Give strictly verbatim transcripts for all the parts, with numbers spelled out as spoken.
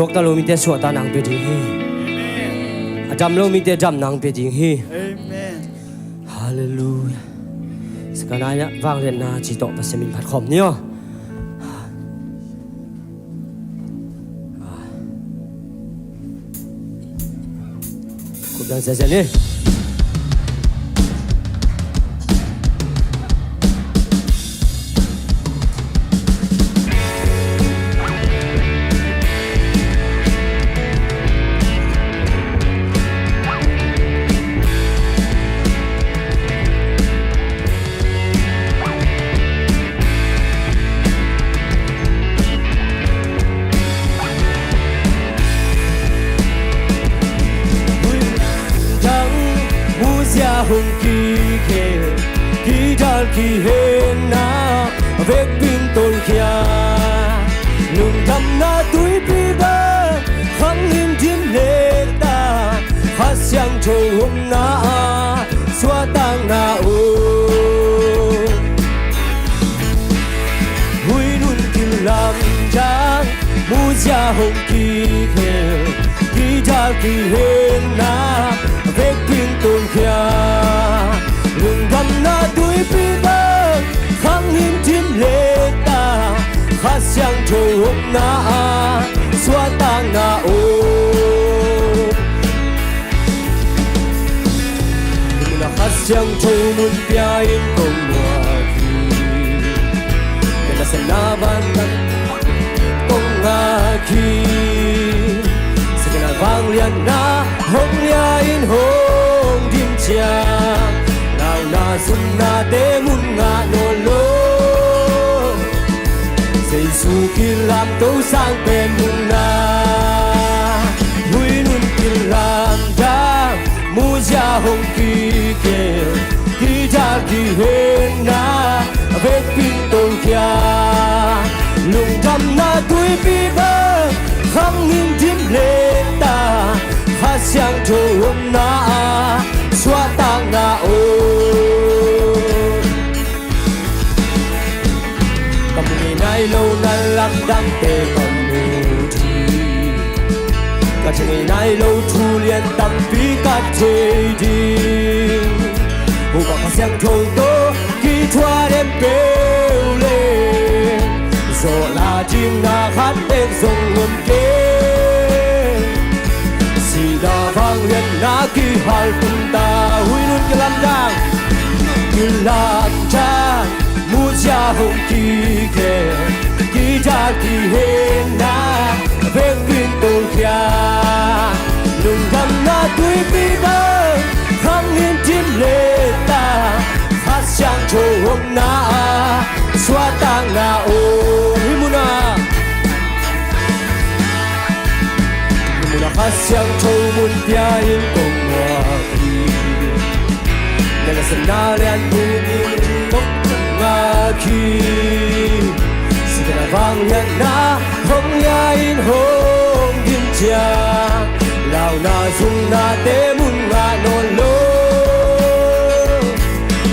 Suakta lo mite suahtakna hong pia ding hi. A dam lo mite damna hong pia ding hi. Halleluiah. Sekana vangliatna ci tawh Pasian min phat khawm ni aw. Khut beng ziahziah ni. Dang muzia hong kikhel, kidal kihenna vekpi in tolkhia, lungdamna tuipi bang khang in dim leta, Kha Siangtho omna ah suahtakna om. Huinun kilamdang, muzia hong kikhel, kidal kihenna vekpi in tolkhia, lungdamna tuipi bang khang in dim leta, Kha Siangtho omna ah suahtakna om. Hih munah Kha Siangtho mun pia in kong muak hi. Ka nasepna vangliatna kong ngak hi. Sekana vangliatna hong lia in hong dim ciang, launa zumnate mun ngah nawn lo. Jesu kilamto sang pen munna. Huinun kilamdang, muzia hong kikhel, kidal kihenna vekpi in tolkhia, lungdamna tuipi bang khang in dim leta, Kha Siangtho omna ah suahtakna om. Ka mu ngei nai lo na lamdangte ka mu ding, ka thei ngei nai lo thu lian tampi ka thei ding. Upa Kha Siangtho tawh kithuah den peuh leh, zawhna ding na khat bek zong om kei. Sihna vangliatna kihal tung ta, huinun kilamdang, kilamdang, muzia hong kikhel, kidal kihenna vekpi in tolkhia, lungdamna tuipi bang khang in dim leta, Kha Siangtho omna ah suahtakna om. Hih munah, hih munah Kha Siangtho mun pia in kong muak hi. Na nasepna lian mun in kong ngak hi. Sekana vangliatna hong lia in hong dim ciang, launa zumnate mun ngah nawn lo.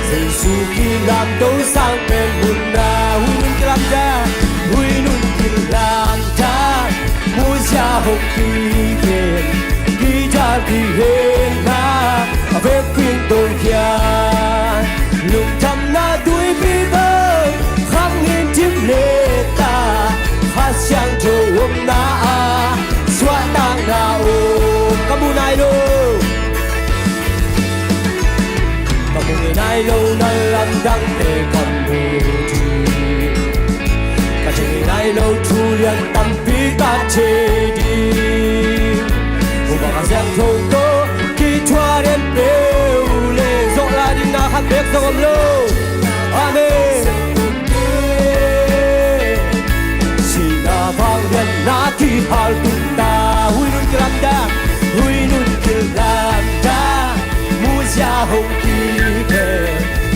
Jesu kilamto sang pen munna. Huinun kilamdang, huinun kilamdang, muzia hong kikhel, kidal kihenna vekpi in tolkhia, lungdamna tuipi bang khang in dim leta, Kha Siangtho omna ah suahtakna om. Ka mu nai lo, ka mu ngei nai lo na lamdangte ka mu ding, ka thei ngei nai lo thu lian tampi ka thei ding. Upa Kha Siangtho tawh kithuah den peuh leh, zawhna ding na khat bek zong om lo. Amen. Sihna vangliatna kihal tung ta, huinun kilamdang, huinun kilamdang, muzia hong kikhel,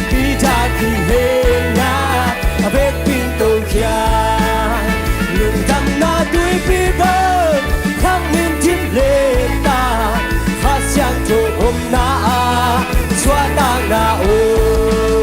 kidal kihenna vekpi in tolkhia, lungdamna tuipi bang khang in dim leta, Kha Siangtho omna ah suahtakna om.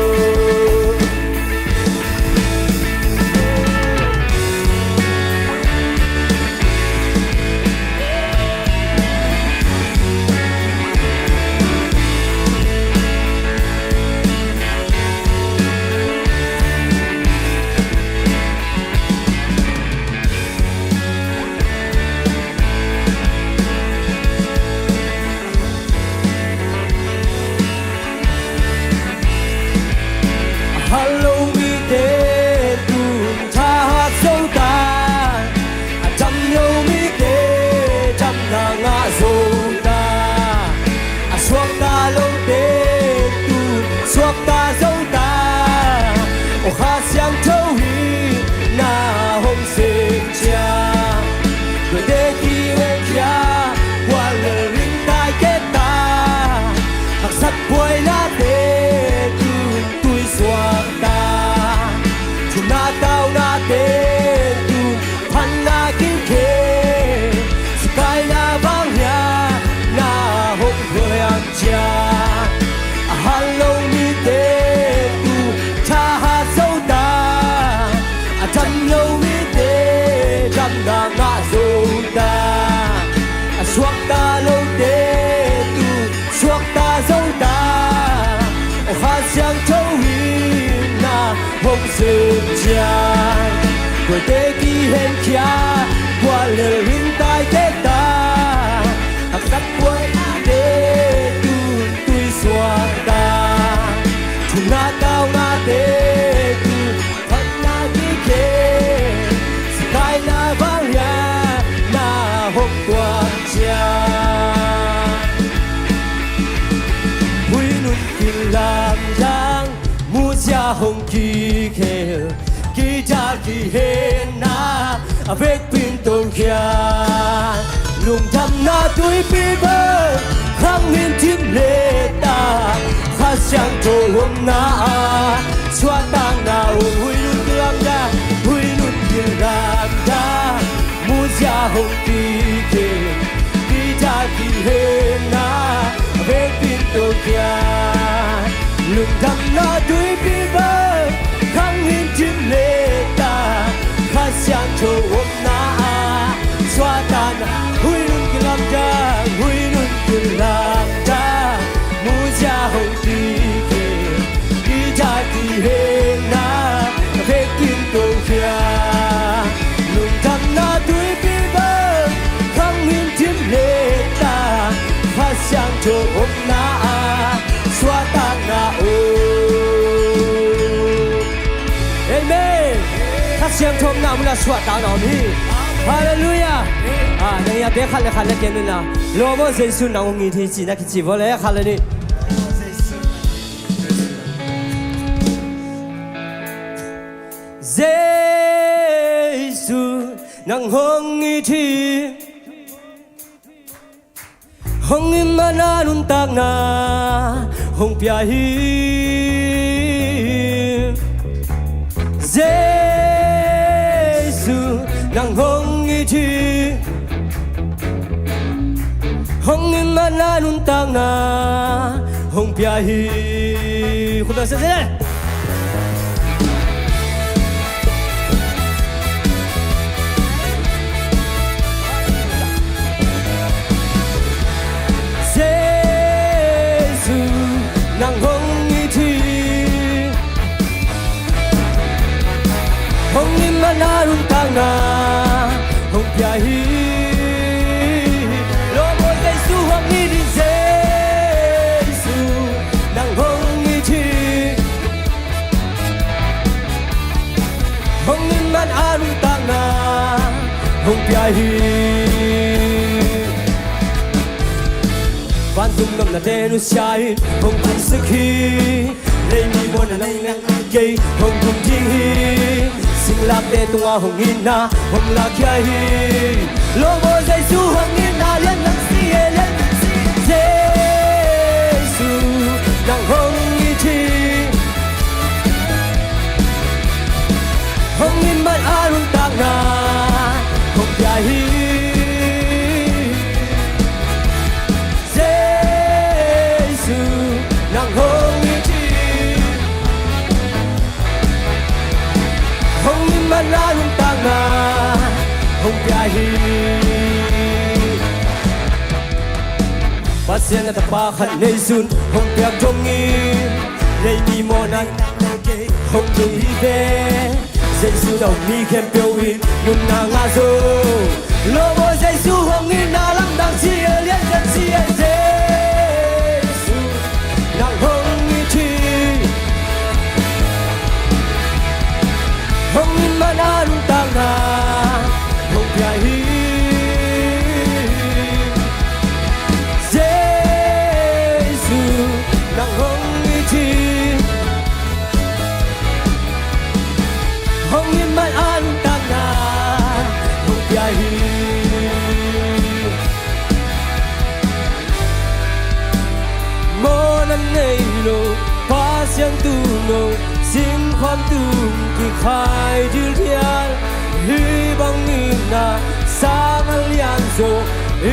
Kote kihenkhia, kua lel ringtaite ta, haksat buaina te tu tui suakta, thumna taunate tu phatna kikhe, sikaina vangliatna hong tuak ciang, Huinun kilamdang, muzia hong kikhel, kidal kihenna a vekpi in tongkhia, lungdamna tuipi bang khang in thim leta, Kha Siangtho omna ah suahtakna hong, Huinun kilamdang, Huinun kilamdang, muzia hong kikhel, kidal kihenna a vekpi in tongkhia, lungdamna tuipi bang khang in thim leta, Kha Siangtho omna ah suahtakna, Huinun kilamdang, Huinun kilamdang, muzia hong kikhel, kidal kihenna a vekpi in tongkhia, lungdamna tuipi bang khang in thim leta, Kha Siangtho omna ah suahtakna om. Amen. Kha Siangtho omna munah suahtakna om hi. Halleluiah. Ah, nang a te khat le khat na ken un la, Lord, Jesu nang hong it hi ci na kici vua le khat le nih. Jesu nang hong it hi. Hong it man a nuntakna hong pia hi. Jesu nang hong it hi. Hong it man a nuntakna hong pia hi. Khut beng sese. Jesu nang hong it hi. Hong it man a nuntakna hong pia hi. Lord, Jesu hong it hi. Jesu nang hong it hi. Hong it man a nuntakna hong pia hi. Vantung nopnate nusia in hong paisak hi. Lei mi mawhna nang le kei hong tung ding hi. Singlapte tungah hong itna hong lakhia hi. Lord, Jesu hong itna lian nang si e, lian nang si e. Jesu nang hong it hi. Hong it man a nuntakna hong pia hi. Jesu nang hong it hi. Hong it man a nuntakna hong pia hi. Pasian a Tapa khat neihsun hong piak dong hi. Lei mi mawhna hong tung hi ve. Jesu a um mi khempeuh in nunna ngah zo. Lord, Jesu hong itna lamdang ci e, lian nang si e. Jesu nang hong it hi. Hong it man a nuntakna hong pia hi. Jesu nang hong it hi. Hong it man a nuntakna hong pia hi. Mawhna nei lo Pasian tuuno, singkhuam tung kikhai dildial. Hih bang itna sang a lianzaw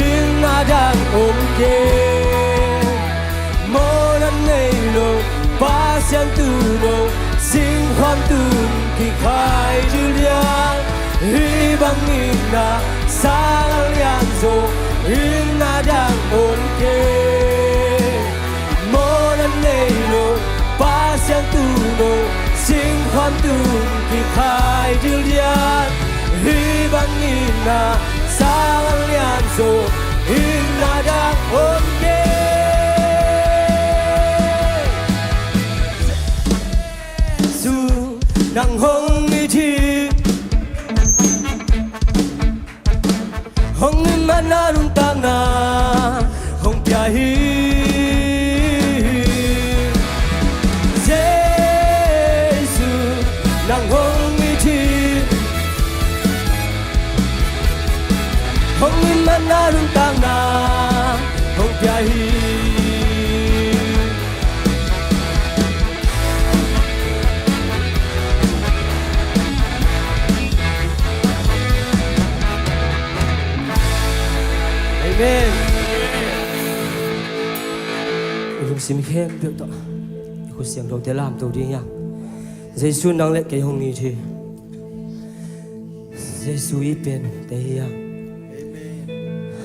itna dang om kei. Mawhna nei lo Pasian tuuno, singkhuam tung kikhai dildial. Hih bang itna sang a lianzaw itna dang om kei. Mawhna nei lo Pasian tuuno, singkhuam tung kikhai dildial. Na sang lian zo in na dak om kei. Jesu nang hong it hi. Hong it man na nuntakna hong pia hi. Jesu nang hong it hi. Hong it man na nuntakna hong pia hi. Amen. I lungsim khempeuh tawh i khut siangthote lamto ding hi hang. Jesu nang le kei hong it hi. Jesu i pente hi hang. Amen.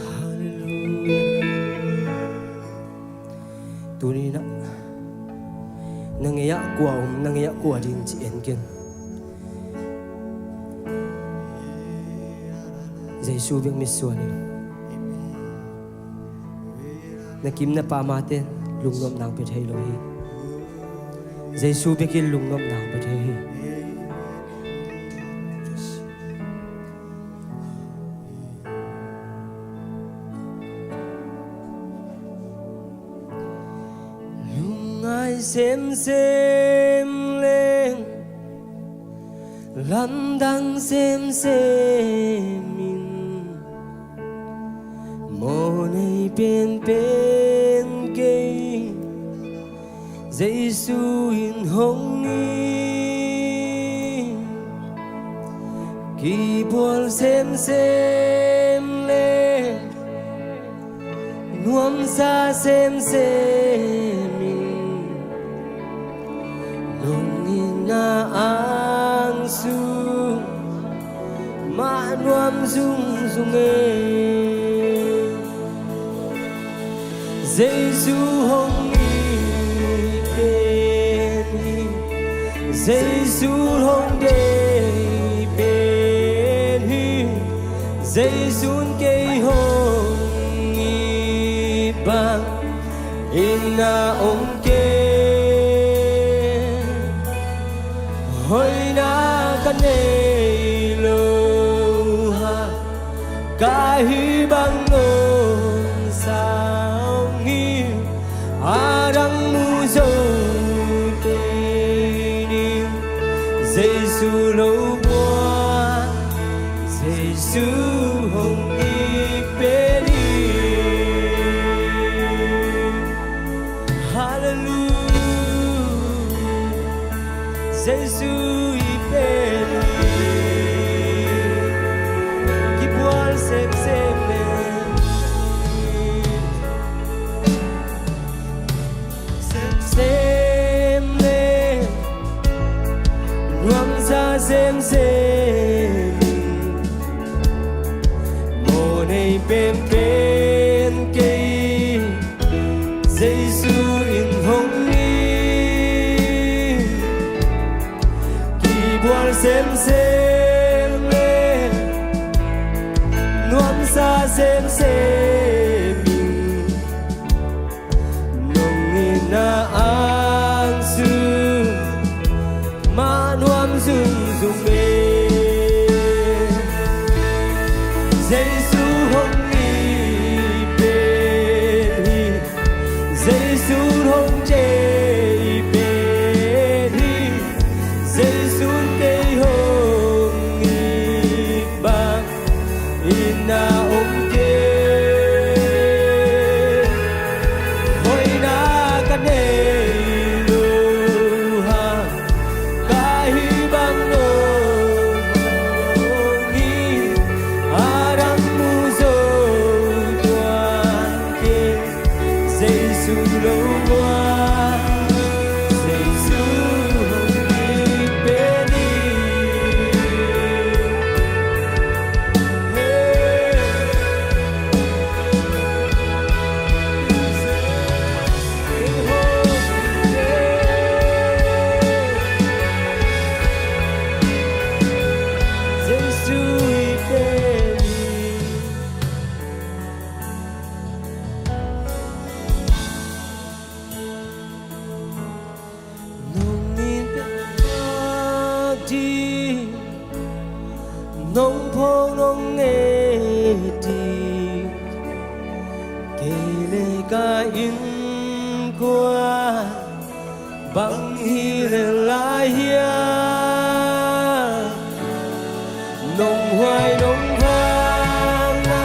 Hallelujah. Tuni-in ah na ngei-ah kua om, na ngei-ah kua ding ci en ken. Jesu bek mitsuan in na kim na pam a ten lungnopna hong pia thei lo hi. Jesu bek in lungnopna hong pia thei hi. Lungngai semsem leng, lamdang semsem in, mawhnei penpen kei Jesu in hong it. Kibual semsem le nuamsa semsem in, nong itna angsung mah nuam zungzung e. Jesu hong it pen hi, Jesu hong deih pen hi, Jesu'n kei hong it bang itna om kei. Hoihna ka nei lo a, ka hih bang nuamsa hong hi, a dang mu zo kei ning. Jesu lo buang, Jesu hong it pen hi. Hallelujah. Jesu i pen hi. Kibual semsem le, semsem le, nuamsa semsem, mawhnei penpen kei Jesu in hong it. Kibual semsem le nuamsa semsem in, nong itna angsung mah nuam zungzung e. Jesu hong it pen hi, Jesu hong deih pen hi, Jesu'n kei hong it bang itna om kei. Hoihna ka nei lo a, ka hih bang nuam hi, a dang mu zo tuan kei. Jesu lo buang, Jesu hong it pen hi. Nong phawk nong nget ding, kei le ka innkuan bang hi lel lai hiam? Nong huai nong vang na,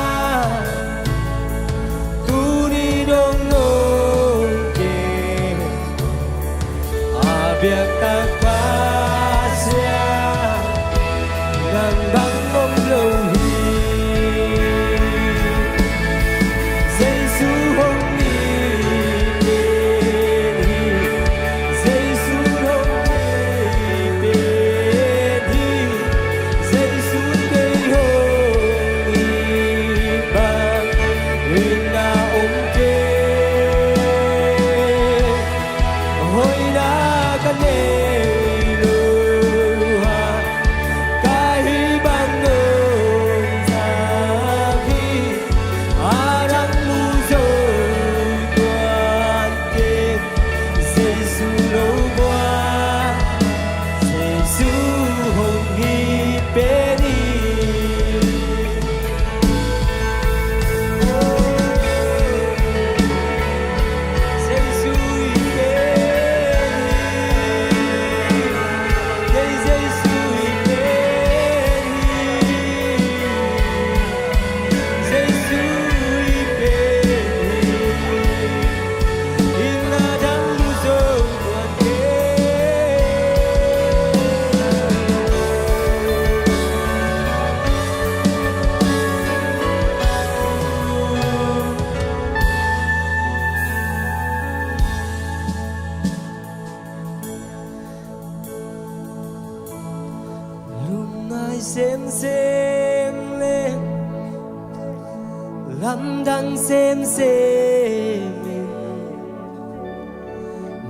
tuni dong nong ke, a biak tak Pasian, nang bang om lo hi. Jesu hong hi pen hi, Jesu hong hi pen hi, Jesu kei hong hi bang in a om kei. Hoihna ka nei lo a, ka hih bang nong zak hi. A dang mu zo tuan kei, Jesu lo buai, Jesu hong hi pen hi. Lungngai semsem le lamdang semsem in,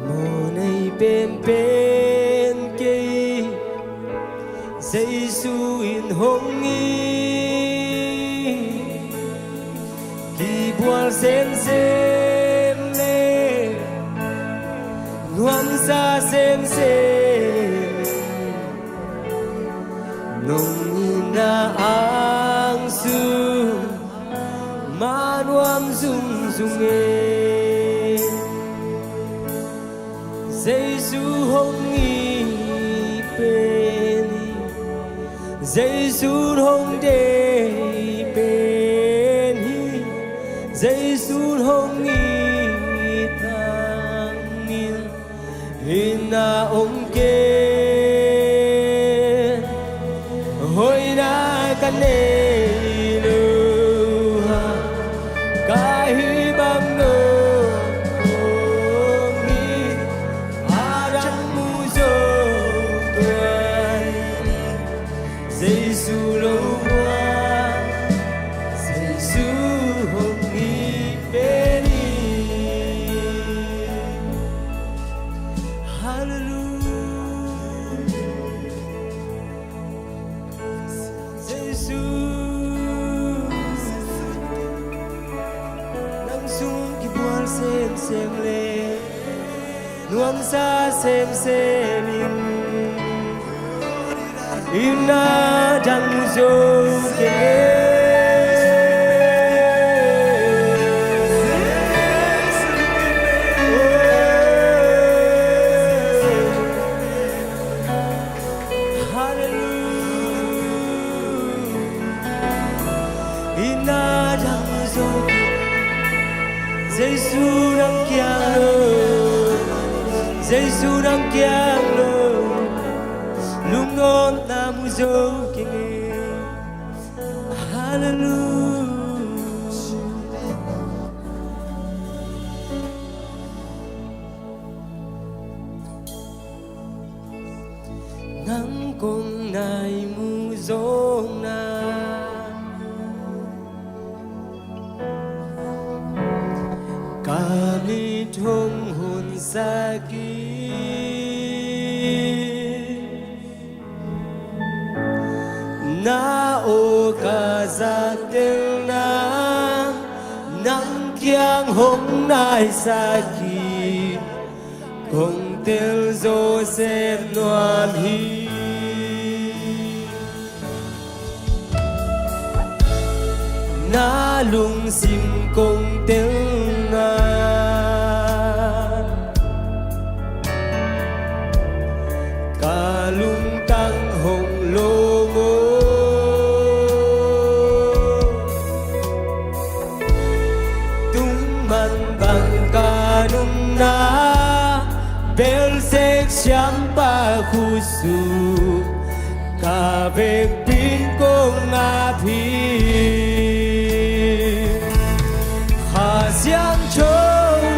mawh nei penpen kei, Jesu in hong hi. Kibual semsem le nuamsa semsem, nong itna angsung ma nuam zungzung e. Jesu hong hi pen hi, Jesu hong deih pen hi, Jesu hong hi tangin, itna om kei. Hoihna ka nei lo a, ka hih bang nong hi. A dang mu zo tuan, Jesu lo buai, Jesu hong hi pen hi. Halleluia. Jesu, nang sung kibual semsem le nuamsa semsem in, itna dang mu zo kei. Halleluia. Itna dang mu zo, Jesu nang kiang lo, Jesu nang kiang lo, lungnuamna mu zo kei. Halleluia. Nang kong nai mu zong na, ka mit hong honsak hi. Na aw ka zahtelna, nang kiang hong naisak hi. Kong tel zawh sem nuam hi. Na lungsim kong telna, ka lungtang hong lawm aw. Tungman bang ka nunna, belsek siampa khutsung, ka vekpi in kong ap hi. Kha Siangtho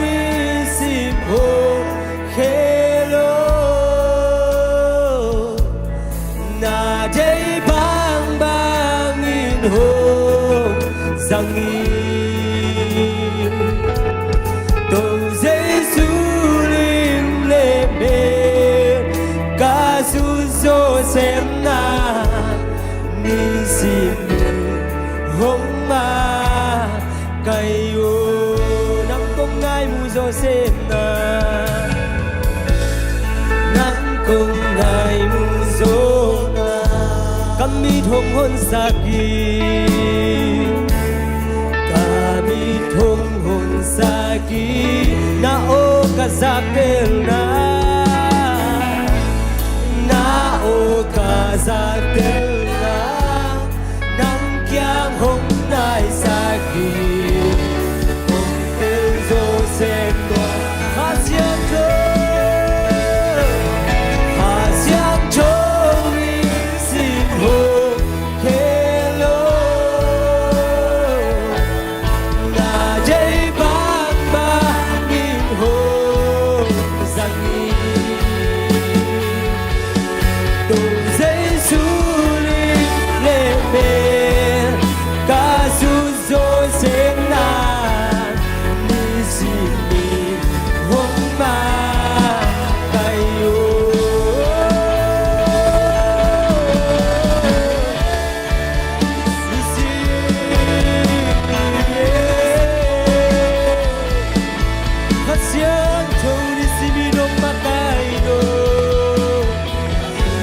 Nisim hong khel aw, na deih bangbang in hong zang in. Topa Jesu lim le mel, ka sut zawh semna, nisim in hong makaih aw. Nang kong ngai mu zawh semna, nang kong ngai mu zawhna, ka mit hong honsak in, ka mit hong honsak in. Na aw ka zaktelna, na aw ka zaktelna, nang kiang hong naisak in, hong tel zawh sem tua. Kha Siangtho, Kha Siangtho Nisim hong khel aw, na deih bangbang in hong zang in. Topa Jesu lim le mel, ka sut zawh semna, nisim in hong makaih aw. Nisim in, Kha Siangtho nisim in hong makaih aw.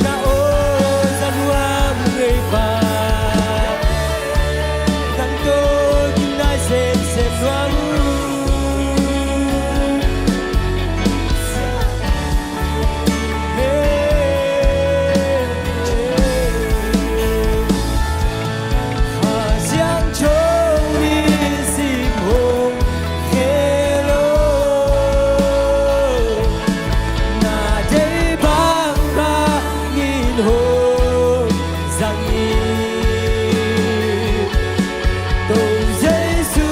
Na aw za nuam ngei pa, nang tawh kingaihnai semsem nuam uh. Kha Siangtho nisim hong khel aw, na deih bangbang in hong zang in. Topa Jesu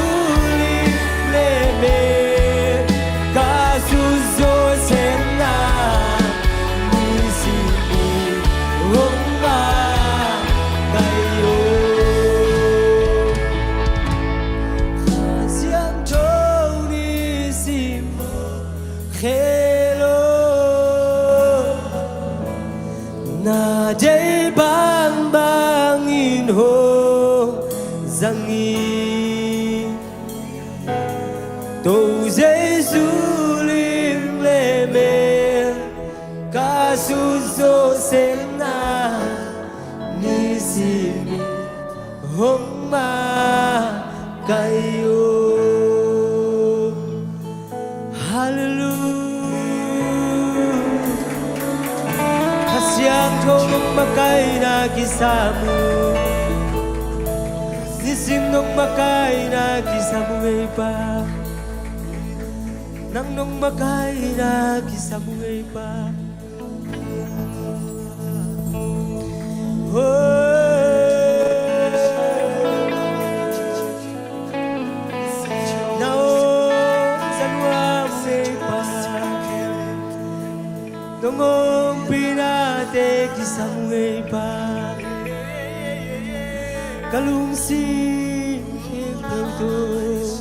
lim le mel, ka sut zawh semna, nisim in hong makaih aw. Kha Siangtho nisim hong khel aw, na deih bangbang in hong zang in. Topa Jesu lim le mel, ka sut zawh semna, nisim in hong makaih aw. Halleluiah. Kha Siangtho nong makaihna kisam uh. Nisim nong makaihna kisam uh ei Pa. Nang nong makaihna kisam uh ei Pa. Oh. Na aw za nuam ei Pa, nong ompihna te kisam uh ei Pa. Ka lungsim khempeuh tawh,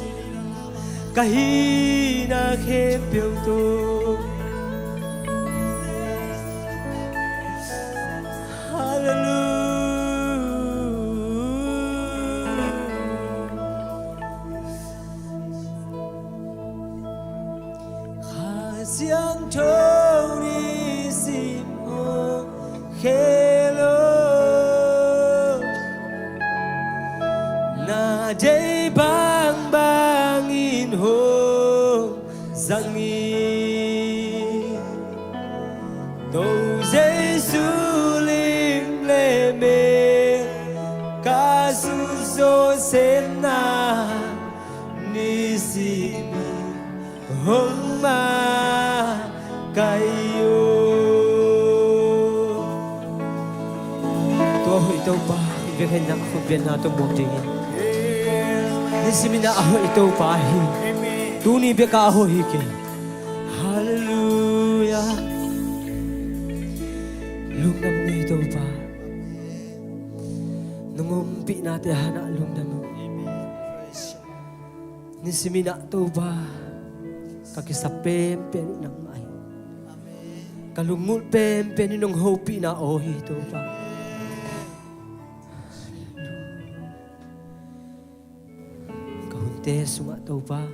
ka hihna khempeuh tawh. Halleluiah. Kha Siangtho nisim hong khel aw, na Dei bangbang in hong zang in, To Jesu lim le me ka sung zo sen na, ni si mi hong ma kai o. Tua hoih Topa, i biakinn ah khutbetna tawh muak dingin ni simin ah a hoih Topa hi. Tuni biakah a hoih hi kei. Halleluia. Lungdam ngei Topa. Nong ompihnate hanah lungdam. Ni simin ah Topa, ka kisap penpen uh nangmah hi. Ka lungngulh penpen uh nong hopihna aw hi Topa. Ka hunte sungah Topa,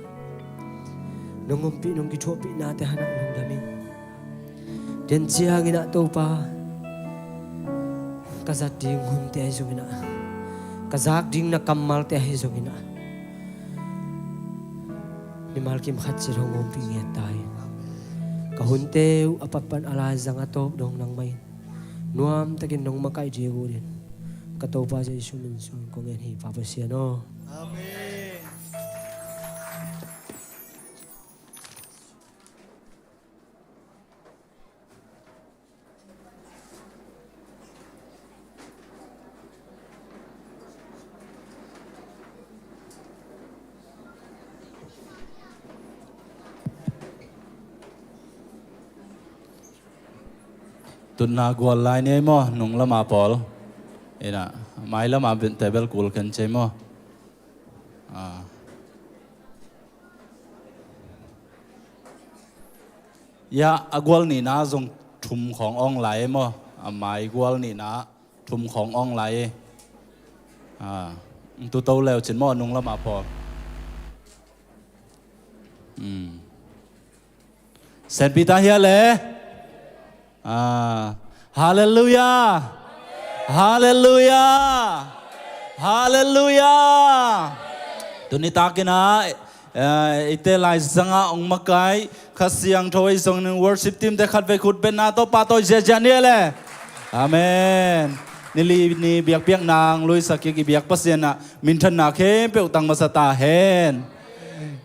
nong ompih nong kithuahpihnate hanah lungdam in. Tua ciangin ah Topa, ka zat ding hunte ahi zongin ah, ka zak ding na kammalte ahi zongin ah, mimal kim khat cih hong ompih ngiat ta in. Ka hunte uh a pat pan a laizang a tawp dong nangmah in nuamtakin nong makaih ding uh din ka Topa Jesu min suang kong ngen hi Pa Pasian aw. Amen. Tutna gual lai ni ei maw, nung lama pawl. Ina, mai lama table kul khen cei maw. Ah. Ya, a gual nihna zong thum khawng awng lai ei maw. A mai gual nihna thum khawng awng lai ei. Ah, tu to leu cin maw, nung lama pawl. Hmm. Saint Peter hiah le. Ah, halleluia. Halleluia. Halleluia. Tuni takin ah, eh, eite laizangah hong makaih Kha Siangtho ei zongin worship team te khatvei khutbetna tawh pahtawi ziahziah ni le. Amen. Ni li ni biakpiakna hong luisak kik i biak Pasian ah minthanna khempeuh tang masa ta hen.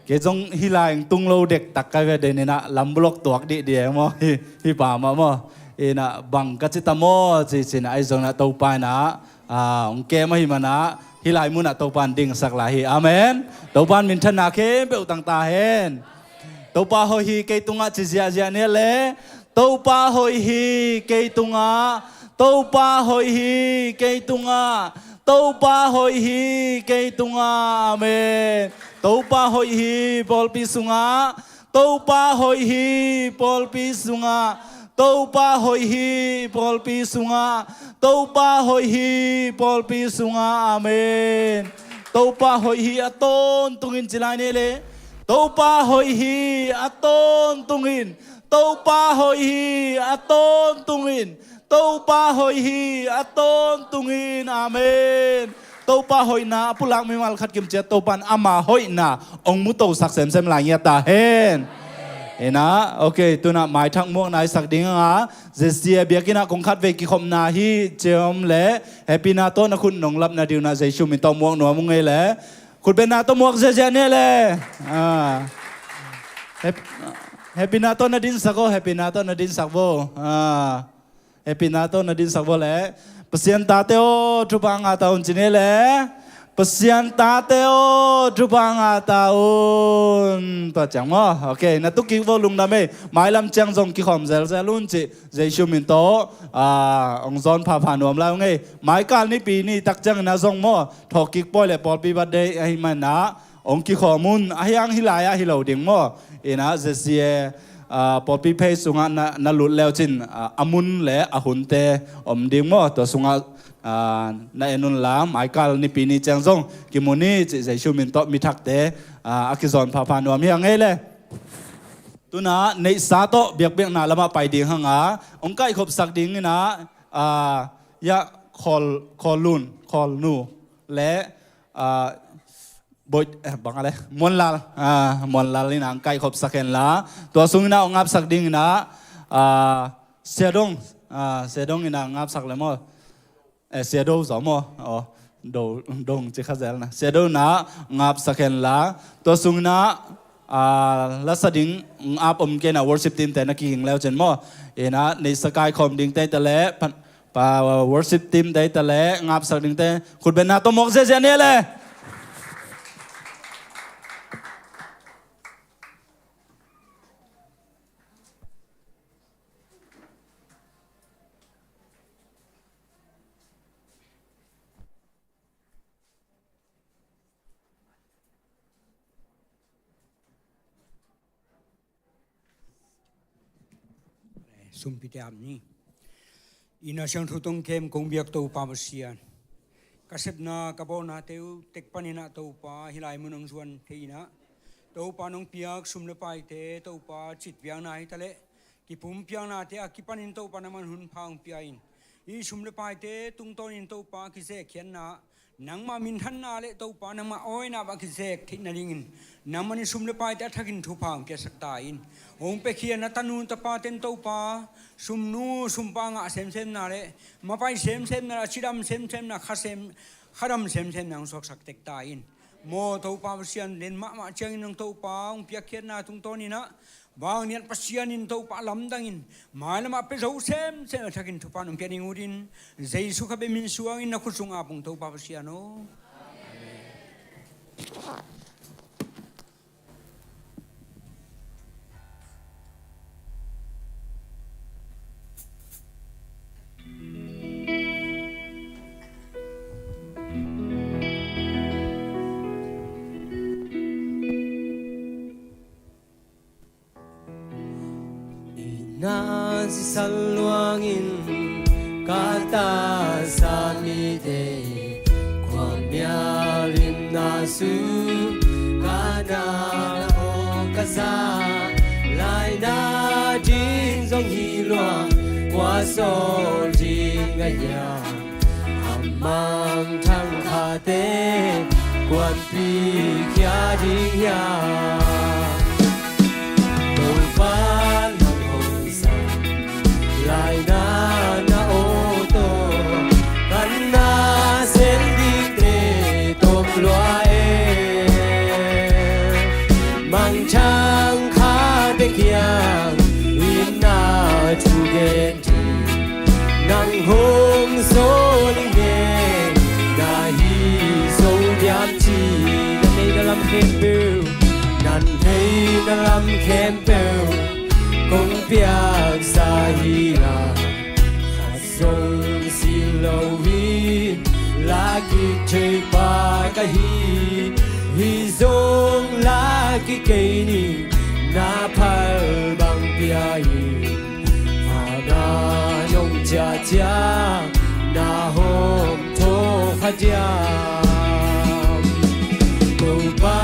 Kei zong hih lai hong tung lo dektak ka hi ve, deninah lam bulok tuak dihdih e maw, hih, hih pa mah maw. Inah bang ka ci ta maw ci cinah ahi zonginah Topa inah, ah, hong kem ahih manah hih lai munah Topa in dingsak lai hi. Amen. Topa in minthanna khempeuh tang ta hen. Topa hoih hi kei tungah ci ziahziah ni le. Topa hoih hi kei tungah. Topa hoih hi kei tungah. Topa hoih hi kei tungah. Amen. Topa hoih hi pawlpi sungah. Topa hoih hi pawlpi sungah. Topa hoih hi pawlpi sungah. Topa hoih hi pawlpi sungah. Amen. Topa hoih hi a tawntungin ci lai ni le. Topa hoih hi a tawntungin. Topa hoih hi a tawntungin. Topa hoih hi a tawntungin. Amen. Topa hoihna a pulak mimal khat kim ciat Topa in ama hoihna hong mutosak semsem lai ngiat ta hen. Inah, ok, tunah maithak muak naisak ding a, J C A biakinn ah kong khatvei kikhopna hi ciam le, happy na tawh na khut nong lap nading unah Jesu min tawh muak nuam ung ei le. Khutbetna tawh muak ziahziah ni le. Ah. Hap-, happy na tawh na dinsak aw, happy na tawh na dinsak vo. Ah. Happy na tawh na dinsak vo le. Pasian tate aw, thupha ngah ta un ci ni le. Pasian tate aw, thupha ngah ta un. Tua ciang maw. Ok, na tuk kik vo lungdam ei. Mailam ciang zong kikhawm zelzel un ci. Jesu min tawh, ah, hong zawn phapha nuam lai ung ei. Maikal nipi ni tak ciangin a zong maw. Thawhkik pawi le pawlpi birthday ahih manah hong kikhawm un, ahi hang hih lai-ah hi lo ding maw. Inah J C A, ah, pawlpi phei sungah na, na lut leu cin, ah, a mun le a hunte om ding maw. Tua sungah, ah, na en un la, maikal nipi ni ciang zong kimu ni cih Jesu min tawh mithakte, ah, a kizawn phapha nuam hi a ngei le. Tunah neihsa tawh biakbiakna lamah pai ding hanga hong kaihkhopsak dinginah, ah, ya khawl, khawl lun, khawl nu le, ah, Boih, eh, bang a le, Muanlal, ah, Muanlal in ang kaihkhopsak hen la, tua sung in ah hong apsak ding in ah, ah, Sia Dong, ah, Sia Dong in ah hong apsak le maw. Eh, Sia Do zaw maw. Oh, Do, Dong ci kha zel na. Sia Do in ah hong apsak hen la, tua sung in ah, ah, lasa ding hong ap om kei in ah worship team te na kiging leu cin maw. In ah neihsa kaikhawm ding te ta le, pan, pa, worship team te ta le, hong apsak ding te, khutbetna tawh mawk ziazia ni le. Sumpite ap ni. Inn ah siangtho tawh kem kong biak Topa Pasian, ka sepna ka bawlnate uh tek panin ah Topa hih lai mun hong zuan thei in ah, Topa nong piak sum le paite Topa citpiakna hi ta leh, kipumpiaknate a kipanin Topa nangman hun pha hong pia in. Hih sum le paite tungtawnin Topa kizekkhiatna, nangmah minthanna le Topa nangmah awina bang kizek theih nadingin, nangmah in sum le paite a thakin thupha hong piasak ta in. Hong piakhia na tanu tapate in Topa, sumnu sumpa ngah semsemna le mapai semsemna le cidam semsemna, kha sem, khadam semsemna hong suaksak tek ta in. Maw Topa Pasian, len mahmah ciangin nong Topa hong piakkhiatna tungtawnin ah, Vanglian Pasian in Topa lamdangin mailamah pia zo semsem a thakin thupha nong pia ding utin, Jesu kha bia min suangin na khut sung ap ung Topa Pasian aw. Inn ah sisan luangin ka tasa mite, khuamial inn ah sum ka na, na aw ka za, laina ding zong hi lua, kua sawl ding a hiam? A mangthang khate kuanpih khia ding hiam? Topa nang hong sam, laina na aw tawh, kan na sem dingte tawm lua e. Mangthang khate kiang in na thu gen ding, nang hong sawl ing e, na hi zo diam ci. Na neih na lam khempeuh, na neih na lam khempeuh kong piaksa hi a, khat zong si lo hi. La kik thei pa ka hi, hi zong la kik kei ni, na phal bang pia hi. Hana nong ciahciah na hawm thaw kha diam? Topa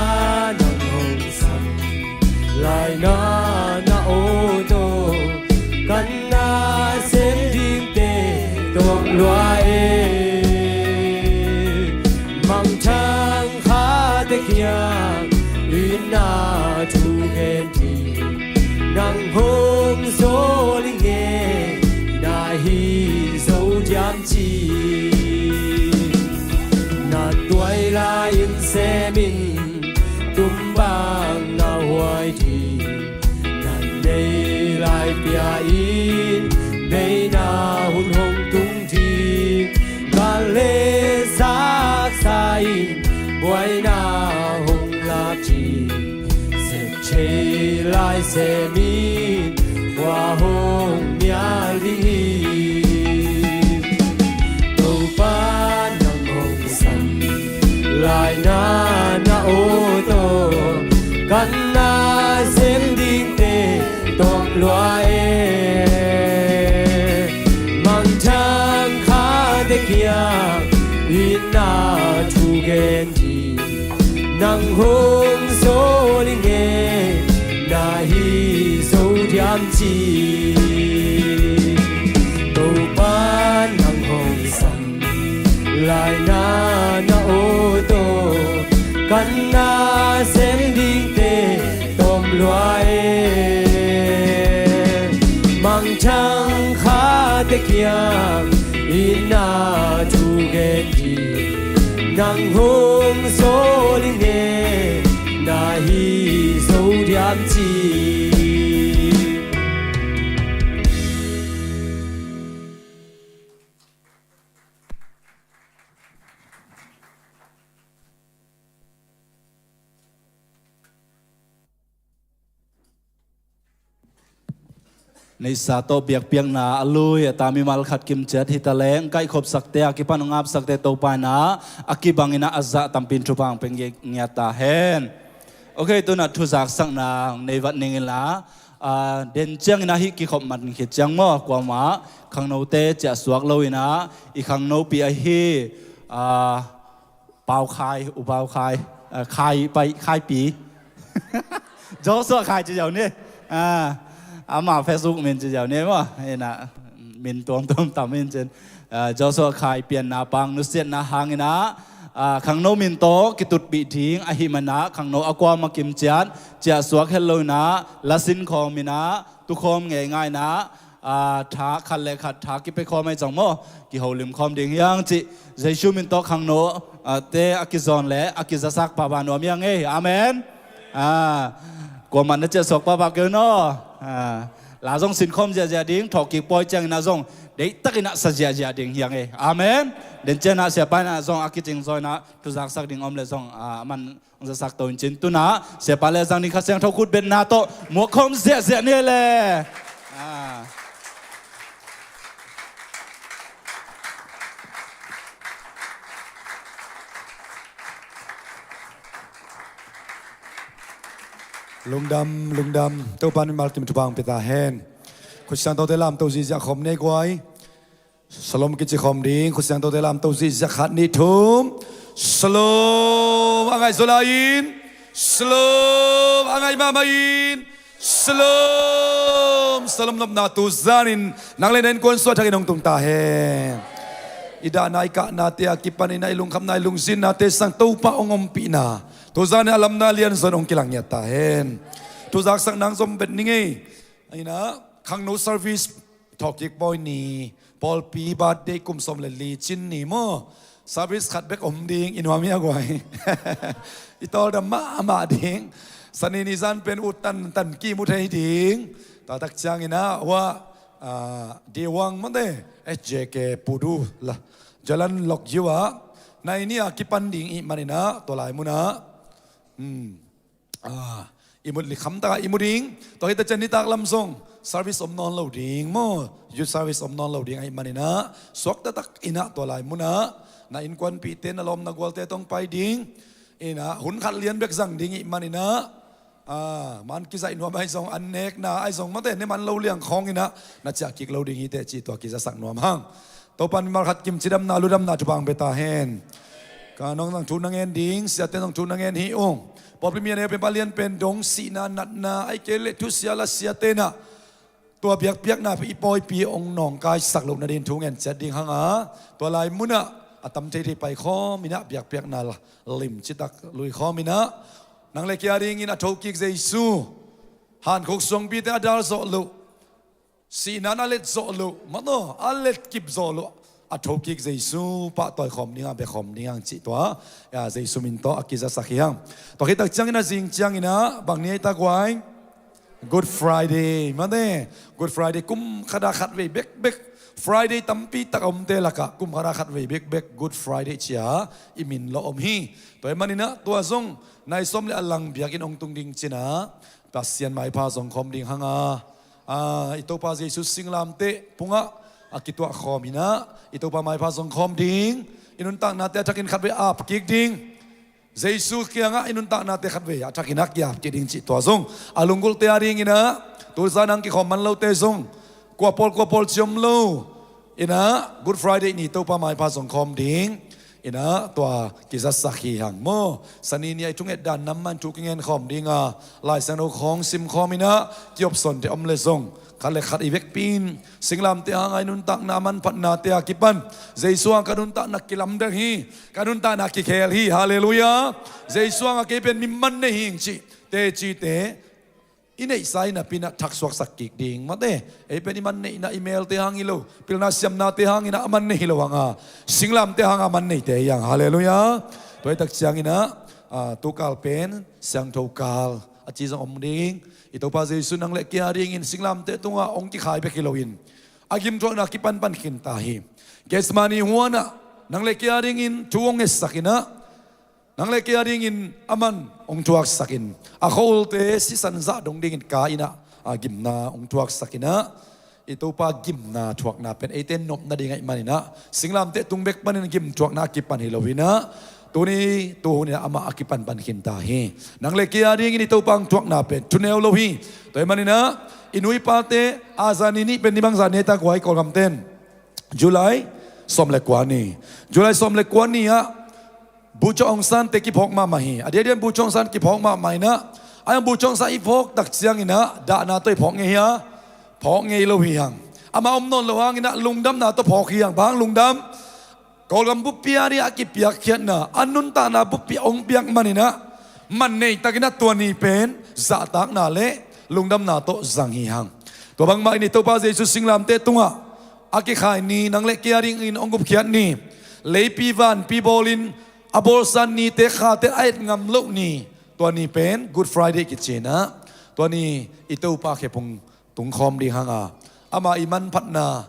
nang hong sam, laina na aw tawh, kan na sem dingte tawm lua e. Mangthang khate kiang in na thu gen ding, nang hong sawl ing e, na hi zo diam ci. Na tuai lai-in semin, tum bang na huai ding, na neih lai pia-in, beina hun hong tung ding, gal le zaksa in buaina hong lak ding, sep thei lai semin khua hong mial ding hi. Topa nang hong sam, laina na aw tawh, kan na sem dingte tawm lua e. Mangthang khate kiang in na thu gen ding, nang hong sawl ing e, na hi zo diam ci. Topa nang hong sam, laina na aw tawh, Na sem dingte tom lua e. Mangthang khate kiang i na thu gen hi. Nang hong sawl i nge na hi zo diam ci. Neihsa tawh biakpiakna a lui a ta mimal khat kimciat hi ta leng, kaihkhopsakte a kipan hong apsakte Topa in ah a kibangin ah a zah tampi in thupha hong pia ngiat ta hen. Ok, tu-in ah thuzaksakna hong nei vat ning inla, ah, den ciangin ah hih kikhop man khit ciang maw, kuamah khangnote ciahsuak lo in ah i khangnopi ahi, ah, Pau Khai, U Pau Khai, ah, Khai Pai, Khai Pi. Joshua Khai ci ziau ni. Ah, ama Facebook min ci ziau ni maw. Ina, min tuamtuam tam in cin. Ah, Joshua Khai pianna pang nusiatna hangin ah, ah, khangno min tawh kitutpih ding ahih manin ah khangno a kuamah kimciat ciahsuak het lo in ah, lasin khawm in ah, tukhawm ngeingai in ah, ah, tha khat le khat tha kipia khawm ahi zong maw, kiholim khawm ding hi hang cih Jesu min tawh khangno, ah, te a kizawn le a kizasak pahpah nuam hi hang ei. Amen. Ah, kuamah na ciahsuak pahpah kei un aw. Ah, la zong sinkhawm ziahziah ding, thawhkik pawi ciangin ah zong deihtakin ah sa ziahziah ding hi hang ei. Amen. Den ciangin ah siapa in ah zong a kicing zaw in ah thuzaksak ding om leh zong, ah, a man hong zasak to in cin. Tu-in ah siapa le zang ding Kha Siangtho khutbetna tawh muak khawm ziahziah ni le. Ah. Lungdam, lungdam. Topa in mimal kim thupha hong pia ta hen. Kha Siangthote lamto ziahziah khawm ni ei guai. Shalom kici khawm ding, Kha Siangthote lamto ziahziah khat nih thum. Shalom, a ngai zaw lai-in. Shalom, a ngai mahmah in. Shalom, shalom nopna tu zanin nang le na innkuan suah thakin hong tung ta hen. I dahna i kahnate a kipanin ah i lungkhamna i lungsinnate sang Topa hong ompihna tu zanin a lamna lianzaw in hong kilang ngiat ta hen. Thuzaksak nang zom bet ning ei. Ina, khangno service, thawhkik pawi ni, pawlpi birthday kum sawm le li cin ni maw. Service khat bek om ding, i nuam hia guai. I tawldam mahmah ding. Sani ni zan pen ut tantan kim uh thei ding. Tua tak ciangin ah, hua, ah, Dewang mawte, S J K Pudu la, Jalan Lok Jiwa. Nai ni a kipan ding ahih manin ah, tua lai munah. Hmm. Ah, i mut likham takah i mu ding. Tua hi ta ciang nitak lam zong service om nawn lo ding maw. Youth service om nawn lo ding ahih manin ah suak taktak in ah tua lai munah na innkuanpihte na lawm na gualte tawh hong pai ding. In ah hun khat lian bek zang ding ahih manin ah, ah, man kizaih nuam ahi zong, an nekna ahi zong, mawte ne man lo liang khawng in ah na ciah kik lo ding hi teh cih tua kizasak nuam hang. Topa in mimal khat kim cidamna, ludamna thupha hong pia ta hen. Ka nong zong thu na ngen ding, siate zong thu na ngen hi ung. Pawlpi mi a neu pen, pa lian pen dong, sihna, natna, ahih kei leh thusia la siate in ah tua biakpiakna i pawipi hong nawngkaisak loh nading thu ngen ciat ding hang a, tua lai munah a tam theithei pai khawm in ah biakpiakna la lim citak lui khawm in ah, nang le kei a dingin a thokik Jesu, hankhuk suangpite a dal zawh loh, sihna in a let zawh loh, mawte, a let kip zawh loh, a thokik Jesu pahtawi khawm ding a, bia khawm ding hang cih tua, ya, Jesu min tawh a kizasak hi hang. Tua khit tak ciangin a zing ciangin ah, bang ni ei ta guai? Good Friday, mawte, Good Friday kum khat ah khat vei bekbek. Friday tampi tak a omte lakah kum khat ah khat vei bekbek Good Friday ci-a i min lawh om hi. Tua ahih manin ah tua zong nai sawm le a lang biakinn hong tung ding cin ah, Pasian maipha zong khawm ding hang a, ah, i Topa Jesu singlamteh pungah a kituah khawm in ah, i Topa maipha zong khawm ding, i nuntaknate a thakin khat vei ap kik ding. Jesu kiangah i nuntaknate khat vei a thakin a ki-ap kik ding cih tua zong a lunggulhte a dingin ah, tu zan hong kikhawm man lote zong, kua pawl kua pawl ci om lo in ah, Good Friday ni Topa maipha zong khawm ding. Inah tua kizatsak hi hang maw. Sani ni a i thunget dan namman thu kingen khawm dinga Lai Siangtho khawng sim khawm inah kiopsawnte om le zong khat le khat i vekpi in singlamteh hanga i nuntakna a manphatnate a kipan Jesu hanga ka nuntakna kilamdang hi, ka nuntakna kikhel hi. Halleluiah. Jesu hanga kei pen mi man nei hi ing cih tecite i neihsa i napi inah thaksuaksak kik ding mate. Ei pen i man neihna i melte hang hi lo, pilna siamnate hang inah a man nei hi lo hanga singlamteh hanga a man neite hi hang. Halleluiah. Tua hi tak ciang inah tukal pen siangtho kal a ci zong om ding. I Topa Jesu nang le kei a dingin singlamteh tunga hong kikhai bek hi loin a gimthuakna kipanpan khinta hi. Gethsemane huanah nang le kei a dingin thu hong ngetsak inah nang le kei a dingin a man hong thuaksakin a khuaulte sisan zah dong dingin ka inah a gimna hong thuaksak inah i Topa gimna thuakna pen eite nopna ding ahih maninah singlamteh tung bek panin gimthuakna a kipan hi lo inah tuni tuhun inah amah a kipanpan khinta hi. Nang le kei a dingin i Topa hong thuakna pen thuneu lo hi. Tua ahih maninah i nu i pate a zani nih pen ni bangzah ni a tak huai Kawlgamten July sawm le kua ni, July sawm le kua ni ah Bogyoke Aung San te kiphawk mahmah hi. A diakdiak in Bogyoke Aung San kiphawk mahmah inah a hiang Bogyoke Aung San i phawk tak ciang inah dahna tawh i phawk ngei hia? Phawk ngei lo hi hang. Amah om nawn lo hang inah lungdamna tawh phawk hi hang. Bang lungdam? Kawlgam buppi a dingah a kipiakkhiatna a nuntakna buppi hong piak man inah man nei tak inah tua ni pen zahtakna le lungdamna tawh zang hi hang. Tua bangmah in i Topa Jesu singlamteh tungah a kikhai ni, nang le kei a dingin hong gupkhiat ni, leipi vanpi bawlin a bawlsa nite khate a et ngam loh ni, tua ni pen Good Friday kici inah tua ni i Topa khephung tungkhawm ding hanga ama i manphatna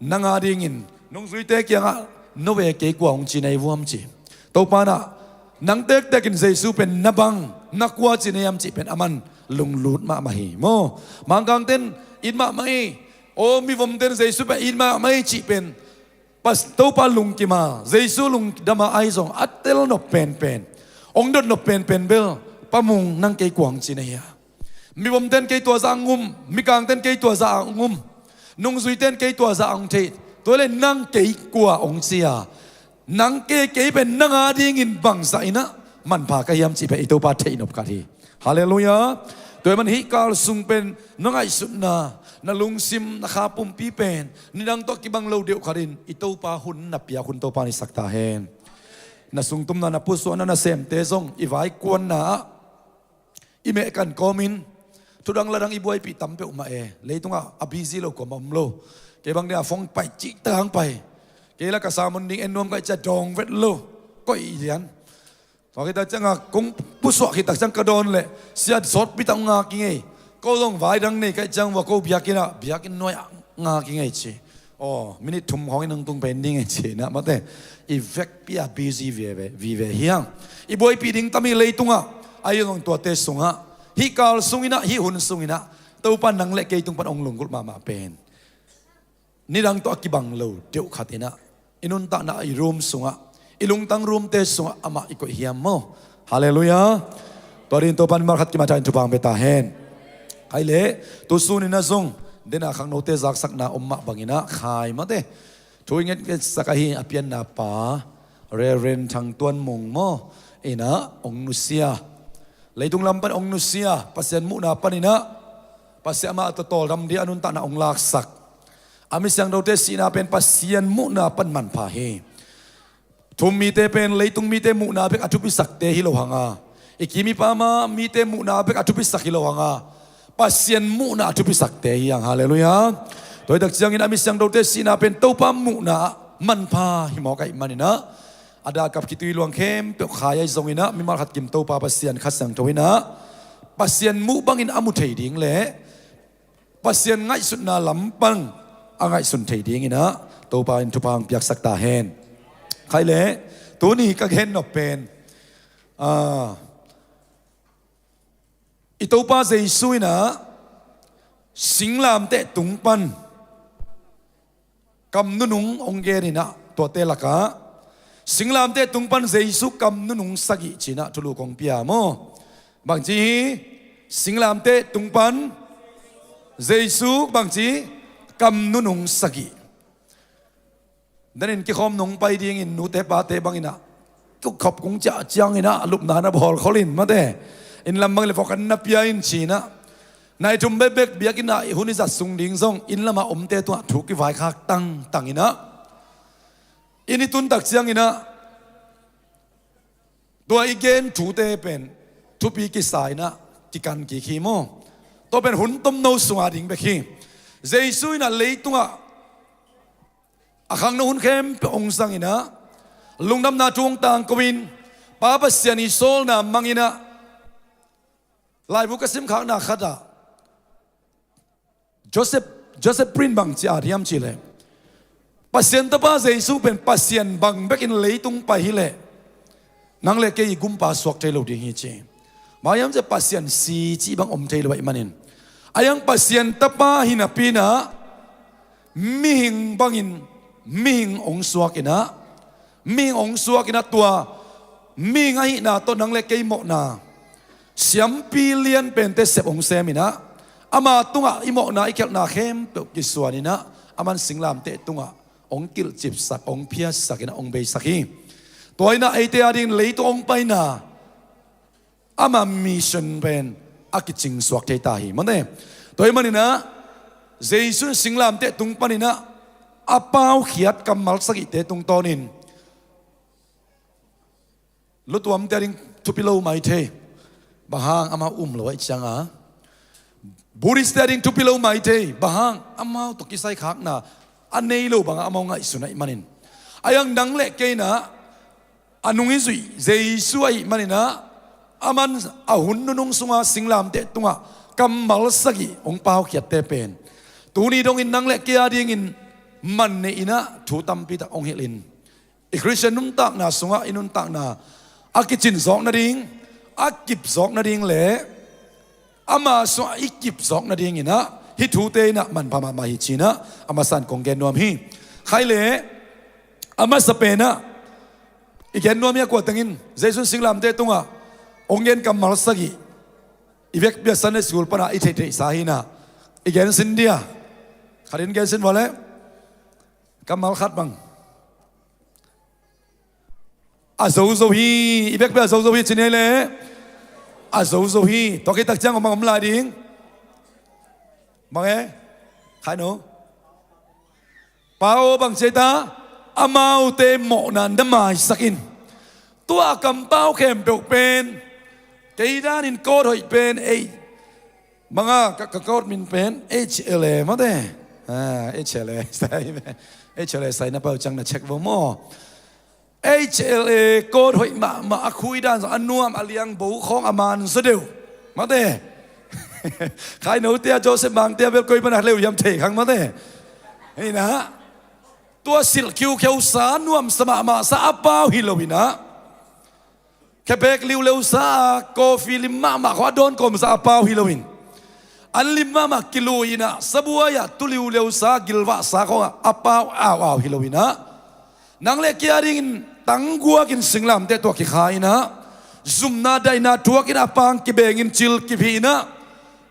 nang a dingin nungzuite kiangah no ve kei kua hong ci na hi vuam ci. Topa inah nang tektekin Jesu pen na bang na kua ci na hiam cih pen a man lunglut mahmah hi maw. Mangkangten it mahmah hi. Aw mivomten Jesu pen it mahmah hi cih pen Topa lungkima Jesu lungdama ahi zong a telnop penpen hong dotnop penpen bel Pa Mung nang kei kua hong ci na hia? Mivomten kei tua zah hong um, mikangten kei tua zah hong um, nungzuiten kei tua zah hong thei. Tua le nang kei kua hong ci a nang kei kei pen nang a dingin bangzah inah manpha ka hiam cih pen i Topa theihnop khat hi. Halleluiah. Tua ahih man hih kal sung pen na ngaihsutna, na lungsim, na kha pumpi pen nidang tawh kibang lo deuh khatin i Topa hun na piak hun Topa in hisak ta hen. Na sungtumna, na pusuahna, na semte zong i vaikuanna ah i mehkan kawmin thudang ladang i buaipih tam peuhmah e. Leitungah a busy lo kuamah om lo. Kei bang dingah phone pai cihtak hang pai. Kei la ka sermon ding en nuam ka hih ciah dawng vet lo. Koih lian. Tua khit tak ciangah kong pusuah khit tak ciang ka dawn leh sia sawtpi tak ngak i ngei. Ko zong vai dang nei ka hih ciang vua ko biakinn ah biakinn nuai ah ngak i ngei ci. Aw minute thum khawng in hong tung pen ding e ci na mate. I vekpi a busy vive vive hi hang. I buaipih ding tam hi leitungah. Ahi zong tuate sungah hih kal sunginah hih hun sunginah Topa nang le kei tung pan hong lunggulh mahmah pen nidang tawh a kibang lo deuh khat inah i nuntakna i room sungah i lungtang roomte sungah amah i koih hiam maw? Halleluiah. Tua dingin Topa in mimal khat kimatha in thupha hong pia ta hen. Khaile tu sun inah zong dena khangnote zaksakna om mah banginah khai mate thu i ngetngetsak ahi a pianna pa Reverend Thang Tuan Mung maw inah hong nusia. Leitung lam pan hong nusia Pasian muhna paninah Pasian amah a tawtawl dam ding a nuntakna hong laksak. A mi siangthote sihna pen Pasian muhna pan manpha hi. Thu-um mite pen leitung mite muhna bek a thupisakte hi lo hanga i kim i pam a mite muhna bek a thupisak hi lo hanga Pasian muhna a thupisakte hi hang. Halleluiah. Tua hi tak ciangin a mi siangthote sihna pen Topa muhna ah manpha hi mawk ahih maninah a dakap khitui luang khempeuh khai ahi zonginah mimal khat kim Topa Pasian Kha Siangtho inah Pasian muh bangin a mu thei ding le Pasian ngaihsutna lam pan a ngaihsun thei dinginah Topa in thupha hong piaksak ta hen. Khaile tuni ka gen nop pen i Topa Jesu inah singlamteh tung pan kam nunung hong gen inah tuate lakah singlamteh tung pan Jesu kam nunung sagih cinah thulu kong pia maw? Bangci hi? Singlamteh tung pan Jesu bangci? Kam nunung sagih. Danin kikhawm nong pai dingin nute pate bangin ah, kukhop kung ciah ciangin ah, lupna na bawl kholin mate. Inn lam bangin le vok an na pia in ci-in ah, nai thum bekbek biakinn ah i hun i zat sung ding zong inn lamah omte tungah thu kivaikhak tangtang in ah, inn i tun tak ciangin ah, tua i gen thute pen thupi kisa in ah, kikan kik hi maw. Tua pen hun tomno sunga ding bek hi. Jesu in ah leitungah a khangno hun khempeuh hong zang in ah, lungdamna thu hong tangko in, Pa Pasian i sawlna mang in ah, laibu ka simkhakna khatah Joseph, Joseph Prin bang ci a diam cih leh, Pasian Tapa Jesu pen Pasian bang bekin leitung pai hileh, nang le kei i gumpa suak thei lo ding hi ci. Bang hiam cih leh Pasian si cih bang om thei lo ahih manin. A hiang Pasian Tapa hi napi in ah, mihing bangin mihing hong suak in ah, mihing hong suak in ah, tua mihing ahihna tawh nang le kei mawhna siampi lian pente sep hong sem in ah, ama tungah i mawhna i khialhna khempeuh kisuan in ah, aman singlamteh tungah hong kilhcipsak, hong phiatsak in ah, hong beisak hi. Tua in ah eite adingin leitung hong paina, ama mission pen a kicingsuak thei ta hi mate. Tua ahih manin ah, Jesu in singlamteh tung panin ah a paukhiat kammal sagihte tungtawnin lutuamte ading thupi lo maithei. Bang hang? Amau um lo ahih ciangin. Buddhistte ading thupi lo maithei. Bang hang? Amau tawh kisai khakna a nei lo bangah amau ngaihsun ahih manin. A hiang nang le kei in ah, a nung i zuih Jesu ahih manin ah, aman a hun nunung sunga singlamteh tungah kammal sagih hong paukhiatte pen, tuni dongin nang le kei adingin man nei in ah, thu tampi tak hong hilh in. I Khristian nuntakna sungah i nuntakna a kicin zawk nading, a kip zawk nading le ama sungah i kip zawk nadingin ah, hih thute in ah manpha mahmah hi ci-in ah, a masa-in kong gen nuam hi. Khai le, a masa pen ah i gen nuam hi a, kua teng in Jesu in singlamteh tungah hong gen kammal sagih, i vekpi-a Sunday school pan ah i theihtheihsa hi in ah, i gen sin dia. Khat in gen sin vua leh. Kammal khat bang. A zozo hi. I vekpi-a a zozo hi ci ni ei leh. A zozo hi. Tua khit tak ciang om bang om lai ding? Bang e? Khai no. Pa aw, bang ci ei ta? Amaute mawhna na maisak in. Tua a kampau khempeuh pen, kei danin code hoih pen ei, bang a ka, ka code min pen H L A mate. Ah, H L A sai, H L A sai na pau ciang na check vo maw. H L A code hoih mahmah, a khui dan zong a nuam, a liang bo khawng a man zaw deuh mate. Khai note a Joseph Mangte a bel koi pan a leu hiam thei khang mate. Hi na. Tua silh khiukheusa, nuamsa mahmahsa a pau hi lo in ah, khepek liuleusa a coffee lim mahmah khawng a dawn kawmsa a pau hi lo in, an lim mahmah kilui in ah, sabuai ah tu liuleusa, gilvahsa khawngah a pau auau hi lo in ah, nang le kei adingin tangguakin singlamteh tungah kikha in ah, zumna daihna thuakin a pang kibengin cil kiphi in ah,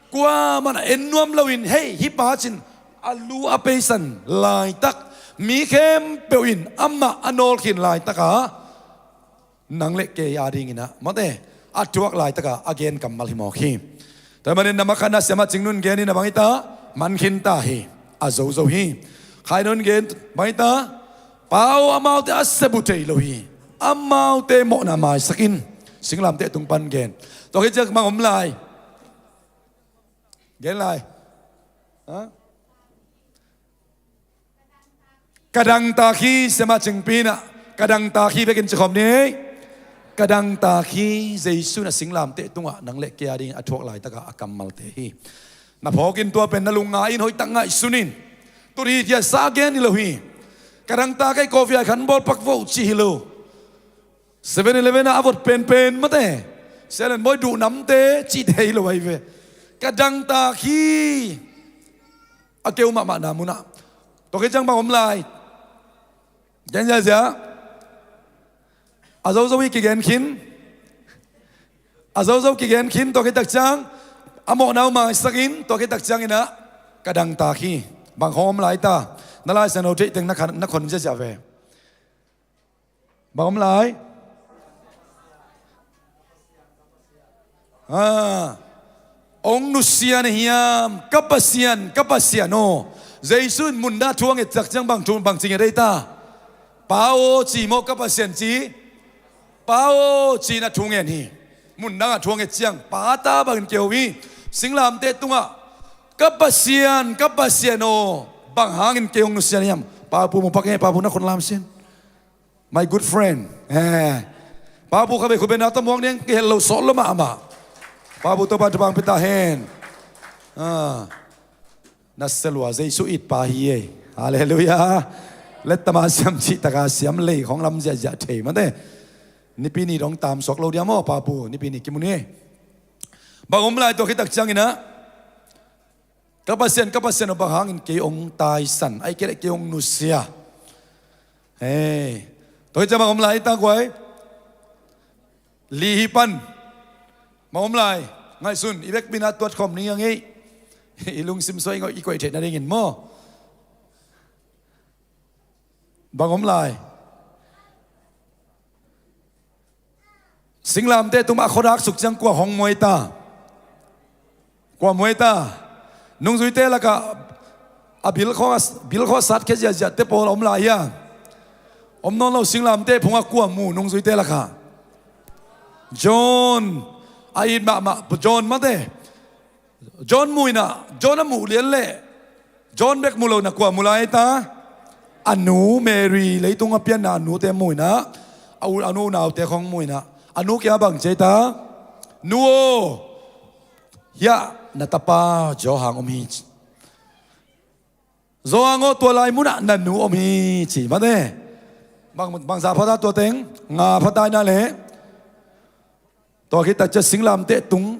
kuamah in en nuam loin, hei, hih pa cin a lu a peisan laitak, mi khempeuh in amah a nawlkhin laitakah, nang le kei adingin ah mate, a thuak laitakah a gen kammal hi mawk hi. Tua ahih manin na makhatna siamah Cing Nun gen in ah bang hi ta? Man khin ta hi. A zozo hi. Khai Nun gen bang hi ta? Pa aw, amaute a sep uh thei lo hi. Amaute mawhna maisak in. Singlamteh tung pan gen. Tua khit ciang bang om lai? Gen lai. Ha? Ka dangtak hi. Siamah Cingpi in ah, ka dangtak hi bekin ci khawm ni. Ka dangtak hi. Jesu in ah singlamteh tungah nang le kei adingin a thuak laitakah a kammalte hi. Na phawkin tua pen na lungngai in, hoihtak ngaihsun in. Tut hi, thiatsa gen hi lo hi. Ka dangtak hi, coffee a khan bawlpak vo cih hi lo. Seven Eleven ah a vot penpen mate, Sialen Bawi duh namte cihte hi lo ahi ve. Ka dangtak hi. A keu mahmahna munah. Tua khit ciang bang om lai? Gen ziahziah. A zozo hi, kigen khin. A zozo kigen khin, tua khit tak ciang a mawhna uh maisak in, tua khit tak ciangin ah ka dangtak hi. Bang khawng om lai ta? Na Lai Siangtho theih teng na khan, na khon ziahziah ve. Bang om lai? Ah, ong nusia na hiam, ka Pasian, ka Pasian aw. Jesu in mun dang thu a nget ciang bang thu, bang ci nget ei ta? Pa aw ci maw, ka Pasian ci? Pa aw ci-in a thu ngen hi. Mun dang a thu a nget ciang Pa ta bangin keu hi. Singlamteh tungah, ka Pasian, ka Pasian aw, bang hangin kei ong nusia na hiam? Papu mu pak e, Papu na khut lam sin. My good friend. Eh. Papu kha bei khut beng na ta muang niang, kihel lo sawt lo mahmah. Papu Topa'n thupha pia ta hen. Ah. Na sia lua, Jesu it pa hi e. Halleluiah. Let tama siam cih taka siam lei khong lam ziahziah thei mate. Nipi ni dong tam suak lo diam aw, Papu, Nipi ni kimu ni. Bang om lai tua khit tak ciangin ah, ka Pasian, ka Pasian aw, bang hangin kei ong taisan, ai kei le kei ong nusia. Hei, tua khit ciang bang om lai ta guai? Li hi pan. Bang om lai? Ngaihsun, i vekpi-in ah tuat khawm ning a ngei. I lungsim sua i ngoih, i koih theih nadingin maw? Bang om lai? Singlamteh tung mah a khuadak suk ciang kua hong muai ta? Kua muai ta? Nungzuite lakah a bil khawng a, bil khawng a satkhia ziahziahte pawl a om lai hia? Om nawn lo, singlamteh phungah kua mu nungzuite lakah? John. A it mahmah John mate. John mu in ah, John a muh lian leh, John bek mu lo in ah kua mu lai ta? A nu Mary, leitung a pianna a nute mu in ah, a u, a nu unaute khong mu in ah, a nu kiangah bang ci ei ta? Nu aw, hiah na tapa Johan om hi. Johan aw, tua lai munah na nu om hi ci mate. Bang, bang zah pha ta tua teng? Nga pha ta in ah leh. Tua khit tak ciang singlamteh tung,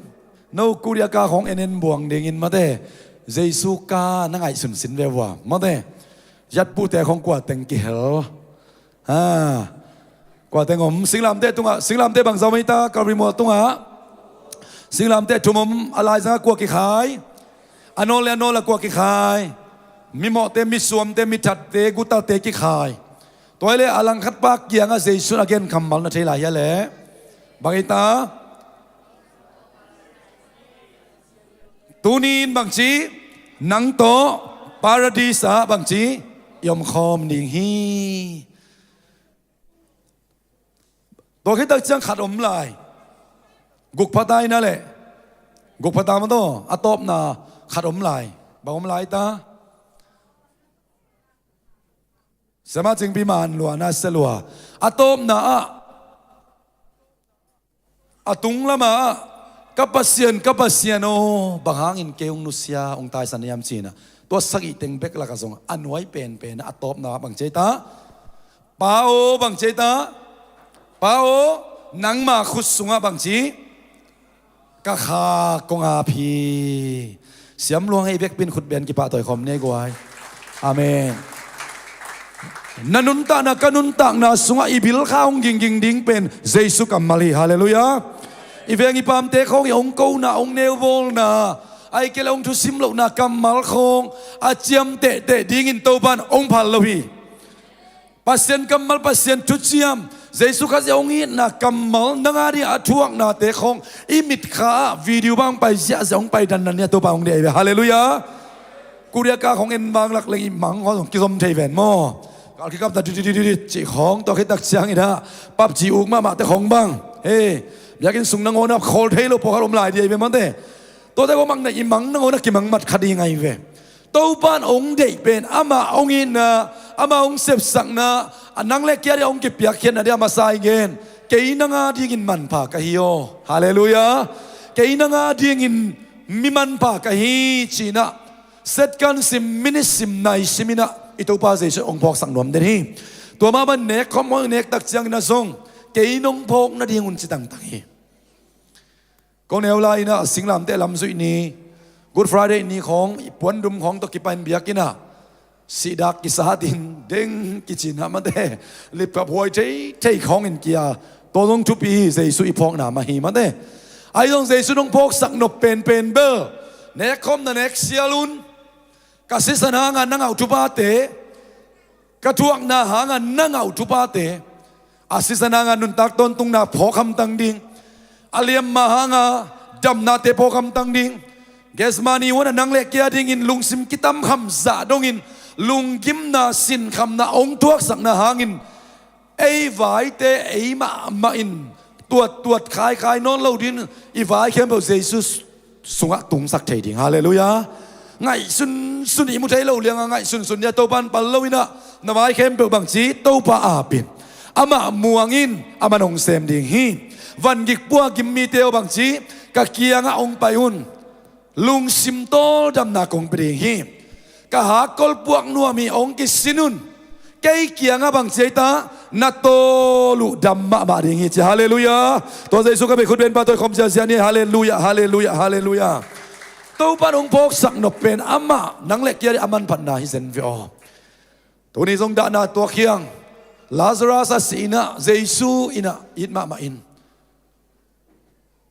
no Korea ka khong en en buang dingin mate. Jesu ka na ngaihsun sin ve ua mate. Yatpute khong kua teng kihel? Ha. Kua teng om singlamteh tungah? Singlamteh bang za om ei ta Calvary mual tungah? Singlamteh thum om, a laizangah kua kikhai? A nawl le a nawl ah kua kikhai? Mimawhte, misuamte, mithatte, gutate kikhai. Tua hi leh a langkhat pa kiangah Jesu in a gen kammal na thei lai hia leh? Bang ei ta? Tuni in bang ci? Nang tawh Paradise ah bang ci? I omkhawm ding hi. Tua khit tak ciang khat om lai. Guk pha ta in ah leh. Guk pha ta maw taw, a tawpna khat om lai. Bang om lai ta? Siamah Cingpi man lua, na sia lua. A tawpna ah, a tung lamah, ka Pasian, ka Pasian aw, bang hangin kei ong nusia, ong taisan hiam ci-in ah. Tua sagih teng bek lakah zong a nuai penpen ah a tawpna bang ci ei ta? Pa aw, bang ci ei ta? Pa aw, nangma khut sungah bang ci? Ka kha kong ap hi. Siam luang ei, i vekpi-in khut beng kipahtawi khawm ni ei guai. Amen. Na nuntakna, ka nuntakna sungah i bil kha hong gingging ding pen Jesu kammal hi. Halleluiah. I veng i pamte khawng i hong kona, hong neubawlna, ai kei le hong thusim lohna kammal khawng a ciam tehteh dingin Topa'n hong phal lo hi. Pasian kammal, Pasian thuciam, Jesu Khazih hong itna kammal, nang a dingin a thuaknate khawng i mitkha ah video bang pai ziahziah, hong pai dandan ni a, Topa hong deih ve. Halleluiah. Korea ka khawng en bang lak leng i mang khawng zong kizom thei ven maw? Kal kikapna dididididid cih khawng, tua khit tak ciangin ah PUBG uk mahmahte khawng bang, hei, biakinn sung nangawn ah khawl thei lo pawlkhat om lai ding hi ve mate. Tuate khawng bang na i mang nangawn ah kimang mat kha ding ahi ve. Topa'n hong deih pen amah hong itna, amah hong sepsakna, a nang le kei a dingin hong kipiakkhiatna ding a masa hi gen. Kei nang a dingin manpha ka hi aw. Halleluiah. Kei nang a dingin mi manpha ka hi ci-in ah, second sim, minute sim, nai sim in ah i Topa Jesu hong phawksak nuam den hi. Tua mah bang nek khawm, hong nek tak ciangin ah zong kei nong phawk nading un ci tangtang hi. Ko neu lai-in ah singlamteh lam zuih ni, Good Friday ni khawng, i puandum khawng tawh kipan biakinn ah sihdak kisa ding deng kici-in ah mate, lipkhap huai theithei khawngin kia, tua zong thupi hi, Jesu i phawkna mah hi mate. Ahi zong Jesu nong phawksak nop penpen bel, nek khawm na nek sial un. Ka sisan hangah na ngah uh thuphate, ka thuakna hangah na ngah uh thuphate, A sisan hanga nuntak tawntungna phawk hamtang ding, a liamma hanga damnate phawk hamtang ding, Gethsemane huan a nang le kei a dingin lungsim kitamkham zah dongin lunggimna sinkhamna hong thuaksakna hangin ei vaite ei mahmah in tuattuat khaikhai nawn lo dingin i vai khempeuh Jesu sungah tungsak thei ding. Halleluiah. Ngaihsunsun i mu thei lo lianga ngaihsunsun nia, Topa in pal lo inah na vai khempeuh bangci Topa apin amah muangin a man hong sem ding hi. Vangik pua gim mite aw bangci ka kiangah hong pai un. Lungsim tawldamna kong pia ding hi. Ka hakkol puak nuam hi, hong kisin un. Kei kiangah bangci ei ta, na tawl uh dam mahmah ding hi ci. Halleluiah. Tua Jesu ka bia khut benpa tawi khawm ziahziah ni. Halleluiah, halleluiah, halleluiah. Topa in hong phawksak nop pen amah nang le kei a ding a manphatna hi zen ve aw. Tuni zong dahna tuak hiang. Lazarus a si inah Jesu inah it mahmah in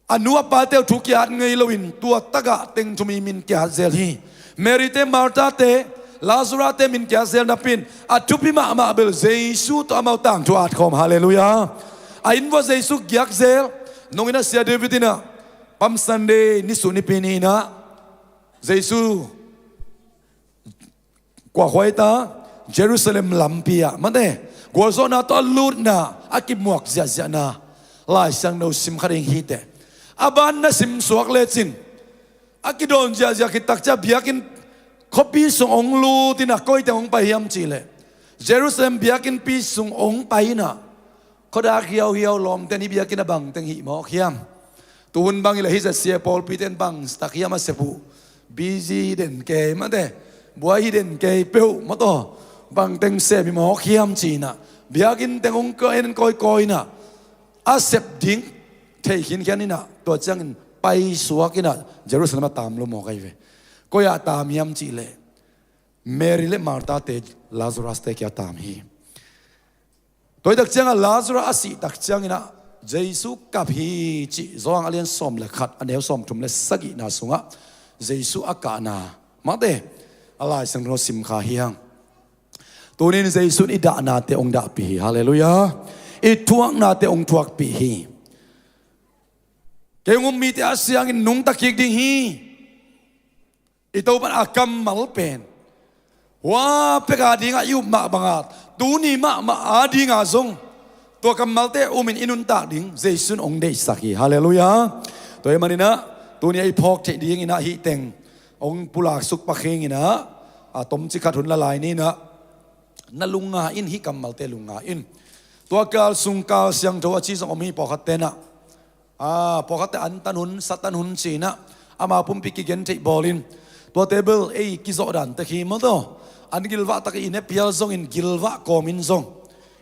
a nu a pate uh thu kiat ngei loin tua tagah teng thumi min kiat zel hi. Mary te, Martha te, Lazarus te min kiat zel napin a thupi mahmah bel Jesu tawh amau tangthu at khawm. Halleluiah. A inn vua Jesu giak zel. Nungin a sia David inah Palm Sunday nisuh nipi ni inah Jesu kuahuai ta Jerusalem lampi ah mate gualzawhna tawh a lutna a kimuak ziahziahna Lai Siangtho sim kha ding hi teh. A ban na simsuak lecin a kidawn ziahziah khit takciang biakinn khuapi sung hong lut inah koi teng hong pai hiam cihleh Jerusalem biakinnpi sung hong pai inah khuadak hiauhiau lawmte ni biakinn a bangteng hih mawk hiam? Tuhun bang hileh hih zat sia pawlpite in bangtak hiam a sep uh? Busy hi den kei mate, buai hi den kei peuh mawtaw, bangteng sep hi mawk hiam ci inah biakinn teng hong kawikawi inah a sep ding thei khinkhian inah tua ciangin paisuak inah Jerusalem a tam lo mawk ahi ve. Koi ah tam hiam cihleh Mary le Martha te, Lazarus te kia tam hi. Tua hi tak ciangah Lazarus a sih tak cianginah Jesu kap hi cih Johan a lian sawm le khat a neu sawmthum le sagihna sungah Jesu a kahna mate a Lai Siangtho sim kha hiang. Tunin Jesu in i dahnate hong dahpih hi. Halleluiah. I thuaknate hong thuakpih hi. Kei hong um mite a siangin nungta kik ding hi. I Topa in a kammal pen hua pek a dingah i up mah banga tuni mahmah a dinga zong tua kammalte umin i nuntak ding Jesu in hong deihsak hi. Halleluiah. Tua hi maninah tuni a i phawk theih dinginah hih teng hong pulak suk pakhinginah a tomci khat hun la lai ninah na lungnga in, hih kammalte lungnga in. Tua kal sung kal siangtho a ci zong om hi. Pawlkhat tenah a pawlkhatte antan hun satan hun cinah ama pumpi kigen theih bawlin tua table ei kizawh dan tek hi mawtaw. An gilvah tak i ne pial zongin gilvah kawmin zong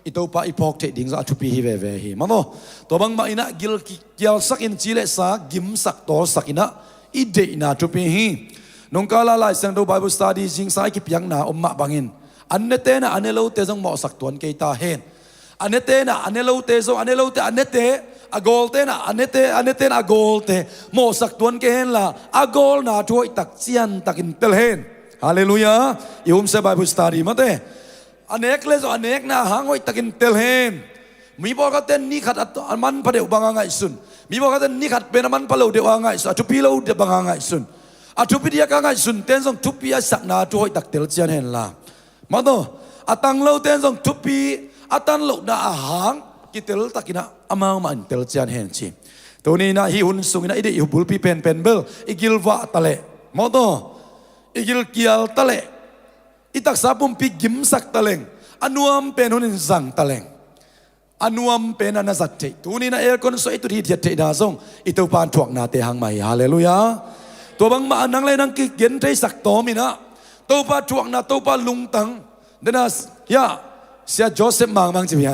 i Topa i phawk theih ding zong a thupi hi veve hi mawtaw. Tua bangmah inah gil ki- kialsak in ci le sa gimsak tawlsak inah i deihna thupi hi. Nungkala Lai Siangtho Bible study zingsang i kipiakna om mah bangin an ne tenah a ne lote zong mawhsak tuan kei ta hen. A ne tenah a ne lote zong a ne lote a nete a gawl tenah a nete a ne tenah a gawlte mawhsak tuan kei henla a gawlna thu hoihtak ciantakin tel hen. Halleluiah. I umsia Bible study mate a nek le zong a nekna a hang hoihtakin tel hen. Mi pawlkhatte ni khat a manpha deuh banga ngaihsun. Mi pawlkhatte ni khat pen a manpha lo deuh a ngaihsun, a thupi lo deuh banga ngaihsun. A thupi diaka ngaihsun ten zong thupi a sakna thu hoihtak tel cian henla mawtaw, a tang lo ten zong thupi a tan lohna a hang kitel takinah amau mah in tel cian hen ci. Tuninah hih hun sunginah i deih i bulpi penpen bel i gilvah taleh mawtaw, i gilkial taleh i taksa pumpi gimsak taleng a nuam pen hunin zang taleng a nuam pen a na zat theih tuninah aircon suah i tut hithiat theihna zong i Topa in thuaknate hangmah hi. Halleluiah. Tua bangmah a nang le nang kigen theisak tawminah Topa thuakna Topa lungtang dena hia Sia Joseph Mangmang cibia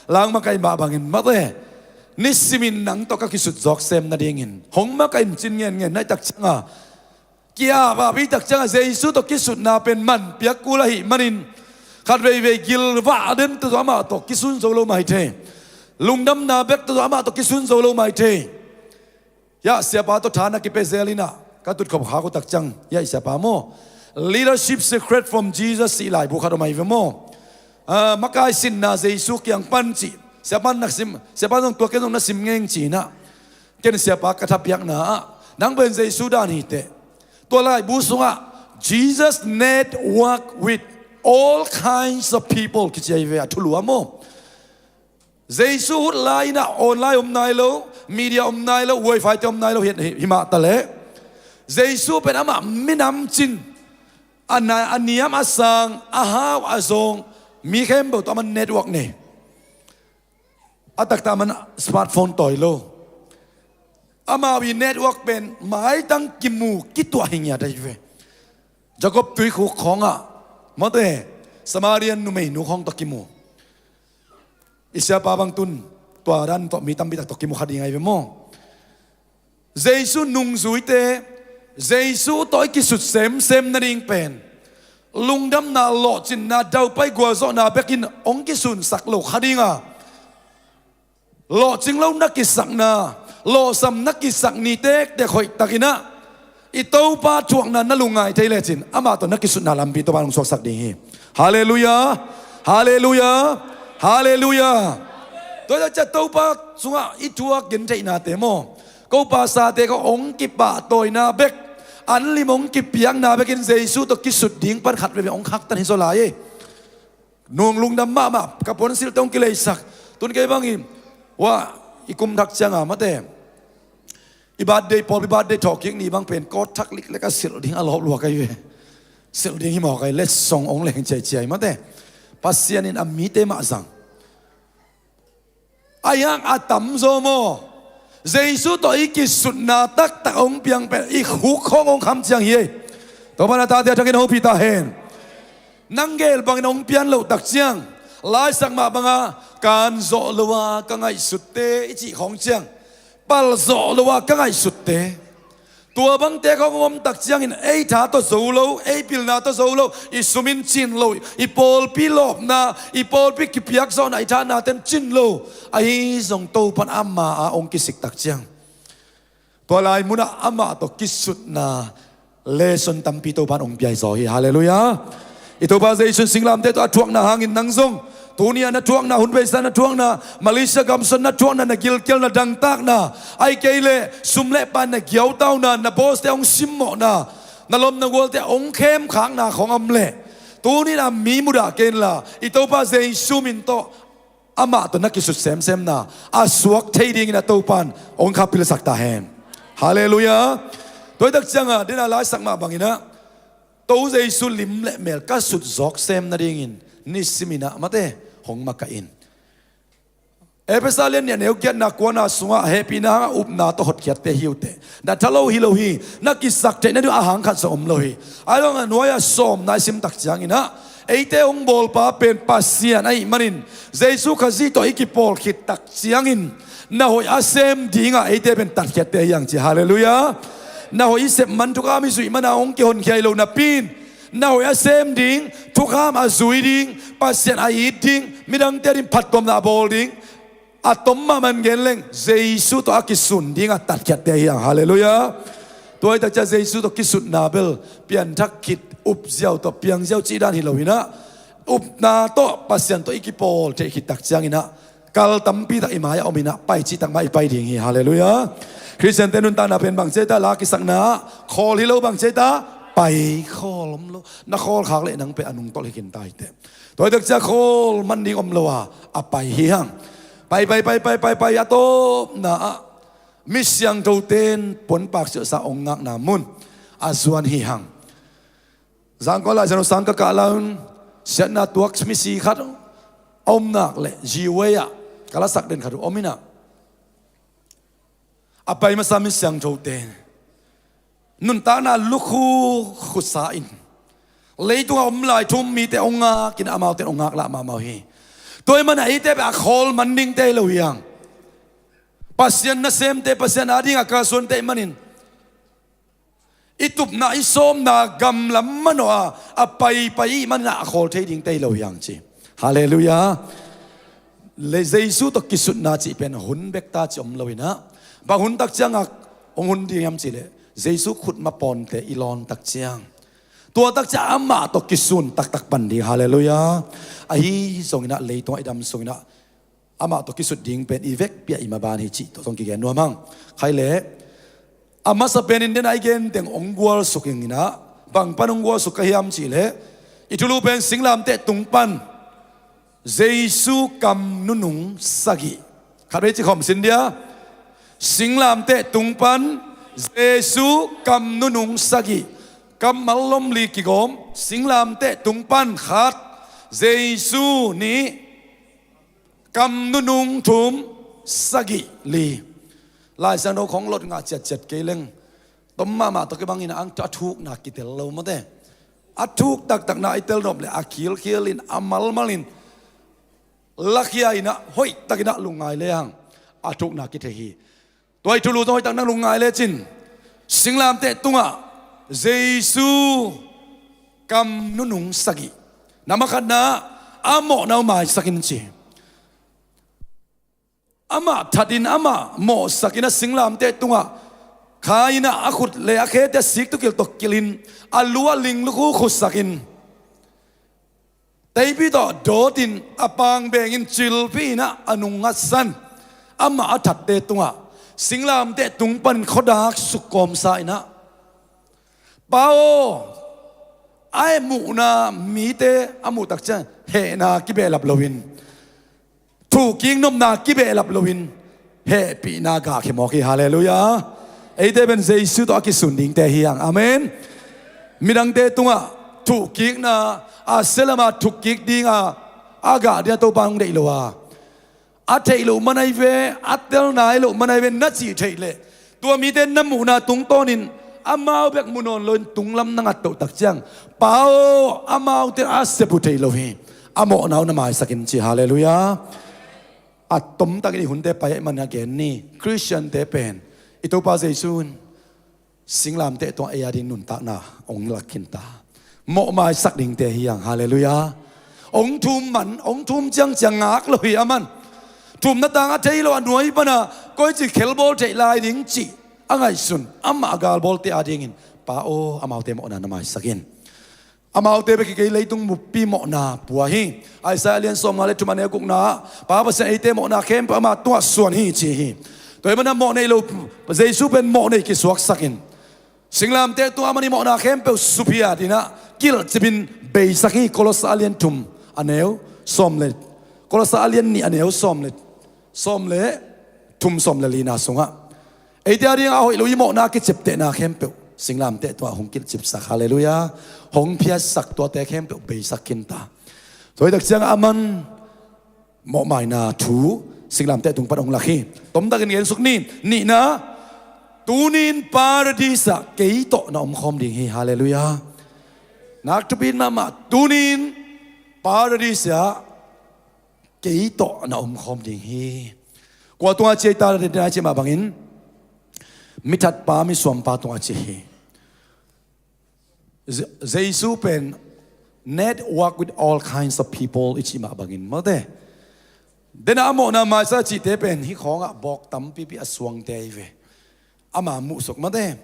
langmakaih mah bangin mate nisimin nang tawh ka kisut zawk sem nadingin hong makaih in cin ngenngen na i tak cianga kia vapih tak ciangah Jesu tawh kisutna pen man piak kul ahih manin khat veivei gilvah den tawh amah tawh kisun zo lo mai thei. Lungdamna bek tawh amah tawh kisun zo lo mai thei. Yah siapa tawh tha na kipia zel inah ka tutkhop khak uh tak ciang yah siapa maw Leadership Secret from Jesus sih laibu khat om ahi ve maw. ah, makai sinna Jesu kiang pan cih, siapa na sim, siapa zong tua ken zong na sim ngeng ci-in ah, ken siapa ka thapiakna ah, nang pen Jesu dan hi teh. Tua laibu sungah Jesus network with all kinds of people kici ahi ve, a thulu a maw. Jesu hut lai-in ah online om nai lo, media om nai lo, wifi te om nai lo hi, hi, hi mah ta leh, Jesu pen amah minam cin, a na, a niam a sang, a hau a zawng, mi khempeuh tawh amah network nei. A taktak amah smartphone tawi lo. Amau i network pen maitang kimu kituah hi ngiat ahi ve. Jacob tuikhuk khawngah, mawte, Samarian numeinu khawng tawh kimu. I siapa bang tun tua dan tawh mi tampi tak tawh kimu kha ding ahi ve maw. Jesu nungzuite, Jesu tawh i kisut semsem nading pen lungdamna, lawhcinna, daupai gualzawhna bekin hong kisunsak lo kha ding a, lawhcing lo na kisakna, lawhsam na kisak ni tektek hoihtakin ah, i Topa thuakna na lungngai thei lecin amah tawh na kisutna lampi Topa in hong suaksak ding hi. Halleluiah. Halleluiah. Halleluiah. Tua hi tak ciang Topa sungah i thuak gentheihnate maw, ko pasate ko hong kipahtawina bek, an lim hong kipiakna bekin Jesu tawh kisut ding pan khat veve hong khaktan hi zaw lai. Nung lungdam mahmah, ka puansilhte hong kileisak. Tun kei bangin, wah, i kum thak cianga mate, i birthday, pawlpi birthday thawhkik ni bang pen kawt thak liklek a silh ding a lawp lua ka hi ve. Silh ding hi mawk a hi, letsong hong leng ciaiciai mate. Pasian in a mite mah zang. A hiang a tamzaw maw, Jesu tawh i kisutna taktak hong piang pen i khuk khawng hong kham ciang hi ei. Topa na tate a thakin hopih ta hen. Nang gel bangin hong pian loh tak ciang, laisak mah banga, kan zawh lo a ka ngaihsutte i cih khawng ciang, pal zawh lo a ka ngaihsutte, tua bangte khawng hong om tak ciangin ei tha tawh zo lo, ei pilna tawh zo lo, i sum in cin lo, i pawlpi lawpna, i pawlpi kipiakzawhna, i thanaten cin lo, ahi zong Topan ama a hong kisik tak ciang, tua lai munah amah tawh kisutna lesson tampi Topan hong piaizaw hi. Halleluiah. I Topa Jesu in singlamteh tawh a thuakna hangin nang zong tuni-a na thuakna, hun beisa na thuakna, Malaysia gamsung na thuakna, na gilkialna, dangtakna, ahih kei leh sum le pai na giautauna, na bawste hong simmawhna, na lawm na gualte hong khemkhakna khawng a om leh, tuni-in a mi mudah kei inla, i Topa Jesu min tawh amah tawh na kisut semsemna a suak thei dingin a Topan hong kha pilsak ta hen. Halleluiah. Tua hi tak cianga, dena laisak mah bangin ah, To Jesu lim le mel ka sut zawk sem nadingin nisimin ah mate hong makaih in. Efesa lian nih a neu giatna kuana sungah hehpihna hangah upna tawh hotkhiatte hi uh teh. Na tha lo hi lo hi, na kisak theih nading a hang khat zong om lo hi. Ahi zongin a nuai-ah sawmna i sim tak ciangin ah, eite hong bawlpa pen Pasian ahih manin Jesu Khazih tawh i kipawl khit tak ciangin na hoih a sem dingah eite pen tatkhiatte hi hang ci. Halleluiah. Na hoih i sep man, thukham i zuih mana hong kihonkhia hi lo napi-in, na hoih a sem ding, thukham a zui ding, Pasian a it ding, midangte ading phattuamna a bawl ding, a tom mahmah in gen leng Jesu tawh a kisun dingah tatkhiatte hi hang. Halleluiah. Tua hi tak ciang Jesu tawh kisutna bel pianthak khit, up ziau tawh piang ziau cih dan hi lo-in ah, upna tawh Pasian tawh i kipawl theih khit tak ciangin ah, kal tampi tak i mai-ah om-in ah, pai cih tak mah i pai ding hi. Halleluiah. Khristiante nuntakna pen bang ci hiam cih leh, la kisakna ah khawl hi lo, bang ci hiam cih leh, pai khawl om lo. Na khawl khak leh nang pen a nungtolh hi khin ta hi teh. Tua hi tak ciang khawl man ding om lo a, a pai hi hang. Pai, pai, pai, pai, pai, pai, a tawpna ah mi siangthote in puanpak silhsa hong ngakna mun a zuan hi hang. Zangkong Lai Siangtho sang ka kah lai-un, siatna tuak misi khat a om nak leh, G-Way ah ka lasak den khat uh om-in ah, a pai masa mi siangthote nuntakna lukhu khusa in, leitungah om lai thu-um mite hong ngakin, amaute hong ngak lah mahmah uh hi. Tua ahih manin eite pen a khawl man dingte hi lo hi hang. Pasian nasemte, Pasian adingah kalsuante ahih manin, i tupna, i sawmna gamlam manawh a, a paipai ahih manin ah a khawl thei dingte hi lo hi hang ci. Halleluiah. Le Jesu tawh kisutna cih pen hun bek ta cih om lo-in ah, bang hun tak ciangah hong hun ding hiam cih leh, Jesu khutma pawnte i lawn tak ciang, Tua takciang amah tawh kisun taktak pan ding. Halleluiah. Ahi zonginah leitungah i dam sunginah amah tawh kisut ding pen i vekpi-a i maban hi cih tawh zong kigen nuam hang. Khai leh a masa penin dena i genteng hong gualsuk inginah bang pan hong gualsuk ka hiam cihleh i thulu pen singlamteh tung pan Jesu kam nunung sagih. Khatvei ci khawm sin dia. Singlamteh tung pan Jesu kam nunung sagih. Kammal lom li kigawm. Singlamteh tung pan khat, Jesu nih, kam nunung thum, sagih li. Lai Siangtho khong lot ngah ciatciat kei leng tom mahmah tawh kibangin a thukna kitel lo mawte. A thuk taktakna i tel nop le a khilkhil in a malmal in lakhia inah hoihtakinah lungngai le hang a thukna kithei hi. Tua i thulu zong hoihtak nang lungngai lecin singlamteh tungah Jesu kam nunung sagih. Na makhatna a mawhna uh maisakin ci. Amah thatin amah mawhsakin a singlamteh tungah kha inah a khut le a khete siktukil tawh kilhin a lu a linglukhu khutsakin teipi tawh dawtin a pang bengin cilpi inah a nung ngatsan. Amah a thatte tungah singlamteh tung panin khuadak sukkawmsa inah Pa aw, a muhna mite a muhtak ciang hehna kibehlap loin thuhkik nopna kibehlap loin hehpihna gahkhia mawk hi. Halleluiah. Eite pen Jesu tawh a kisun dingte hi hang. Amen. Midangte tungah thuhkikna a selama thukkik dinga a gah dinga Topa hong deih lo a a theih loh man ahi ve, a telna hi loh man ahi ve na cih theih leh tua mite na muhna tungtawnin amau bek mu nawn loin tunglam na ngattoh takciang Pa aw, amaute a sep uh theih lo hi. A mawhna uh na maisakin ci. Halleluiah. A tomtakin i hunte pai ahih manin a gen ni Khristiante pen i Topa Jesu in singlamteh tungah ei a ding nuntakna hong lak khinta. Mawhmaisak dingte hi hang. Halleluiah. Hong thum man hong thum ciangciang ngak lo hi a man. Thumna tang a thei lo a nuai pana koici khelbawl theih lai ding cih a ngaihsun amah a galbawlte a dingin Pa aw, amaute mawhna na maisakin. Amaute bek hi kei, leitung buppi mawhna pua hi. Isaiah lian sawmnga le thum a neu gukna ah Pa Pasian eite mawhna khempeuh ama tungah suan hi ci hi. Tua hi mana mawh nei lo Jesu pen mawh nei kisuaksakin singlamteh tungah amah nih mawhna khempeuh suphiat inah kilhcipin beisak hi. Kolosa lian thum a neu sawm le Kolosa lian nih a neu sawm le sawm le thum sawm le lina sungah eite a dingah a hoih lo i mawhna kiciptehna khempeuh singlamteh tungah hong kilhcipsak. Halleluiah. Hong phiatsak tuate khempeuh beisak khinta. Tua hi takciang a man mawhmaina thu singlamteh tung pan hong lak hi. Tomtakin gensuk ni. Nihna, tunin Paradis ah kei tawh na omkhawm ding hi. Halleluiah. Nak thupit mahmah, tunin Paradis ah kei tawh na omkhawm ding hi. Kua tungah ci ei ta dena i cih mah bangin mithatpa misuampa tungah ci hi. Jesu pen network with all kinds of people i cih mah bangin mawte. Dena a mawhna maisa cihte pen hih khawngah bawk tampipi a suangte ahi ve. Ama muhsuk mawte.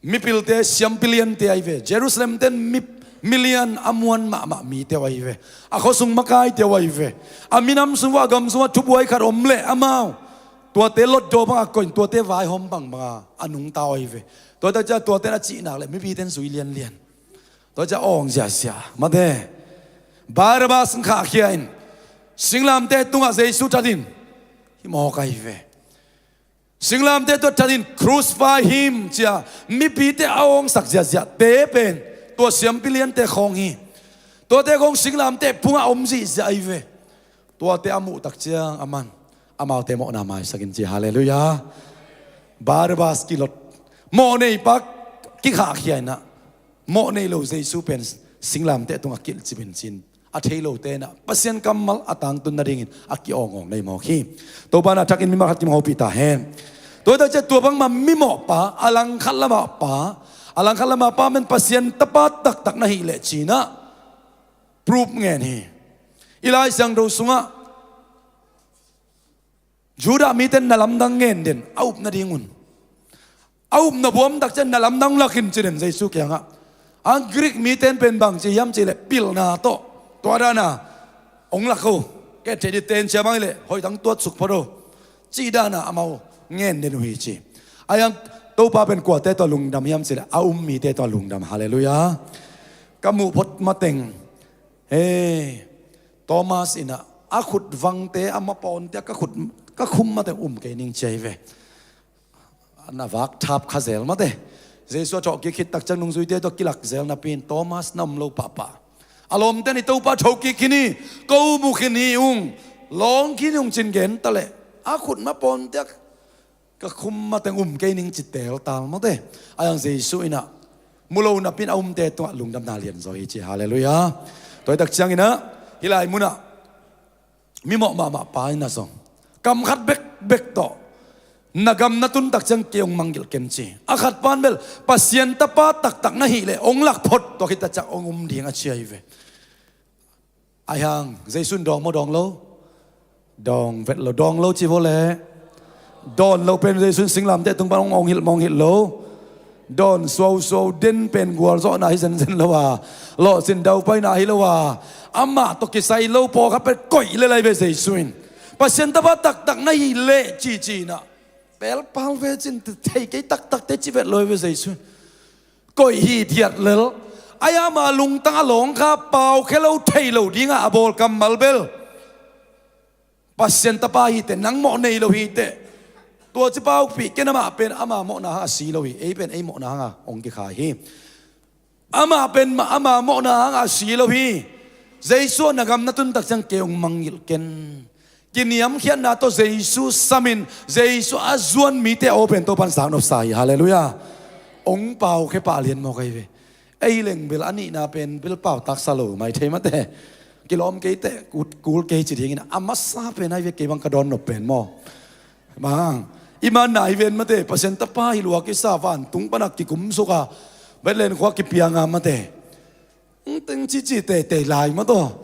Mipilte siampi liante ahi ve. Jerusalem ten mi milian a muan mahmah mite uh ahi ve. A khuasung makaite uh ahi ve. A minam sung uh a gam sungah thubuai khat om leh amau tuate lotdaw bangah koih in tuate vaihawm bangbanga a nungta uh ahi ve. Tuate ciah tuate na cihnak leh mipite in zui lianlian. Tuate ciah awng ziahziah mate. Barabas khahkhia in singlamteh tungah Jesu thatin hih mawk ahi ve. Singlamteh tua thatin crucify him cia mipite a awngsak ziahziahte pen tua siampi liante khawng hi. Tuate khawng singlamteh phungah om zihziah ahi ve. Tuate a muhtak ciang a man amaute mawhna maisakin ci. Halleluiah. Barabas kilot mawh neipa kikhahkhia inah mawh nei lo Jesu pen singlamteh tungah kilhcipin cin a thei lote inah Pasian kammal a tangtun nadingin a ki-awngawng nei mawk hi. Topa na thakin mimal khat kim hopih ta hen. Tua hi tak ciah tua bangmah mimawhpa a langkhat lamah pa a langkhat lamah pa men Pasian tapa taktak na hih leh cinah proof ngen hi. I Lai Siangtho sungah Judah mite na lamdang ngen den a up nadingun a upna buamtak ciah na lamdang lakin ci den Jesu kiangah A Greek mite in pen bang ci hiam cih leh pilna tawh, tua dana hong lak ho, ka et theih ding ten cia bang hileh hoih dang tuat suk phot ho, cih dana amau ngen den uh hi ci. Ahi hang Topa pen kuate tawh lungdam hiam cih leh a um mite tawh lungdam. Halleluiah. Ka muh phot mateng, he, Thomas in ah a khut vangte, a mapawnte ah ka khut, ka khum mateng um kei ning ci ahi ve. Na vak thap kha zel mate. Jesu a thawhkik khit tak ciang nungzuite tawh kilak zel napi in Thomas na um lo pahpah. A lawmte in, "I Topa thokik khin hi, ko mu khin hi ung, lawng khin hi ung," ci-in gen ta leh a khut mapawnte ah ka khum mateng um kei ning ci teltal mate. Ahi hang Jesu in ah mu lo napi in a umte tungah lungdamna lianzaw hi ci. Halleluiah. Tua hi tak ciangin ah hih lai munah mi mawh mahmah pa in ah zong kam khat bekbek tawh, "Na gam na tun tak ciang kei hong mangngilh ken," ci. A khat pan bel, "Pasian Tapa taktak na hih leh hong lak phot, tua khit tak ciang hong um ding," a ci ahi ve. Ahi hang Jesu in dawng maw dawng lo? Dawng vet lo. Dawng lo ci vo leh. Dawn lo pen Jesu in singlamteh tung pan hong, hong hilh maw, hong hilh lo? Dawn suausuau den pen gualzawhna hi zenzen lo a, lawhcin daupaina hi lo a, amah tawh kisai lo pawlkhat pen koih lel ahi ve Jesu in. "Pasian Tapa taktak na hih leh," ci ci in ah, "Pelpal ve," ci-in, "Thei kei taktak teh," ci vet lo ahi ve Jesu in. Koih hithiat lel. Ahi hang ama lungtang a lawng kha, paukhia lo thei lo dingah a bawl kammal bel, "Pasian Tapa hi teh, nang mawh nei lo hi teh, tua ci paupih ken, amah pen ama mawhna hangah si lo hi, ei pen ei mawhna hangah hong kikhai hi. Amah pen ma-, ama mawhna hangah si lo hi. Jesu, na gam na tun tak ciang kei hong mangngilh ken." Kiniamkhiatna tawh Jesu samin, Jesu a zuan mite aw pen Topa'n zaknop sa hi. Halleluiah. Hong paukhia pah lian mawk ahi ve. Ei leng bel a nihna pen bel pautak sa lo mai thei mate. "Kilawm kei teh, kul, kul kei," ci dingin a masa pen ahi ve, kei bang ka dawnnop pen maw. Bang, i manna hi ven mate, Pasian Tapa hi lua kisa, vantung panah kikumsuk a, Bethlehem khua kipiang a mate. Teng cici teitei lai maw taw.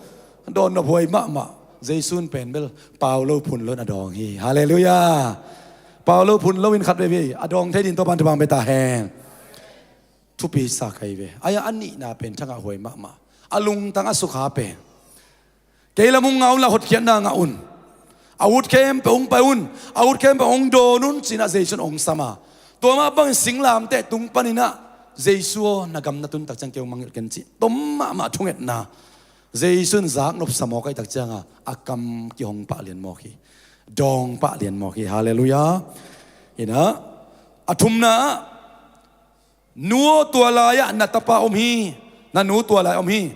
Dawnnop huai mahmah. Jesu in pen bel pau lo phun lo in a dawng hi. Halleluiah. Pau lo phun lo in khat veve a dawng thei dingin Topa'n thupha hong pia ta hen. Thupi sa ka hi ve. Ahi a, a nihna pen thangah huai mahmah. A lungtang a sukha pen, "Kei lam hong ngah un la, hotkhiatna ngah un. A ut khempeuh hong pai un. A ut khempeuh hong dawn un," ci-in ah Jesu in hong sam a. Tua mah bangin singlamteh tung panin ah, "Jesu aw, na gam na tun tak ciang kei hong mangngilh ken," cih tom mahmah thungetna Jesu in zaknop sa mawk ahih tak ciangin a kam kihong pah lian mawk hi. Dawng pah lian mawk hi. Halleluiah. Hi-in ah, a thumna ah, "Nu aw, tua lai-ah na tapa om hi. Na nu tua lai om hi."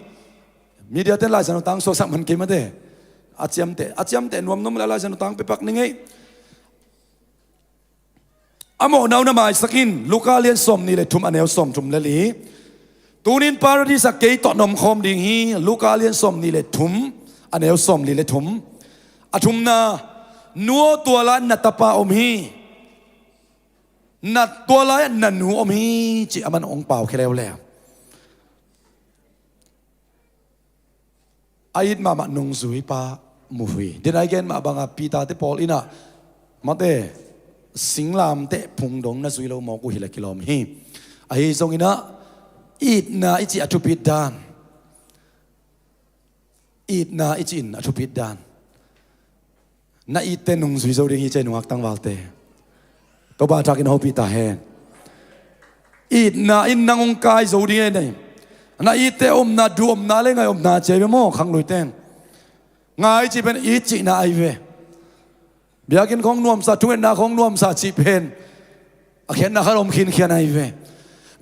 Media ten Lai Siangtho tang suaksak man kei mate. A ciamteh, a ciamteh nuamnuam leh Lai Siangtho tang pia pak ni ngei. "A mawhna uh na maisak in," Luka lian sawmnih leh thum, a neu sawmthum leh li. "Tuni-in Paradis ah kei tawh na omkhawm ding hi," Luka lian sawmnih leh thum, a neu sawmli leh thum. A thumna, "Nu aw, tua lai-ah na tapa om hi. Na, tua lai-ah na nu om hi," ci-in aman hong paukhia leuleu. A it mahmah nungzuipa mu hi. Dena i gen mah bangin Peter te pawl in ah, mate, singlamteh phung dong na zui lo mawk uh hi leh kilawm hi. Ahi zongin ah, itna i cih a thupit dan, itna i cih in a thupit dan, na itte nungzui zo ding hi ci-in, nungak tangvalte. Topa thakin hopih ta hen. Itna in nang hong kai zo ding hi. Na itte omna, duh omna leh ngai omna ci ahi ve maw, khangluite in. Ngai cih pen it cihna ahi ve. Biakinn khawng nuamsa, thungetna khawng nuamsa cih pen a khiatna khat om khinkhian ahi ve.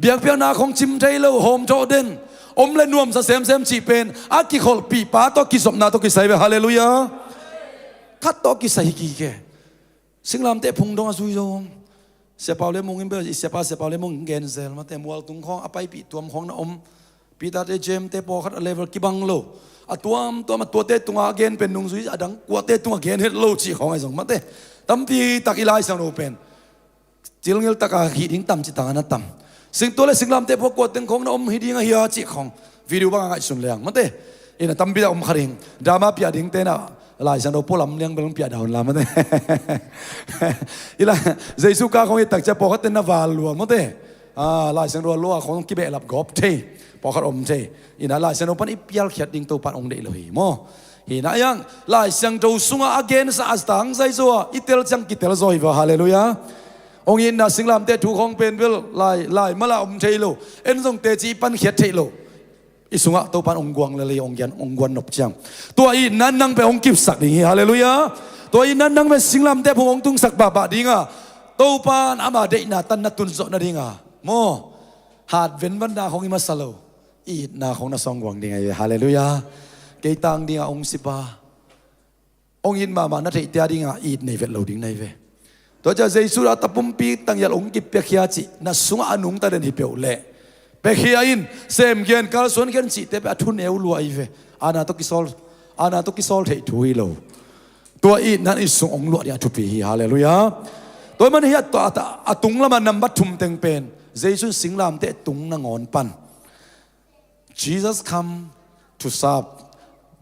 Biakpiakna khawng cim thei lo, hawmthawh den, om leh nuamsa semsem cih pen a kikholhpihpa tawh, kizopna tawh kisai ve. Halleluiah. Khat tawh kisai hi kei. Singlamteh phung dong a zui zo om. Sia Pau Lem Mung in bel, i siapa Sia Pau Lem Mung in gen zel mate, mualtung khawng a paipih tuam khawng na om. Peter te, James te pawlkhat a level kibang lo. A tuamtuam, a tuate tungah a gen pen nungzui, a dang kuate tungah gen het lo cih khawng ahi zong mate. Tampi tak i Lai Siangtho pen cilngil takin hih ding tam ci tangin a tam. Sing, tua leh singlamteh phung kuate khawng na om hi ding ahi a cih khawng video bangin ngaihsun leng mate. Ina tampi a om kha ding. Drama piak dingte in ah Lai Siangtho pualam liang bel hong piak dah un la mate. Ina Jesu kah khawng i et tak ciang pawlkhatte na val lua mate. Ah, Lai Siangtho a lua khawng kibehlap gawp thei. Pawlkhat om thei. Ina Lai Siangtho pan i pialkhiat ding Topan hong deih lo hi maw? Hi na iang Lai Siangtho sungah a gensa a tangzai zaw a i tel ciang kitel zaw hi va. Halleluiah. Hong itna singlamteh thu khawng pen bel lai, lai mala om thei lo. En zong teci i pankhiat theih lo. I sungah Topan hong guang lel hi, hong guan, hong guan nop ciang. Tua itna in nang pen hong kipsak ding hi. Halleluiah. Tua itna in nang pen singlamteh phung hong tungsak pahpah ding a, Topan ama deihna tan na tun zawh nading a maw? Hat venvanna hong hi masa lo. Itna hong na sawng guang ding ahi ve. Halleluiah. Kei tang ding a hong sipa, hong it mahmah na theihte a ding a it nei vet lo ding na hi ve. Tua ciah Jesu a tapumpi tangial hong kipiakhia cih na sungah a nungta den hi peuh leh, piakhia in, sem gen, kalsuan gen cihte pen a thuneu lua ahi ve. Ana tawh kisawl, ana tawh kisawl theih thu hi lo. Tua itna in i sung hong luah ding a thupi hi. Halleluiah. Tua man hi a, a, a tunglam a nambat thum teng pen Jesu in singlamteh tung nangawn pan, Jesus come to serve.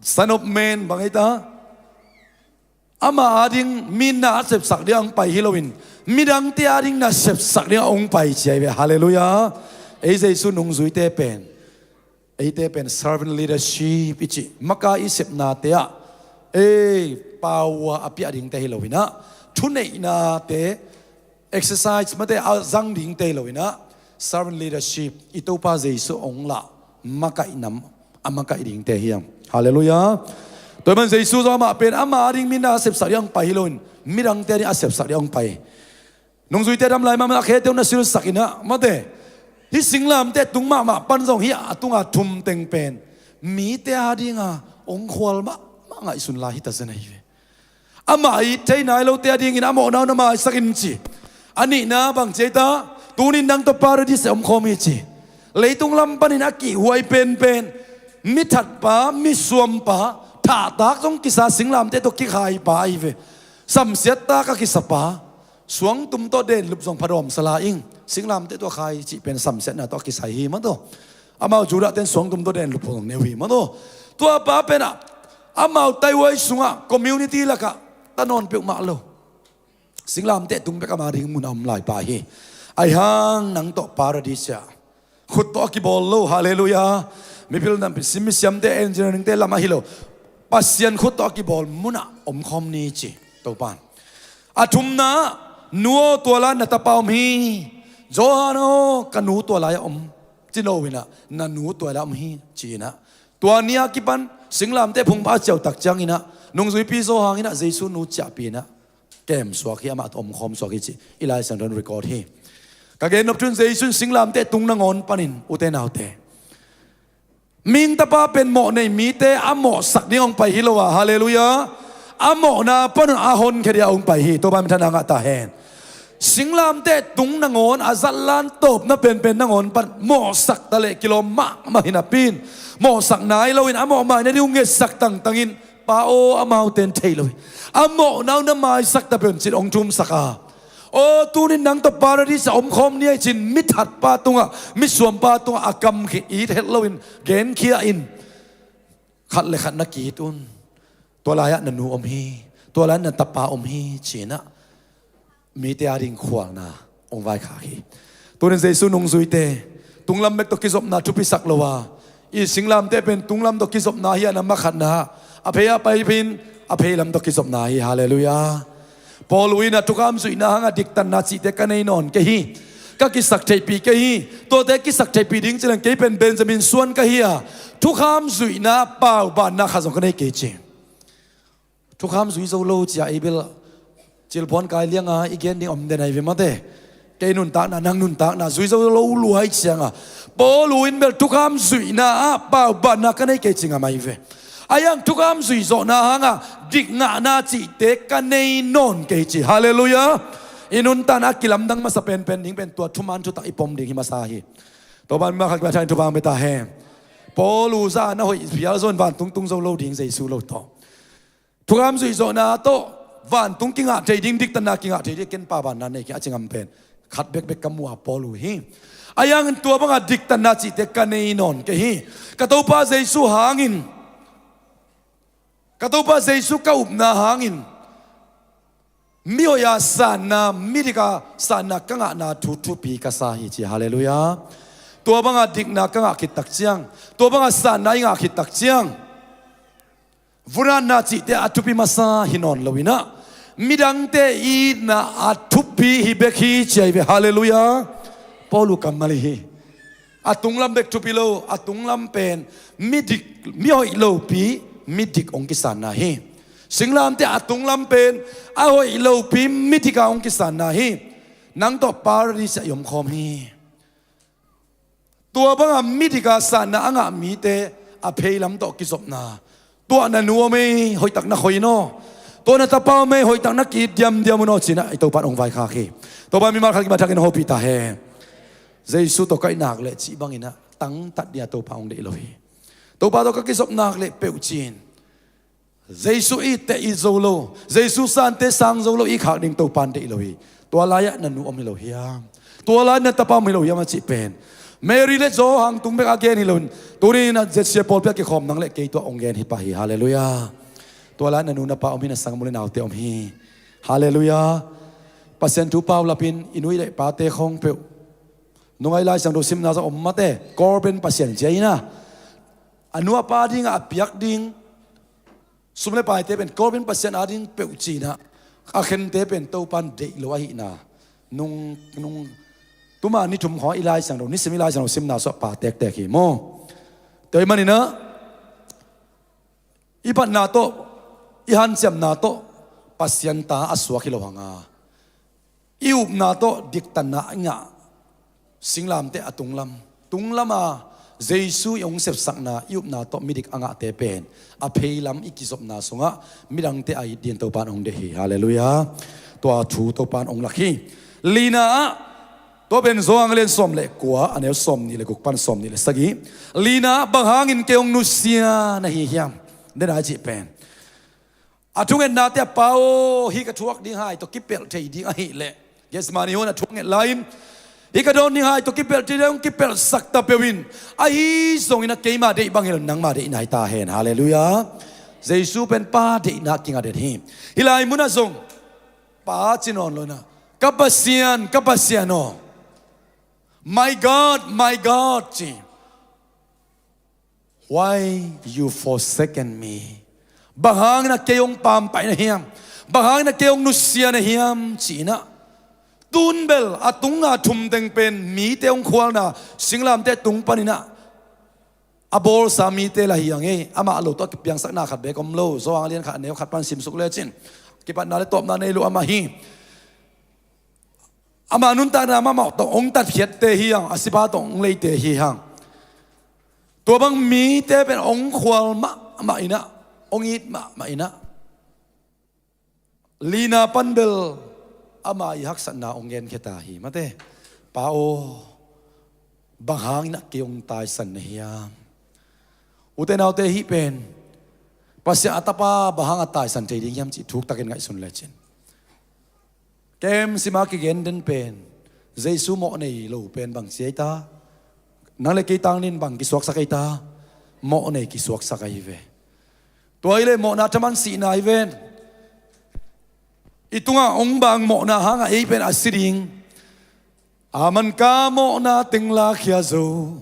Son of Man, bang ei ta? Ama ading mi na a sepsak ding a hong pai hi loin, midangte ading na sepsak ding a hong pai ci ahi ve. Halleluiah. Ei Jesu nungzuite pen, eite pen servant leadership i cih, makai i sepnate ah ei pau a piah dingte hi loin ah, thuneihnate exercise mate a zang dingte hi loin ah, servant leadership i Topa Jesu hong lah makaih nam a makaih dingte hi hang. Halleluiah. Tua man Jesu zong amah pen ama ading mi na a sepsak ding a hong pai hi loin, midangte ading a sepsak ding a hong pai. Nungzuite dam lai mahmah a khete uh na silsak in ah, mate, hih singlamteh tung mahmah pan zong hih a tunga thum teng pen mite ading a hong khual mahmah ngaihsun lai hi ta zen ahi ve. Amah it thei nai lote adingin a mawhna uh na maisak in ci. A nihna bang ci ei ta? Tunin nang tawh Paradis ah omkhawm hi ci. Leitung lam panin a kihhuai penpen, mi thatpa, mi suampa, thahtak zong kisa, singlamteh tawh kikhaipa ahi ve. Samsiat tak a kisapa, suangtum tawh denlup zong phadawm sala ing. Singlamteh tawh khai cih pen samsiatna tawh a kisai hi mah tawh. Amau Judah ten suangtum tawh denlup zong neu hi mah tawh. Tua pa pen ah, amau taihuai sungah community lakah ta nawn peuhmah lo. Singlamteh tung bek ama ding mun a om lai pa hi. Ahi hang nang tawh Paradis ah khut tawh a kibawl lo. Halleluiah. Mipil nampi sim, misiamte, engineeringte lam ahi lo, Pasian khut tawh a kibawl munah omkhawm ni ci Topan. A thumna, nu aw, tua lai-ah na tapa om hi. Johan aw, ka nu tua lai-ah om, ci lo in ah, na nu tua lai-ah om hi ci in ah. Tua ni a kipan singlamteh phungpha a ciautak ciangin ah, nungzuipi Johan in ah Jesu nu ciahpih in ah, kemsuak hi, amah tawh omkhawm suak hi cih i Lai Siangtho in record hi. Ka gen nop thu in Jesu in singlamteh tung nangawn panin, ute naute, mihing tapa pen mawh nei mite a mawhsak ding a hong pai hi lo a, halleluiah, a mawhna panun a honkhia ding a hong pai hi. Topa minthanna ngah ta hen. Singlamteh tung nangawn a zatlan tawpna penpen nangawn pan mawhsak ta leh kilawm mahmah hi napi in, mawhsak nai loin a mawh mai nading uh ngetsak tangtangin, Pa aw, amaute in thei lo hi, a mawhna uh na maisak ta peuh in ci-in hong thumsak a, aw, tunin nang tawh Paradis ah omkhawm ni ei ci-in mi thatpa tungah, mi suampa tungah a kam it het loin genkhia in, khat le khat na ki-it un. Tua lai-ah na nu om hi, tua lai-ah na tapa om hi ci in ah, mite ading khualna hong vaikhak hi. Tunin Jesu nungzuite tunglam bek tawh kizopna thupisak lo a, i singlamteh pen tunglam tawh kizopna hi a, na makhatna a phei-ah pai phei in, a pheilam tawh kizopna hi. Halleluiah. Paul uh in ah, thukham zuihna hangah diktanna cihte ka nei nawn kei hi. Ka kisak theihpih kei hi. Tuate kisak theihpih ding ci leng kei pen Benjamin suan ka hi a, thukham zuihna paubanna khat zong ka nei kei ci. Thukham zui zo lo ci-a ei bel cilphuan kai lianga i gen ding om den ahi ve mate. Kei nuntakna, nang nuntakna zui zo lo lua ahih cianga, Paul uh in bel thukham zuihna ah paubanna ka nei kei ci ngam ahi ve. Ahi hang thukham zui zawhna hanga dikngahna cihte ka nei nawn kei ci. Halleluiah. I nuntakna a kilamdang masa penpen ding pen tua thuman thutak i pom ding hi masa hi. Topan mah khat kibatha in thupha hong pia ta hen. Paul uh zah na hoih phial zong vantung tung zo lo ding Jesu lo tawh. Thukham zuih zawhna tawh vantung kingah thei ding, diktanna kingah thei ding, ken paubanna nei kei a ci ngam pen khat bekbek ka mu a, Paul uh hi. Ahi hangin tua banga diktanna cihte ka nei nawn kei hi. Ka Topa Jesu hangin, ka Topa Jesu ka upna hangin, mihoih a sanna, midik a sanna ka ngahna thu thupi ka sa hi ci. Halleluiah. Tua banga dikna ka ngah khit tak ciang, tua banga sanna i ngah khit tak ciang, vunatna cihte a thupi masa hi nawn lo inah, midangte itna a thupi hi bek hi ci ahi ve. Halleluiah. Paul uh kammal hi. A tunglam bek thupi lo, a tunglam pen midik, mihoih lopi midik hong kisanna hi. Singlamteh a tunglam pen a hoih lopi midika hong kisanna hi. Nang tawh Paradis ah i omkhawm hi. Tua banga midika sanna a ngah mite a pheilam tawh kizopna, tua na nu om ei, hoihtak na khoi in aw. Tua na tapa om ei, hoihtak na ki-it diamdiam un aw, cinah i Topa in hong vaikhak hi. Topa mimal khat kimathakin hopih ta hen. Jesu tawh ka hih nak leh cih banginah tangtat ding a Topa hong deih lo hi. Topa tawh ka kizop nak leh peuh cin, Jesu i itte i it zo lo, Jesu sante sang zo lo i khak ding Topa in deih lo hi. Tua lai-ah na nu om hi lo hiam? Tua lai-ah na tapa om hi lo hiam a cih pen Mary le Johan tung bek a gen hi loin, tuni-in a Z C A pawlpi a kikhawm nang le kei tua hong gen hi pah hi. Halleluiah. Tua lai-ah na nu na pa om hi, na sanggam u le naute om hi. Halleluiah. Pasian thu paulapin i nu i le pate khawng peuh, nungai Lai Siangtho simna zong om mate, Corban Pasian cia hi na. A nu a pa dingah a piak ding sum le paite pen Corban Pasian ading peuh cinah a khente pen Topa in deih lo ahihna nung, nung tuma ni thum khawng i Lai Siangtho, nisim i Lai Siangtho simna sungah pha tektek hi maw. Tua ahih maninah i phatna tawh, i hanciamna tawh Pasian ta a suak hi lo hanga, i upna tawh diktanna i ngah singlamteh a tunglam, tunglama Jesu i hong sepsakna i upna tawh midik a ngahte pen a pheilam i kizopna sungah midangte a it dingin Topa in hong deih hi. Halleluiah. Tua thu Topa in hong lak hi. Lina ah, tua pen Johan a lian sawm le kua, a neu sawm nih le guk pan sawm nih le sagih. Lina ah, bang hangin kei hong nusia na hi hiam? Dena cih pen a thungetnate a, Pa aw, hih ka thuak ding hai tawh kipelh thei ding ahih leh, Gethsemane huan a thunget lai-in, hih ka dawn ding hai tawh kipelh thei ding hong kipelhsak ta peuh in, ahi zongin a keima deih bang hi lo, nangma deihna hi ta hen. Halleluiah. Jesu pen Pa deihna kinga den hi. Hih lai munah zong Pa ci nawn lo inah, ka Pasian, ka Pasian aw, my God, my God, ci. Why you forsaken me? Bang hangin a kei hong pampaih na hiam? Bang hangin a kei hong nusia na hiam? Ci-inah, tun bel a tunga thum teng pen mite hong khualna, singlamteh tung paninah a bawlsa mite la hi hang ei. Amah lo tawh a kipiangsakna khat beek om lo. Johan a lian khat, a neu khat pan simsuk lecin, kipatna le tawpna nei lo amah hi. Amah nuntakna mahmah tawh hong tatkhiatte hi hang, a sipa tawh hong leite hi hang. Tua bang mite pen hong khual mahmah inah, hong it mahmah inah, lina pan bel ama i haksatna hong genkhia ta hi mate. Pa aw, bang hangin ah kei hong taisan na hiam? Ute naute, hih pen Pasian a Tapa bang hang a taisan thei ding hiam cih thuktakin ngaihsun lecin, kem sima kigen den pen, Jesu mawh nei lo pen bang ci ei ta? Nang le kei tangnin bang kisuaksak ei ta? Mawh nei kisuaksak ahi ve. Tua hi leh mawhna thaman sihna hi ven. I tungah hong bang mawhna hangah ei pen a si ding. A man ka mawhna teng lakkhia zo.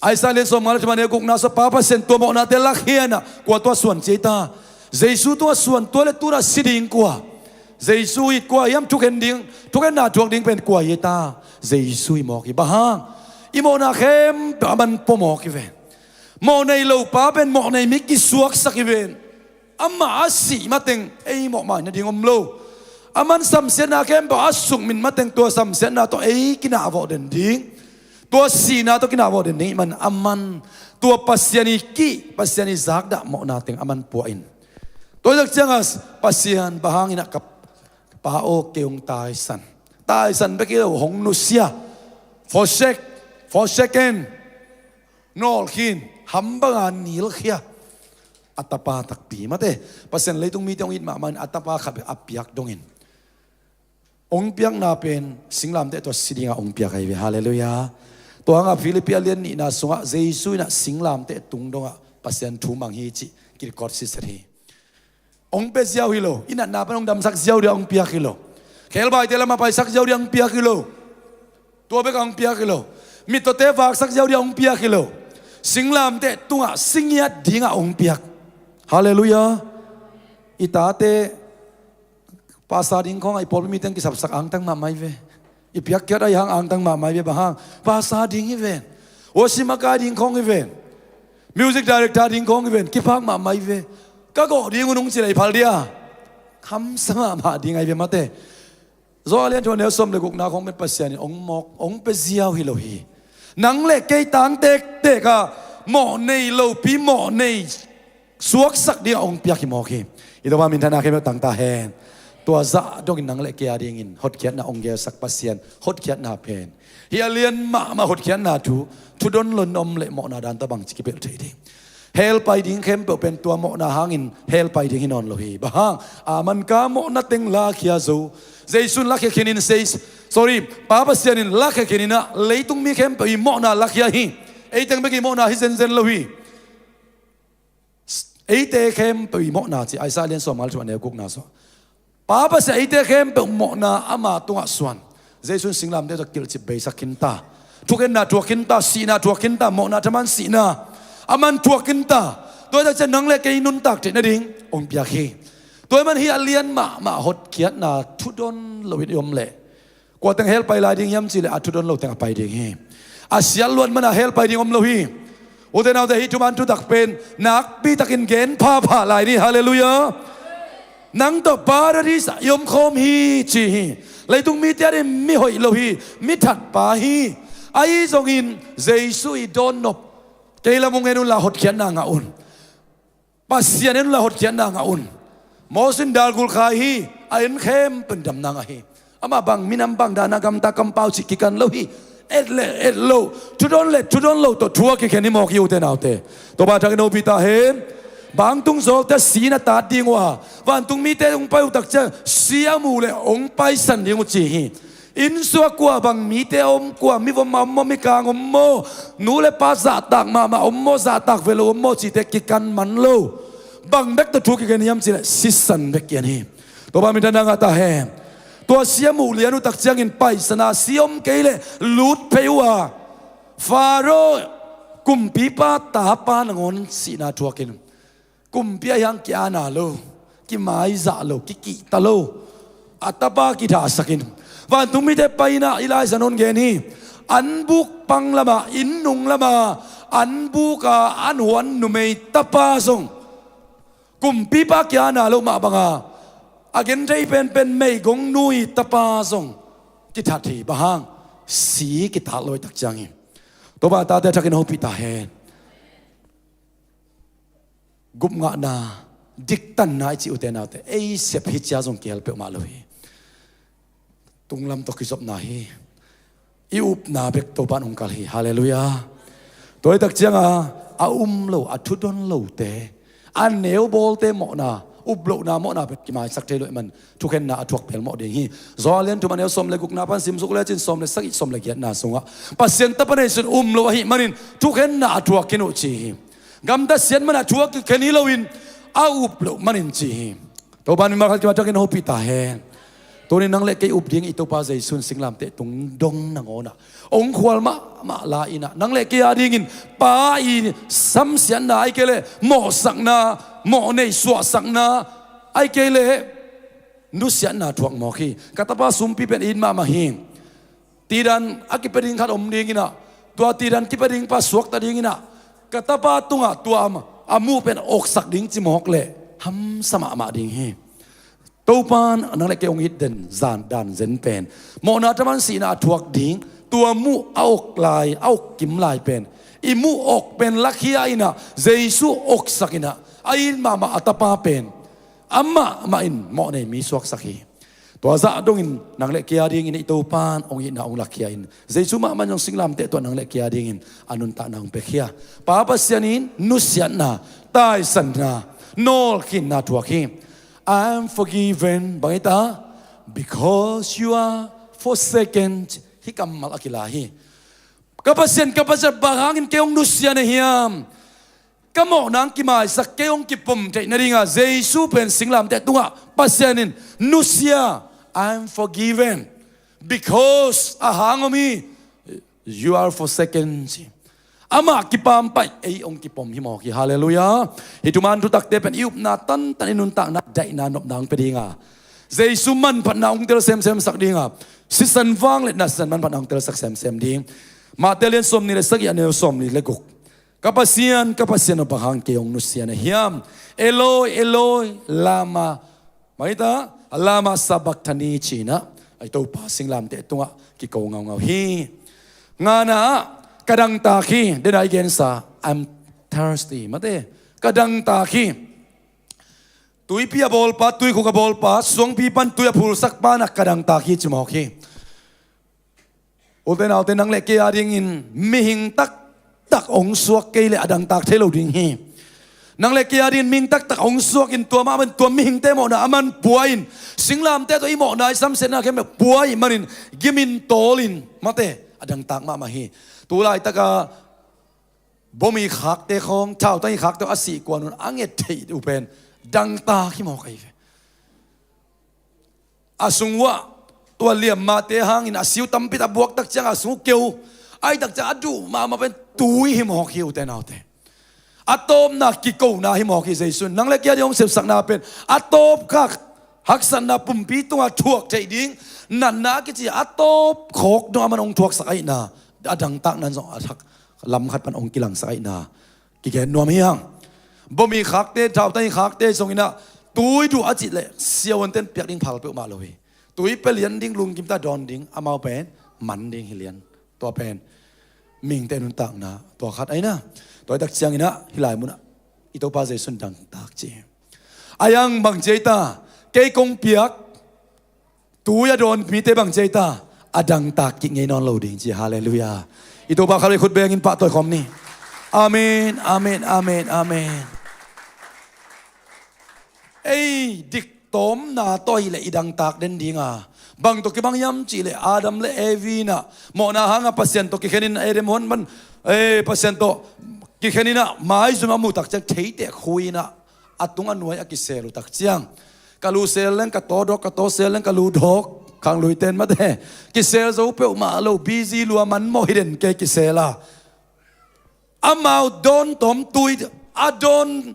Isaiah lian sawmnga le thum a neu gukna sungah Pa Pasian tua mawhnate lakkhia inah, kua tua suan ci ei ta? Jesu tua suan, tua le tunah si ding kua? Jesu hi kua hiam thukhen ding, thukhenna thuak ding pen kua hi ei ta? Jesu hi mawk hi. Bang hang? I mawhna khempeuh a man pua mawk hi ven. Mawh nei lo pa pen mawh nei mi kisuaksak hi ven. Amah a sih mateng ei mawhmai nading om lo. A man samsiatna khempeuh a sukmit mateng tua samsiatna tawh ei kinahvawh den ding, tua sihna tawh kinahvawh den ding ih man a man tua Pasian i kih, Pasian i zakdah mawhna teng a man pua in. Tua hi tak ciangah Pasian bang hangin ah ka Pa aw kei hong taisan, taisan bek hi lo, hong nusia, forsake, forsaken, nawlkhin, ham banga nilkhia a Tapa takpi mate. Pasian leitung mite hong it mahmah in a Tapa khat bek a piak dongin hong piakna pen singlamteh tua si dingah hong piak ahi ve. Halleluiah. Tua hangah Philippi a lian nihna sungah Jesu inah singlamteh tung dongah Pasian thu mang hi cih kirecord siset hi. Hong pia ziau hi lo. I natna pan hong damsak ziau dingah hong piak hi lo. Khebaite lamah paisak ziau dingah hong piak hi lo. Tua bekah hong piak hi lo. Mittawte vaksak ziau dingah hong piak hi lo. Singlamteh tungah si ngiat dingah hong piak. Halleluiah. I tate pastor ding khawngah i pawlpi mite hong kisapsak angtang mahmah hi ve. I piakkhiat ahih hang angtang mahmah hi ve, bang hang? Pastor ding hi ven. Worship makai ding khawng hi ven. Music director ding khawng hi ven. Kiphak mahmah hi ve. Ka gawh ding un hong ci leh i phal dia? Hamsa mahmah ding ahi ve mate. Johan a lian thum a neu sawm le gukna khawng pen Pasian in hong mawk, hong pia ziau hi lo hi. Nang le kei tang tektek a mawh nei lopi, mawh nei suaksak dingah hong piak hi mawk hi. I Topa minthanna khempeuh tang ta hen. Tua zah dongin nang le kei a dingin hotkhiatna hong gelsak Pasian hotkhiatna pen, hih a lian mahmah hotkhiatna thu, thudon lo in om leh mawhna dan tawh bangci kipelh thei ding? Hell pai ding khempeuh pen tua mawhna hangin hell pai ding hi nawn lo hi. Bang hang? A man ka mawhna teng lakhia zo. Jesu in lakhia khinin, says, sorry, Pa Pasian in lakhia khinin ah, leitung mi khempeuh i mawhna lakhia hi. Ei teng bek i mawhna hi zenzen lo hi. Eite khempeuh i mawhna ci, Isaiah lian sawmnga le thum a neu gukna sawh. Pa Pasian eite khempeuh mawhna ama tungah suan. Jesu in singlamteh tawh kilhcip beisak khin ta. Thukhenna thuak khin ta, sihna thuak khin ta, mawhna thaman sihna a man thuak khin ta. Tua hi tak ciang nang le kei nuntak theih nading hong piak hi. Tua hi man hih a lian mahmah hotkhiatna thudon lo in i om leh, kua teng hell pai lai ding hiam cih leh a thudon lo teng a pai ding hi. A siat luat man a hell pai ding om lo hi. Ute naute, hih thuman thutak pen nakpi takin gen phapha lai ni. Halleluiah. Nang tawh Paradis ah i omkhawm hi ci hi. Leitung mite adingin mi hoih lo hi, mi thatpa hi. Ahi zongin Jesu i dawnnop, kei lam hong en unla hotkhiatna ngah un. Pasian en unla hotkhiatna ngah un. Moses in dalgul khai hi, a en khempeuh in damna ngah hi. Amah bang minam, bang dana gamta, kampau cih kikan lo hi. Et le et loh, thudon le thudon loh tawh thu a kikhen hi mawk hi, ute naute. Topa thakin hopih ta hen. Bang tung zawlte si in a tat ding uh a, vantung mite hong pai uh tak ciang si a muh leh hong paisan ding uh ci hi. Inn sungah kua bang mite a om, kua mivom a om maw, mikang om maw, nu le pa zahtak mahmah om maw, zahtak ve lo om maw cihte kikan man lo. Bang bek tawh thu kikhen hiam cih leh sisan bek kian hi. Topa minthanna ngah ta hen. Tua si a muh lian uh tak ciangin paisan a, si om kei leh lut phei uh a, Pharaoh kumpipa tapa nangawn sihna thuakin, kumpi ahih hang ki-ana lo, kimaizah lo, kikihta lo, a tapa kidahsakin, vantung mite pai in ah, hih lai zan hong gen hi. An buk pang lamah, inn nung lamah an buk a an huan numei tapa zong kumpipa ki-ana lo mah banga, a genthei penpen meigong nu i tapa zong kithat hi. Bang hang? Si kitat lo hi tak ciang hi. Topa tate thakin hopih ta hen. Gupngahna, diktanna i cih, ute naute, ei sep hi cia zong kihel peuhmah lo hi. Tunglam tawh kizopna hi. I upna bek Topa in hong kalh hi. Halleluiah. Tua hi tak cianga a um lo, a thudon lote, a neubawlte mawhna, uplohna mawhna bek kimaisak thei lo ahih man thukhenna a thuak pelmawh ding hi. Johan a lian thum a neu sawm le gukna pan simsuk lecin sawm le sagih, sawm le giatna sungah Pasian Tapa Jesu in um lo ahih manin thukhenna a thuak khin uh ci hi. Gamta siat man a thuak kikhen hi loin a up loh manin ci hi. Topa in mimal khat kimah thakin hopih ta hen. Tuni nang le kei up ding i Topa Jesu in singlamteh tung dong nangawnah hong khual mahmah lai-in ah, nang le kei a dingin Pa i samsiatna, ahih kei leh mawhsakna, mawhnei suahsakna, ahih kei leh nusiatna thuak mawk hi. Ka tapa sumpi pen it mahmah hi. Tidan a kipia ding khat om dingin ah, tua tidan kipia ding pa suakta dingin ah, ka tapa tungah tua a muh pen oksak ding ci mawk leh hamsa mahmah ding hi. Topa in nang le kei hong it den zan dan zen pen, mawhna thaman sihna a thuak ding, tua muh a ok lai, a ok kim lai pen, i muh ok pen lakhia in ah, Jesu oksak in ah, a it mahmah a tapa pen amah mah in mawhnei mi suaksak hi. Tua zah dongin nang le kei a dingin i Topa in hong itna hong lakhia in, Jesu mahmah in zong singlamteh tawh nang le kei a dingin a nuntakna hong piakhia. Pa Pasian in nusiatna, taisanna, nawlkhinna thuak hi. "I am forgiven," bang hi ta? "Because you are forsaken." Hih kammal a kila hi. Ka Pasian, ka Pasian, bang hangin kei hong nusia na hiam? Ka mawhna hong kimaisak, kei hong kipom theih nadingah Jesu pen singlamteh tungah Pasian in nusia, "I am forgiven." Because a hang om hi. You are forsaken, ci. Amah kipam paih ei hong kipom hi mawk hi. Halleluiah. Hih thuman thutakte pen i upna tantan, i nuntakna daihna nopna hong pia dinga, Jesu manphatna hong tel semsemsak dinga, sisan vangliatna, sisan manphatna hong telsak semsem ding. Matthai lian sawmnih le sagih, a neu sawmli le guk. Ka Pasian, ka Pasian, bang hang kei hong nusia na hiam? Eloi, Eloi, lama, maita, lama sabakthani, ci-in ah, i Topa singlamteh tungah kiko ngaungau hi. Ngana ah, ka dangtak hi, den a i gensa, I'm thirsty, mate, ka dangtak hi. Tuipi a bawlpa, tuikhuk a bawlpa, suangpi pan tui a phulsakpa in ah ka dangtak hi, ci mawk hi. Ute naute, nang le kei a dingin mihing taktak hong suak kei leh a dangtak thei lo ding hi. Nang le kei a dingin mihing taktak hong suakin tua mah bangin tua mihingte mawhna a man pua-in, singlamteh tawh i mawhna, i samsiatna khempeuh pua ahih manin gimin tawlin, mate, a dangtak mahmah hi. Tu laitaka bom i khakte khawng, thautang i khakte a sih kuan un a nget theih uh pen dangtak hi mawk ahi ve. A sung uh ah tua liammate hangin a siu tampi tak buak tak ciang a sung uh keu, ahih tak ciang a duh mahmah pen tui hi mawk hi, ute naute. A tawpna kikona hi mawk hi. Jesu in nang le kei a ding hong sepsakna pen a tawpkhak, haksatna pumpi tungah thuak theih ding natna a kici a tawpkhawk dong a man hong thuaksak ahihna, a dangtakna zong a thak lam khat pan hong kilangsak ahihna kigen nuam hi hang. Bom i khakte, thautang i khakte zongin ah tui duh a cih leh siavuante'n piak ding phal peuhmah lo hi. Tui pia lian ding, lungkim ta dawn ding, amau pen man ding hi lian. Tua pen mihingte nuntakna tua khat ahi na. Tua ahih tak ciangin ah hih lai munah i Topa Jesu in dangtak ci hi. A yang bang ci ei ta? Kei kong piak tui a dawn mite bang ci ei ta? A dangtak kik ngei nawn lo ding ci. Halleluiah. I Topa khatvei khut bengin pahtawi khawm ni. Amen, amen, amen, amen. Ei diktawmna tawh hileh i dangtak den dinga, bang tawh kibang hiam cih leh Adam le Evi in ah mawhna hanga Pasian tawh kikhenin Eden huan pan, eh, Pasian tawh kikhenin ah maizum a muh tak ciang theiteh khui in ah a tung a nuai a kisel uh tak ciang, ka lu sel leng ka taw dawk, ka taw sel leng ka lu dawk, khangluite in mate, kisel zo peuhmah lo, busy lua, man mawh hi den kei kisel a. Amau dawn tawm tui a dawn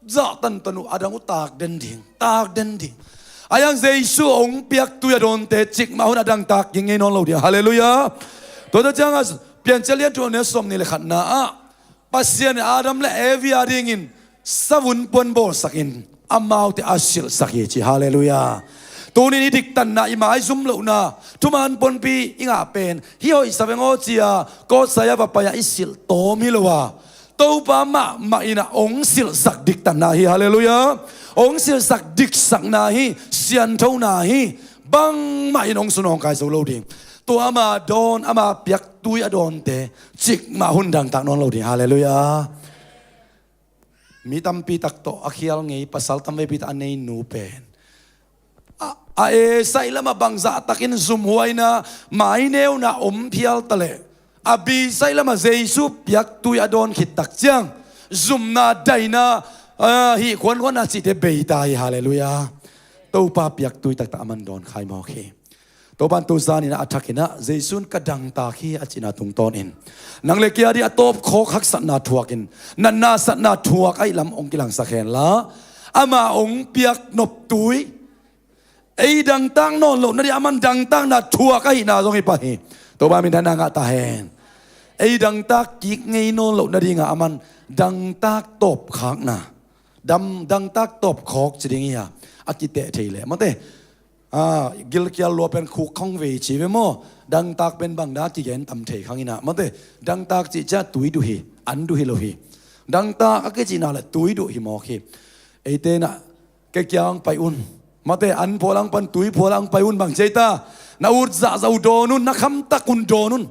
zah tantan uh, a dang uh tak den ding, tak den ding. A yang Jesu hong piak tui a dawnte cikmah hun a dangtak kik ngei nawn lo ding. Halleluiah. Tua ta cianga Piancil lian thum a neu sawmnih le khatna ah Pasian in Adam le Evi a dingin savun puan bawlsakin amaute a silhsak hi ci. Halleluiah. Tunin i diktanna, i maizum lohna, thuman puanpi i ngah pen hih hoihsa veng aw ci-a court sai-ah va pai-a i silh tawm hi lo a, Topa mahmah in ah hong silhsak diktanna hi. Halleluiah. Hong silhsak diksakna hi, sianthona hi. Bangmah in hong sun hong kai zo lo ding. Tua ama dawn, ama piak tui a dawnte cikmah hun dangtak nawn lo ding. Halleluiah. Mi tampi tak tawh a khial ngei, pasal tamveipi tak a nei nu pen a, a esai lamah bangzah takin zumhuaina, maineuna om phial taleh, a bisai lamah Jesu piak tui a dawn khit tak ciang zumna, daina, ah, hih khuankhuanna cihte bei ta hi. Halleluiah. Topa piak tui taktak a man dawn khai mawk hi. Topa in tu zanin ah a thakin ah Jesu in ka dangtak hi a cihna tungtawnin nang le kei a ding a tawpkhawk haksatna thuakin, natna satna thuak ahih lam hong kilangsak henla, ama hong piak noptui, ei dangtak nawn loh nading a man dangtakna thuak ahihna zong hi pah hi. Topa minthanna ngah ta hen. Ei dangtak kik ngei nawn loh nadinga a man dangtak tawpkhakna, dam, dangtak tawpkhawk ci ding hi a, a kiteh thei leh mate. Ah, gilkial lua pen khuk khawng vei ci ve maw? Dangtak pen bangda kigen tam thei khang in ah mate. Dangtak cih ciang tui duh hi, an duh hi lo hi. Dangtak a kicihna le tui duh hi mawk hi. Eite in ah kei kiang pai un, mate, an phual ang pan tui phual ang pai un bang ci ei ta? Na ut zahzah uh dawn un, na khamtak un dawn un.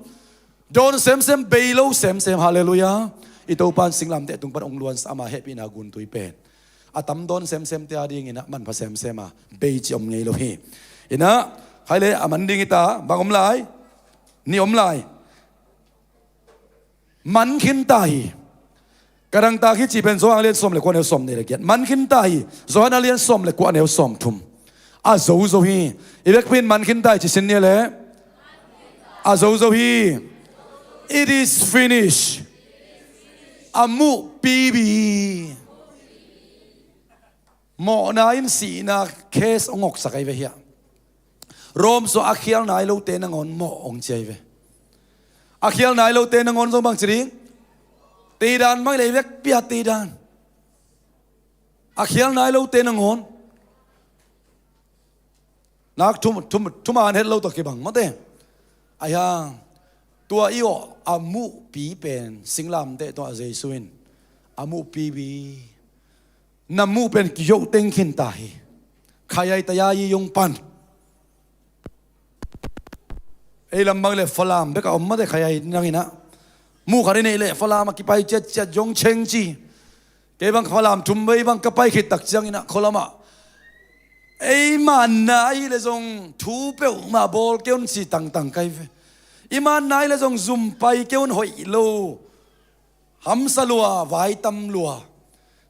Dawn semsem, bei lo semsem. Halleluiah. I Topa in singlamteh tung pan hong luansa ama hehpihna guntui pen a tam dawn semsemte a dingin ah manpha semsem a, bei cih om ngei lo hi. In ah khai le a man ding hi ta, bang om lai? Nih om lai. Man khin ta hi. Ka dangtak hi cih pen Johan a lian sawm le kua, a neu sawmnih le giat. Man khin ta hi. Johan a lian sawm le kua, a neu sawmthum. A zo zo hi. I vekpi in man khin ta hi ci sin ni le. A zo zo hi. It is finished. A muh pipi. Mawhna in sihna case hong awksak ahi ve hiah. Rome sung a khial nai lote nangawn mawh hong ci ahi ve. A khial nai lote nangawn zong bang ci ding? Teidan bang i lei vekpi a teidan. A khial nai lote nangawn. Nak thum, thum, thuman het lo tawh kibang mawte. Ahi hang tua i awh a muhpi pen singlamteh tungah Jesu in a muhpipi. Na muh pen kiyoh teng khin ta hi. Khayaitaya i yung pan. Ei lam bang le Falam bek a om mawte, khayai nang inah. Muh khat i neih le Falam a kipai ciatciat Yongcheng ci. Kei bang Falam thum vei bang ka pai khit tak ciang inah khualam ah ei manna ahi le zong thu peuhmah bawl kei un ci tangtang kai ve. I manna ahi le zong zum pai kei un hoih lo. Hamsa lua, vai tam lua.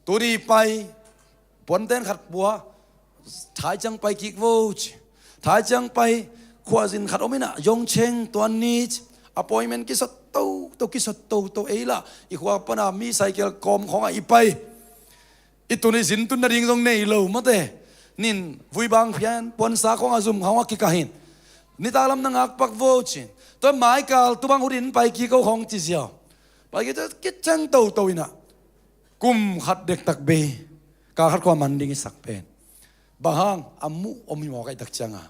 Tuni pai, puanten khat pua, thai ciang pai kik vo ci. Thai ciang pai, khuazin khat om inah, Yongcheng tuan ni ci. Appointment kisot toto, kisot toto, ei lah, i khua pana mi cycle kawm khawngah i pai. I tun i zin tun nading zong nei lo mawte. Nin vui bang phian, puansa khawngah zum khawngah kikah in. Nitak lam na ngakpak vo cin. Tua maikal, tu bang hutin pai kik ko khawng ci ziau. Pai kik, kiceng toto inah. Kum khat dektak bei. Kal khat khua man ding i sak pen. Bang hang, a muh om hi mawk ahih tak cianga.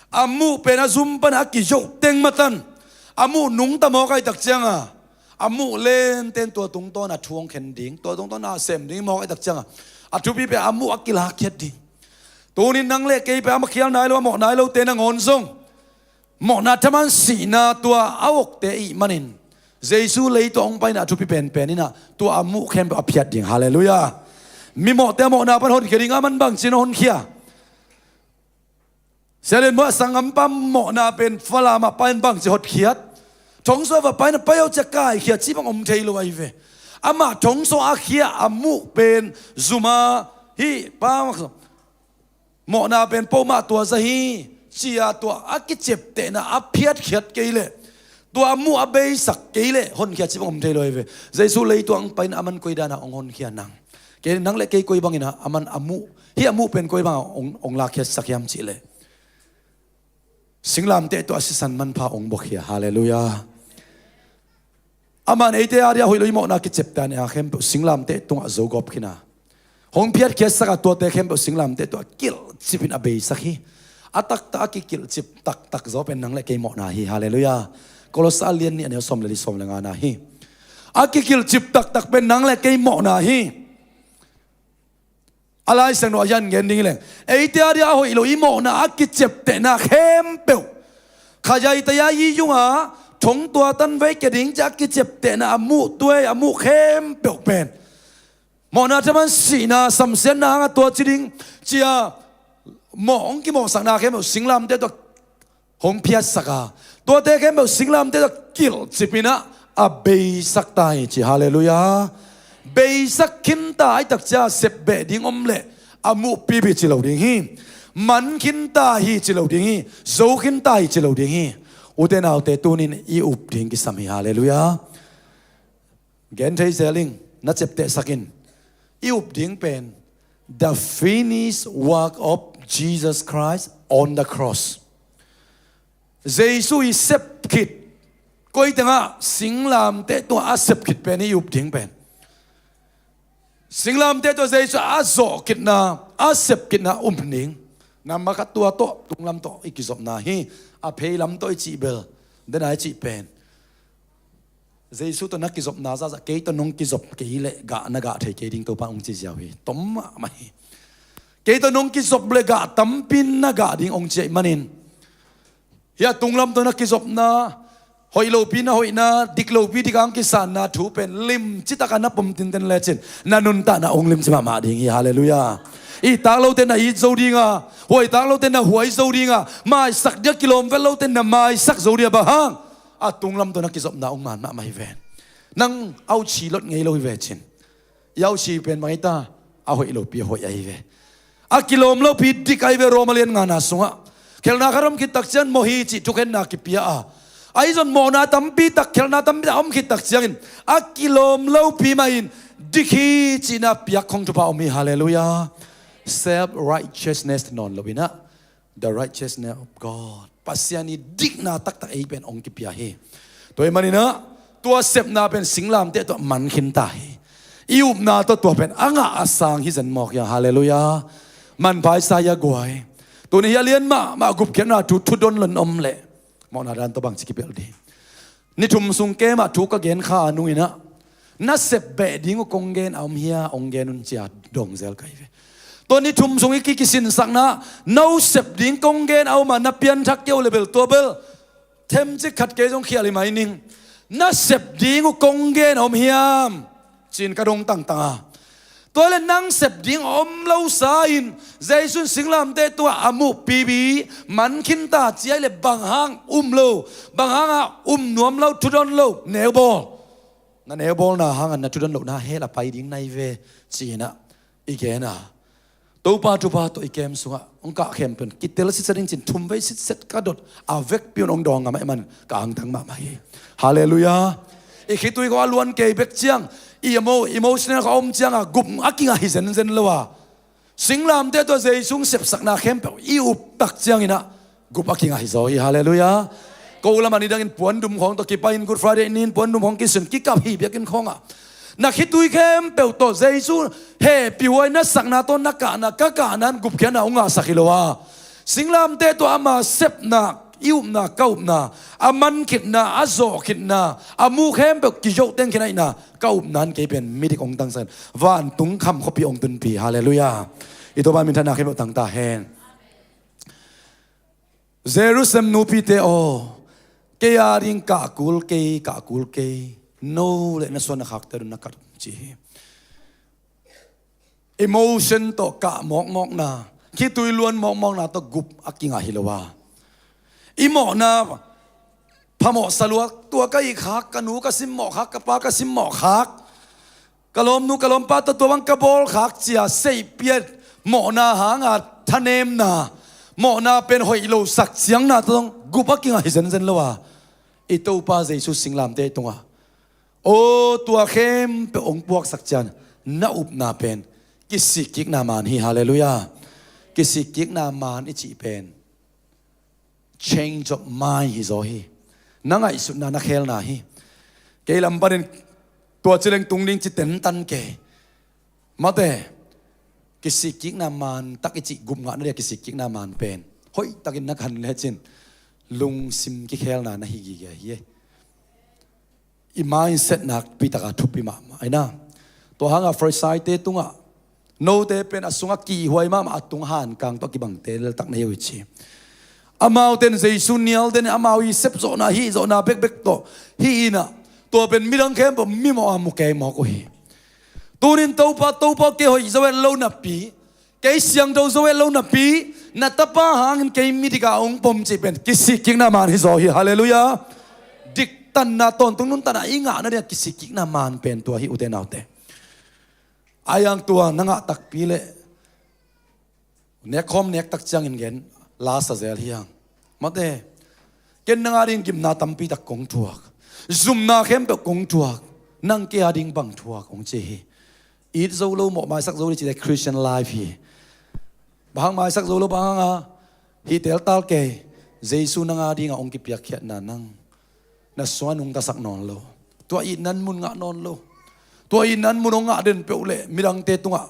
A muh pen a zum pana a kiyoh teng matan. A muh nungta mawk ahih tak cianga. A muh lenten tua tungtawn a thu hong khen ding. Tua tungtawn a sem ding mawk ahih tak cianga. A thupi pen a muh a kilakkhiat ding. Tunin nang le kei pen a khial nai lo, a mawh nai lote nangawn zong. Mawhna thaman sihna tua a awkte ih manin Jesu lei tua hong paina a thupi penpen inah tua a muh khempeuh a phiat ding. Halleluiah. Mi mawhte a mawhna pan honkhia ding a man bangcin a honkhia. Sia Lian Muah sanggampa mawhna pen Falam ah pain bangci hotkhiat. Thongsuah va paina pai aw cia kaikhiat ci bang om thei lo ahi ve. Amah thongsuah a khia a muh pen zuma hi pa mawhna pen pawhmah tua za hi, cia tua a kiceptehna a phiatkhiat kei leh, tua a muh a beisak kei leh, honkhia ci bang om thei lo hi ve. Jesu lei tua ang paina a man koi dana ong honkhia nang. Kei nang le kei koi bangina a man a muh, hi a muh pen koi banga ong, ong lakkhiatsak hiam cih leh. Singlamteh tua a sisan manpha ong bawkhia. Halleluiah. Aman eite a dia hoih lo i mawhna kiceptehna khempeuh singlamteh tungah zo gawp khina. Hong phiatkhiatsaka tuate khempeuh singlamteh tungah kilhcipin a beisak hi. A taktak a kikilhcip taktak zaw pen nang le kei mawhna hi. Halleluiah. Kolosa a lian nih a neu sawm le li sawm le ngana hi. A kikilhcip taktak pen nang le kei mawhna hi. A Lai Siangtho a hian gen ding hi leng. Eite a dia a hoih lo i mawhna a kiceptehna khempeuh. Khayaitaya i yunga thongtua tan vei kia ding cia a kiceptehna a muh tuai a muh khempeuh pen. Mawhna thaman sihna samsiatna hanga tua ci ding cia mawh hong kimawhsakna khempeuh singlamteh tua hong phiatsaka. Tuate khempeuh singlamteh tua kilhcipinah a beisak ta hi ci. Halleluiah. Beisak khinta ahi takcia sepbeh ding om leh a muh pipi ci lo ding hi. Man khinta hi ci lo ding hi. Zo khinta hi ci lo ding hi. Ute naute tunin i up ding kisam hi. Halleluiah. Gen thei zeling na ceptehsakin i up ding pen the finished work of Jesus Christ on the cross. Jesu i sepkhit koi tengah singlamteh tua a sepkhit pen i up ding pen. Singlamteh tua Jesu a zawhkhitna a sepkhitna um ding. Nambat khat tua tawh tunglam tawh i kizopna hi. A pheilam tawh i cih bel dena i cih pen Jesu tawh na kizopna zahzah kei tawh nong kizop kei leh gah na gah thei kei ding Topa hong ci ziau hi. Tom mahmah hi. Kei tawh nong kizop leh gah tampi na gah ding hong ci ahih manin. Hia tunglam tawh na kizopna hoih lopi na hoihna dik lopi dika hong kisanna thu pen limci taka na pom tinten lecin na nuntakna hong limci mahmah ding hi. Halleluiah. Ittak lote na it zo dinga, huaitak lote na huai zo dinga, maisak dia kilawm vet lote na maisak zo dia bang hang. A tunglam tawh na kizopna hong man mahmah hi ven. Nang auchi lot ngei lo hi vecin. I auchi pen bang hi ta a hoih lopi a hoih ahi ve. A kilawm lopi dik ahi ve Roma lian ngana sungah. Khelhna khat om khit takcian mawh hi cih thukhenna kipia a. Ahi zong mawhna tampi tak, khelhna tampi tak a om khit tak ciangin a kilawm lopi mahin dik hi cihna piak khong thupha om hi. Halleluiah. Self righteousness nawn lo inah, the righteousness of God, Pasian i dikna taktak ei pen hong kipia hi. Tua ahih maninah tua sepna pen singlamteh tawh man khinta hi. I upna tawh tua pen a ngah a sang hi zen mawk hi a. Halleluiah. Manpha i sa hi a guai. Tuni hi a lian mahmah gupkhiatna thu, thudon lon om leh mawhna dan tawh bangci kipelh ding. Ni thum sung kemah thu ka gen kha nunginah, na sep beh ding uh kong gen a om hia, hong gen un cia dong zel ka hi ve. Tua ni thum sung i ki, kisinsakna, no sep ding kong gen a om a, na pianthak kei uh le bel tua bel themcik khat kei zong khial hi mai ning. Na sep ding uh kong gen a om hiam? Ci-in ka dong tangtang a. Tua le nang sep ding a om lo sa-in Jesu in singlamteh tungah a muh pipi man khinta ci a hi le bang hang um lo, bang hang a um nuam lo, thudon lo, neubawl. Na neubawlna hangah na thudon lohna hell a pai ding na hi ve ci-inah i gen a. Topa thupha tawh i kem sungah hong kah khempeuh in kitel sitset ding ci-in thumvei sitset ka dot a, vekpi un hong dawng ngam ahih man ka angtang mahmah hi. Halleluiah. I khitui khawng a luan kei bek ciang, i emo-, emotional khawng a om ciangah gup a kingah hi zenzen lo a, singlamteh tawh Jesu hong sepsakna khempeuh i up tak cianginah gup a kingah hi zaw hi. Halleluiah. Ko lamah nidangin puandum khawng tawh kipai-in, Good Friday ni-in puandum khawng kisun, kikap hi biakinn khawngah na khitui khempeuh tawh Jesu hehpihhuai na sakna tawh na kahna, ka kahna in gupkhiatna hong ngahsak hi lo a, singlamteh tawh ama sepna, i upna, ka upna, a man khitna, a zawh khitna, a mu khempeuh kizoh teng khin ahihna, ka upna in kei pen midik hong tangsak in vantung kham khuapi hong tunpih. Halleluiah. I Topa minthanna khempeuh tang ta hen. Jerusalem nupite aw, kei a ding kah kul kei, kah kul kei, no le na suan na khakte dong na kat ci hi. Emotion tawh kah mawkmawkna, khitui luan mawkmawkna tawh gup a kingah hi lo a, i mawhna phamawh saluak, tua ka hih khak, ka nu ka simmawh khak, ka pa ka simmawh khak, ka lawmnu ka lawmpa tawh tua bang ka bawlkhak cia seihpiat, mawhna hanga thanemna, mawhna pen hoih losak ciangna tawh gup a kingah hi zenzen lo a, i Topa Jesu singlamteh tungah aw, tua khempeuh hong puaksak ciang na upna pen kisikkikna maan hi. Halleluiah. Kisikkikna maan i cih pen change of mind hi zaw hi. Na ngaihsutna na khelna hi. Kei lam panin tua ci leng tung ding ci tentan kei. Mate, kisikkikna maan tak i cih, gup ngahna dia kisikkikna maan pen hoihtakin na khan lecin lungsim kikhelna na hi gige hi. I mindset nakpi taka thupi mahmah ahi na. Tua hanga Pharisee-te tungah, note pen a sungah kihhuai mahmah, a tung hankang tawh kibangte leltak na hi uh hi ci. Amaute in Jesu nial den in amau i sepzawhna, hihzawhna bekbek tawh hih inah, tua pen midang khempeuh mimawh a mu kei mawk uh hi. Tunin Topa, Topa, kei hoih zo et lo napi, kei siangtho zo et lo napi, na tapa hangin kei midik a hong pom cih pen kisikkikna maan hi zaw hi. Halleluiah. Diktanna, tawntung nuntakna i ngahna dingah kisikkikna maan pen tua hi, ute naute. A iang tua na ngah takpi leh nekkhawm nek tak ciangin gen la sa zel hi hang. Mate, ken nang a ding gimna tampi tak kong thuak, zumna khempeuh kong thuak, nang kei a ding bang thuak hong ci hi. It zo lo, mawh maisak zo ding cih leh Christian life hi. Bang hang maisak zo lo, bang hanga hih teltal kei, Jesu nang a dingah hong kipiakkhiatna nang na sungah nungtasak nawn lo. Tua itna mun ngah nawn lo. Tua itna mun hong ngah den peuh leh midangte tungah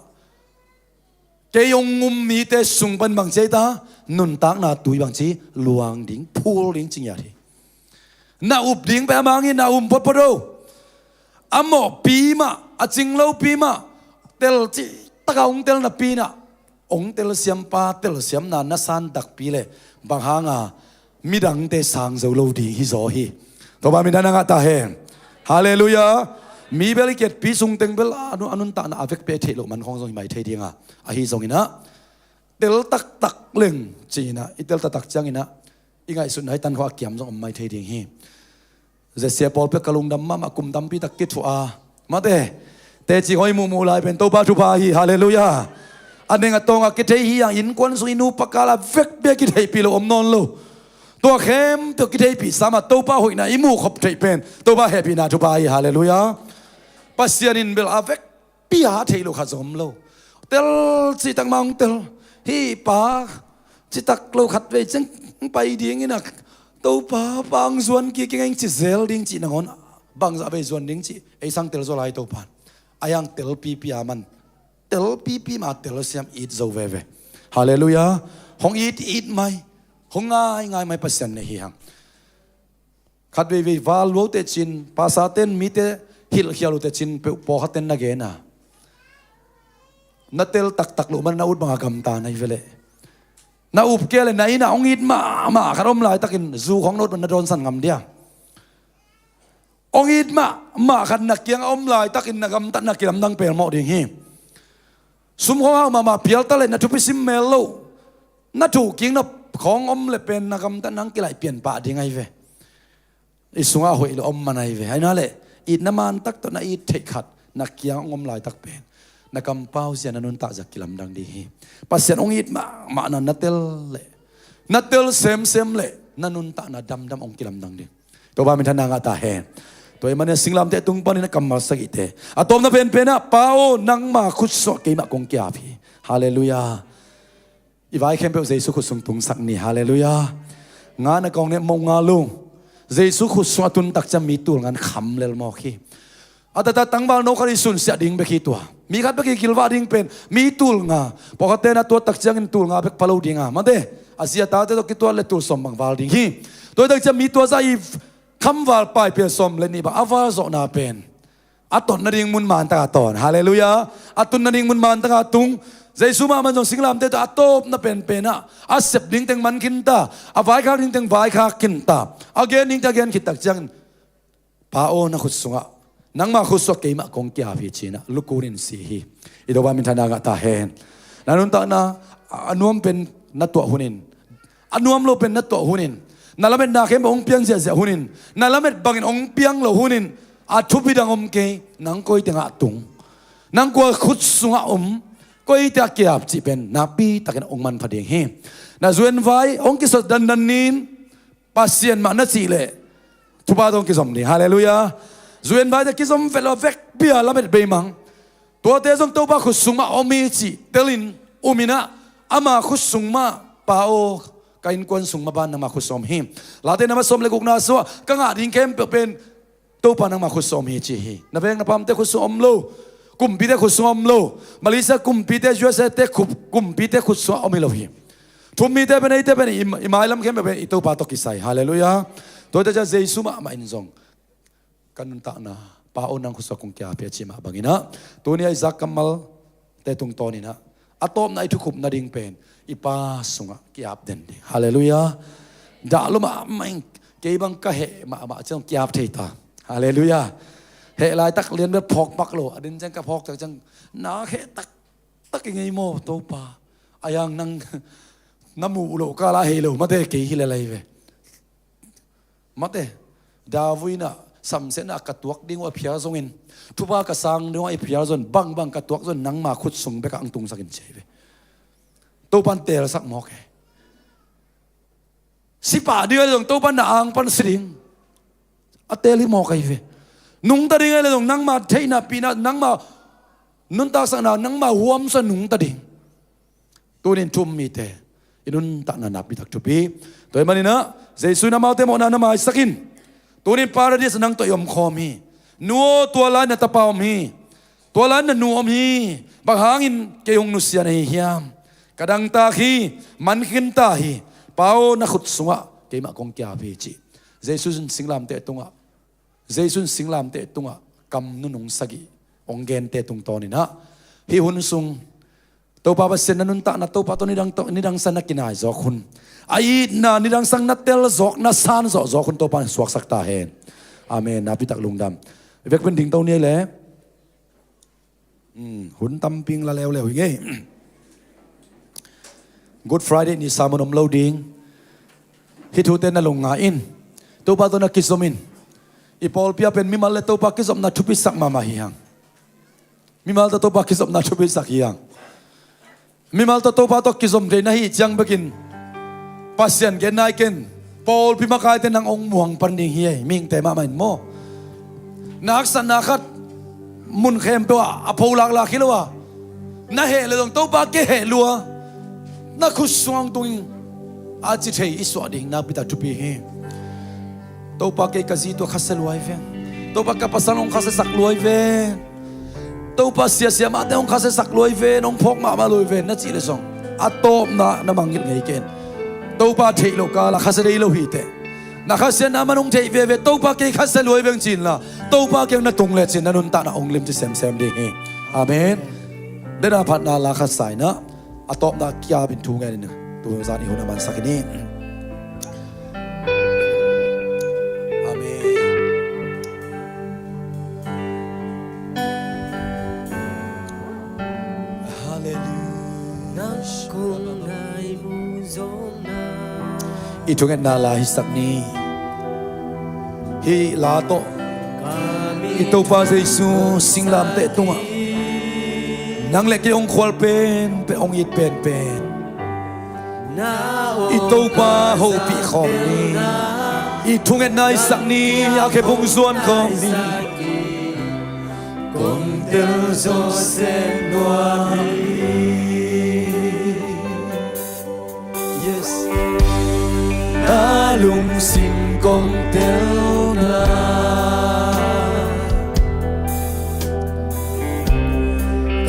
kei hong um mite sung pan bangci ei ta, nuntakna tui bangci luang ding, phul ding ci ngiat hi. Na up ding pen a mang hi, na um photphot o. A mawhpi mah, a cing lopi mah, tel cih taka hong tel napi inah, hong telsiampa telsiamna na san takpi leh bang hanga midangte sang zo lo ding hi zaw hi. Topa min thang a ngah ta hen. Halleluiah. Mi bel i kiatpi sungteng bel a nun, a nuntakna a vekpi a i theih loh man khawng zong hi mai thei dinga, ahi zonginah tel taktak leng ci-inah, i tel taktak cianginah i ngaihsutna i tan khawng a kiam zong om mai thei ding hi. Zesia pawlpi ah ka lungdam mahmah, kum tampi tak kithuah a, mate, teci khawng i muhmuh lai pen Topa thupha hi. Halleluiah. A neng a tawngah kithei hi hang, innkuan sung i nupa kal a vekpi a kitheihpih loh om nawn lo. Tua khempeuh kitheihpih sa mah, Topa hoihna i muh khop theih pen Topa hehpihna thupha hi. Halleluiah. Pasian in bel a vekpi a theih loh khat zong om lo. Tel cihtak mah hong tel. Hih pa citak lo khat vei ciang pai ding in a, Topa, pa hong zuan kik ing, eng ci zel ding cih nangawn, bangzah vei zuan ding cih ei sang tel zaw lai Topa in. A hiang tel pipi a man, tel pipi mah, tel siam, it zo veve. Halleluiah. Hong it, it mai. Hong ngai, ngai mai, Pasian na hi hang. Khat veivei val luau teh cin, pastor ten mite hilhkhial uh teh cin peuh pawlkhat ten na gen a, na tel taktak loh man na ut banga gamta na hi ve leh. Na up kei leh na inn ah hong it mahmah khat om laitakin zu khong na ut man na dawnsan ngam dia? Hong it mahmah khat na kiang a om laitakin na gamtatna kilamdang pelmawh ding hi. Sum khong hau mahmah pial ta leh na thupi sim mel lo, na thuhkikna khong om leh pen na gamtatna hong kilaih pian pah ding ahi ve. I sungah hoih lo om man ahi ve. Ahi na leh, itna man tak tawh na it theih khat na kiang hong om laitak pen na kampau zia, na nuntak zia kilamdang ding hi. Pasian hong it mahmahna na tel leh, na tel semsem leh na nuntakna damdam hong kilamdang ding. Topa minthanna ngah ta hen. Tua ahih manin singlamteh tung panin a kammal sagihte, a tawpna penpen ah, Pa aw, nangma khut sungah keimah kong ki-ap hi. Halleluiah. I vai khempeuh Jesu khut sung tungsak ni. Halleluiah. Nga na kong ne mawk nga lo. Jesu khut sungah tun tak ciang mi tul nga in kham lel mawk hi. A taktak tangval no khat i sunsiah ding bek hi tua. Mi khat bek i kilvah ding pen mi tul nga. Pawlkhatte na tuat tak ciangin tul nga bek pha lo ding a, mate, a zi a tate tawh kituat leh tul sawm bang val ding hi. Tua hi tak ciang mi tua zah i khamval paipia sawm leh nih bang a val zawhna pen a ton nading mun mantaka ton. Halleluiah. A tun nading mun mantaka tung. Jesu mahmah zong singlamteh tawh a tawpna penpen ah a sep ding teng man khin ta, a vaikhak ding teng vaikhak khin ta, a gen ding teng a gen khit tak ciangin, Pa aw, na khut sungah, nangma khut sungah keimah kong ki-ap hi, ci-in ah lukunin si hi. I Topa minthanna ngah ta hen. Na nuntakna a nuam pen na tuah hunin, a nuam lo pen na tuah hunin, na lametna khempeuh hong piang ziahziah hunin, na lamet bangin hong piang lo hunin, a thupi dang om kei, nang koi tengah tung, nang kua khut sungah om, koi tengah ki-ap cih pen nakpi takin hong manpha ding hi. Na zu-en vai hong kisot dandan ni-in, Pasian mah na cih leh thupha tawh hong kizom ding. Halleluiah. Zu-en vaite kizom vet lo, vekpi a lamet beimang. Tuate zong Topa khut sung mah om hi cih telin, umin ah, ama khut sung mah, Pa aw, ka innkuan sung mah ban nangma khut sung om hi. Late na mah sawm leh gukna sungah, ka ngah ding khempeuh pen Topa nangma khut sung om hi, ci hi. Na veng na pamte khut sung om lo. Kumpite khut sung om lo. Malaysia kumpite, U S A te khut, kumpite khut sung om hi lo hi. Thu-um mite pen, eite pen i, i mailam khempeuh pen i Topa tawh kisai. Halleluiah. Tua hi tak ciang Jesu mahmah in zong ka nuntakna, Pa aw, nang khut sungah kong ki-ap hi, a cih mah bangin ah, tuni a i zak kammalte tungtawnin ah, a tawpna i thukhupna ding pen i Pa sungah ki-ap den ding. Halleluiah. Dah lua mahmah ing, kei bang ka heh mahmah ciang ki-ap thei ta. Halleluiah. Heh laitak lian bek phawk pak lo, a din ciang ka phawk tak ciang, na heh taktak ing ei maw Topa. A hiang nang na muh loh kal ah hei lo, mate, kei hi lel ahi ve. Mate, David in ah, Samson in ah, ka tuak ding uh a phial zongin, thupha ka sang ding uh a phial zongin, bangbang ka tuak zongin nangma khut sung bekah hong tungsak in, ci hi ve. Topa in teelsak mawk hi. Si pah ding ahih leh zong Topa in na ang pan si ding, a teel hi mawk ahi ve. Nungta ding ahih leh zong nangma theihna, pina, nangma nuntaksakna, nangma huamsa nungta ding. Tunin thu-um mite i nuntakna nakpi tak thupi. Tua ahih manin ah, Jesu in amaute mawhna na maisak in. Tunin Paradis nang tawh i omkhawm hi. Nu aw, tua lai-in na tapa om hi. Tua lai-in na nu om hi. Bang hangin kei hong nusia na hi hiam? Ka dangtak hi, man khin ta hi. Pa aw, na khut sungah keimah kong ki-ap hi, ci. Jesu in singlamteh tungah, Jesu in singlamteh tungah kam nunung sagih hong gente tungtawnin ah, hih hun sung Topa Pasian na nuntakna, Topa tawh nidang, nidang sang na kinai zawk hun, a itna nidang sang na tel zawk, na san zawh zawk hun Topa in suaksak ta hen. Amen. Nakpi tak lungdam. I vekpi-in dingto ni ei leh. Hmm, hun tampi ing la leuleu hi ngei. Good Friday ni sermon om lo ding. Hih thute na lungngai in. Topa tawh na kizom in. I pawlpi ah pen mimal leh Topa kizopna thupisak mahmah hi hang. Mimal tawh Topa kizopna thupisak hi hang. Mimal tawh Topa tawh kizom thei na hih ciang bekin Pasian gen nai ken. Pawlpi makaite nang hong muang pan ding hi ei, mihingte mahmah in maw. Na haksatna khat mun khempeuh ah a pholak lak hi lo a, na heh le zong Topa kei heh lua, na khut sungah hong tung ing a ci thei i suah ding nakpi tak thupi hi. Topa kei ka zi tawh khasia lua hi veng. Topa ka pasal hong khasiasak lua hi veng. Topa sia siamahte hong khasiasak lua hi veng, hong phawk mahmah lua hi veng na cih le zong a tawpna na mangngilh ngei ken. Topa theih loh kal ah khasia dei lo hi teh. Na khasiatna man hong theih veve, Topa kei khasia lua hi veng ci inla, Topa kiang na tung lecin na nuntakna hong limci semsem ding hi. Amen. Dena phatna la khat sa inah, a tawpna kiapin thu ngenin tuzan i hun a mansak hi ni. Amen. Halleluiah. I thungetna la hisak ni. Hih la tawh i Topa Jesu singlamteh tungah nang le kei hong khual penpen, hong it penpen i Topa hopih khawm ni. I thungetna hisak ni, a khe phung zuan khawm ni. Kong tel zawh sem nuam hi. Yes. Na lungsim kong telna,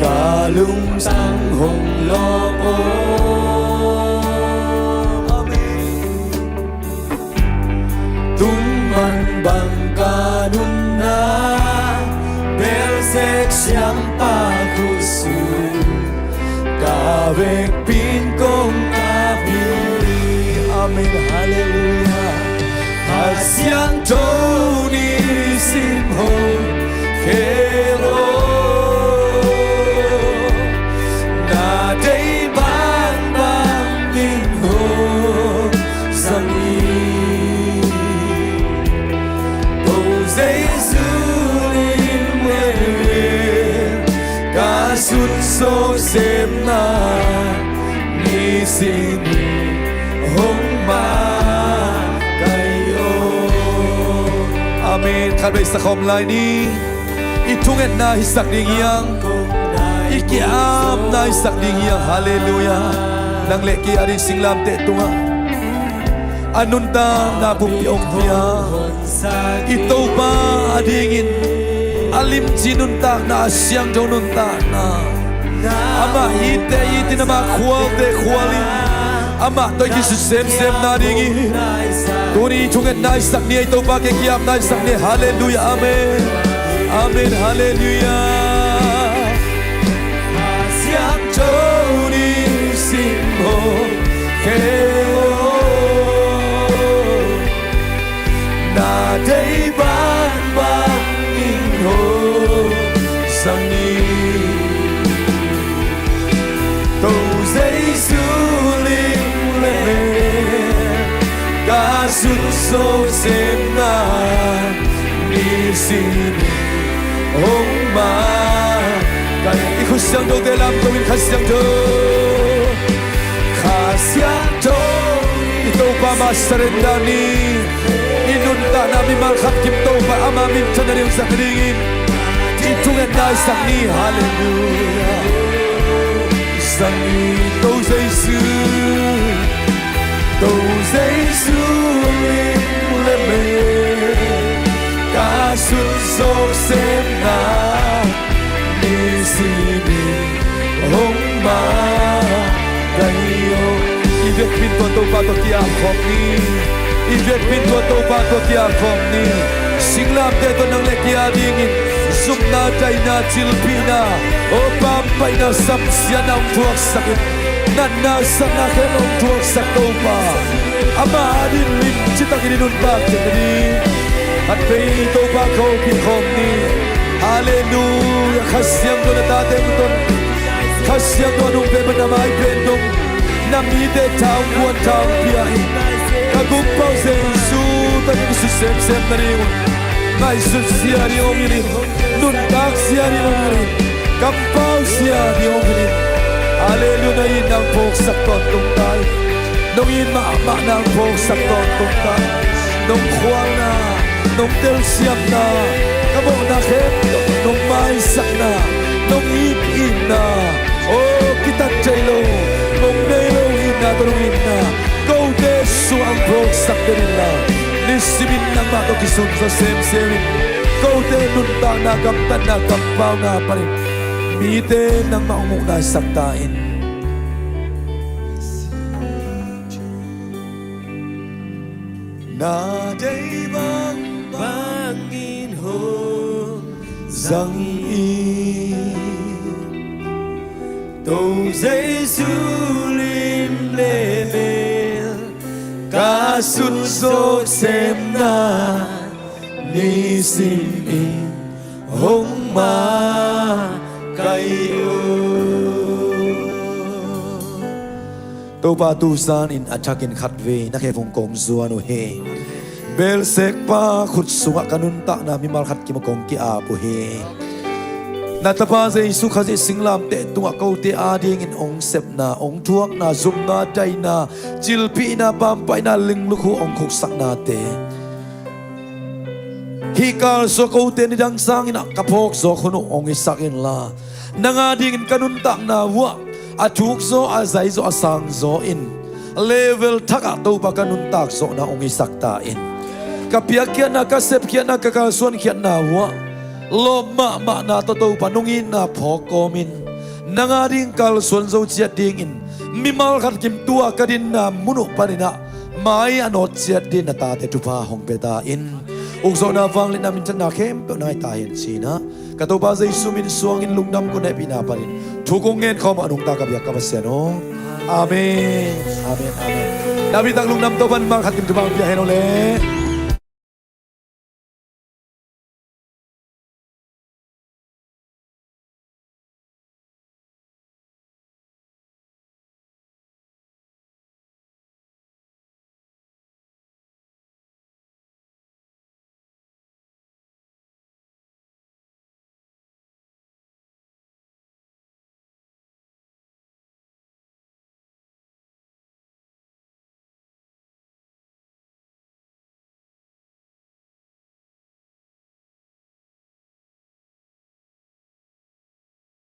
ka lungtang hong lawp aw. Amen. Tungman bang ka nunna belzek siampa khusu, ka vekpin kong kapi. Amen. Halleluiah. Kha Siangtho nisim hong khel aw. Na deih bangbang in hong zang in. Ko Jesu lim le ka sunso semna, nisim in hong makaih aw. Amen. Khat vei sa khawm lai ni. I thungetna hisak ding hi hang. I ki-apna hisak ding hi hang. Halleluiah. Nang le kei a ding singlamteh tungah a nuntakna pumpi hong pia i Topa a dingin a limci nuntakna, a siangtho nuntakna, amah itte itin, amah khualte khualin, amah tawh i kisut semsem nadingin tuni thungetna hisak ni, i Topa kiang ki-apna hisak ni. Halleluiah. Amen. Amen. Halleluiah. Kha Siangtho nisim hong khel aw. Na deih bangbang in hong zang in. Ko Jesu lim le ka sunso semna, nisim in hong makaih. I khut siangthote lamto in, Kha Siangtho, Kha Siangtho, i Topa mah surrender ni. I nuntakna mimal khat kim Topa ama minthanna ding zang dingin i thungetna hisak ni. Halleluiah. Zang in. Ko Jesu, Ko Jesu lim le mei ka sunso semna, nisim in hong makaih aw. I vekpin tua Topa tawh ki-ap khawm ni. I vekpin tua Topa tawh ki-ap khawm ni. Singlamteh tawh nang le kei a dingin zumna, daihna, cilpihna, aw, pampaihna, samsiatna hong thuaksak in. Natna, satna khempeuh hong thuaksak Topa, amah a dingin citakin i nuntak theih nading khat vei Topa ka hopih khawm ni. Halleluiah. Kha Siangtho na tate hong ton. Kha Siangtho a nungpen bang na mai pen dong, na mite tha hong guan, tha hong pia in. Ka Gumpa uh Jesu tawh kisut semsem nading un ngaihsut zia ding hong hilh in. Nuntak zia ding hong hilh in. Kampau zia ding hong hilh in. Halleluiah. Na itna hong phawksak tawntung ta in. Nong it mahmahna hong phawksak tawntung ta. Nong khualna, nong telsiamna, ka mawhna khempeuh nong maisakna, nong it itna, aw kitat thei lo, nong nei lo itna tawh nong itna kote sungah hong phawksak den inla, nisimin nangmah tawh kisunzo semsem in, kote nuntakna, gamtatna, kampauna panin mite nangmah hong muhna hisak ta in. Na deih bangbangin hong zang in, To Jesu lim le mel ka sunzawh semna, nisimin hong makaih uh. Topa, tu zanin a thakin khatvei na khe hong kawm zuan uh hi. Belsekpa khut sungah ka nuntakna mimal khat kim a kong ki-ap uh hi. Na Tapa Jesu Khazih singlamteh tungah kote adingin hong sepna, hong thuakna, zumna, daina, cilpihna, pampaihna, linglukhu hong khuksaknate hih kalsuan kote nidang sangin ah ka phawkzawk hun uh hong hisak inla, nang adingin ka nuntakna uh ah a thukzaw, a zaizaw, a sangzaw in, level thakah Topa ka nuntak zawhna hong hisak ta in. Ka piakkhiatna, ka sepkhiatna, ka kalsuankhiatna uh ah lawp mahmahna tawh Topa nong itna phawk kawmin, nang ading kalsuan zo ciat dingin mimal khat kim tua ka dinna mun uh panin ah mai a nawt ciat dingin na tate thupha hong pia ta in. Ukzawhna, vangliatna, minthanna khempeuh nang ahi ta hen ci-in ah ka Topa Jesu min suangin lungdam, kong hehpihna panin thu kong ngen khawm a nungta ka biak ka Pasian aw. Amen. Amen. Amen. Nakpi tak lungdam, Topa'n mimal khat kim thupha hong pia hen aw le.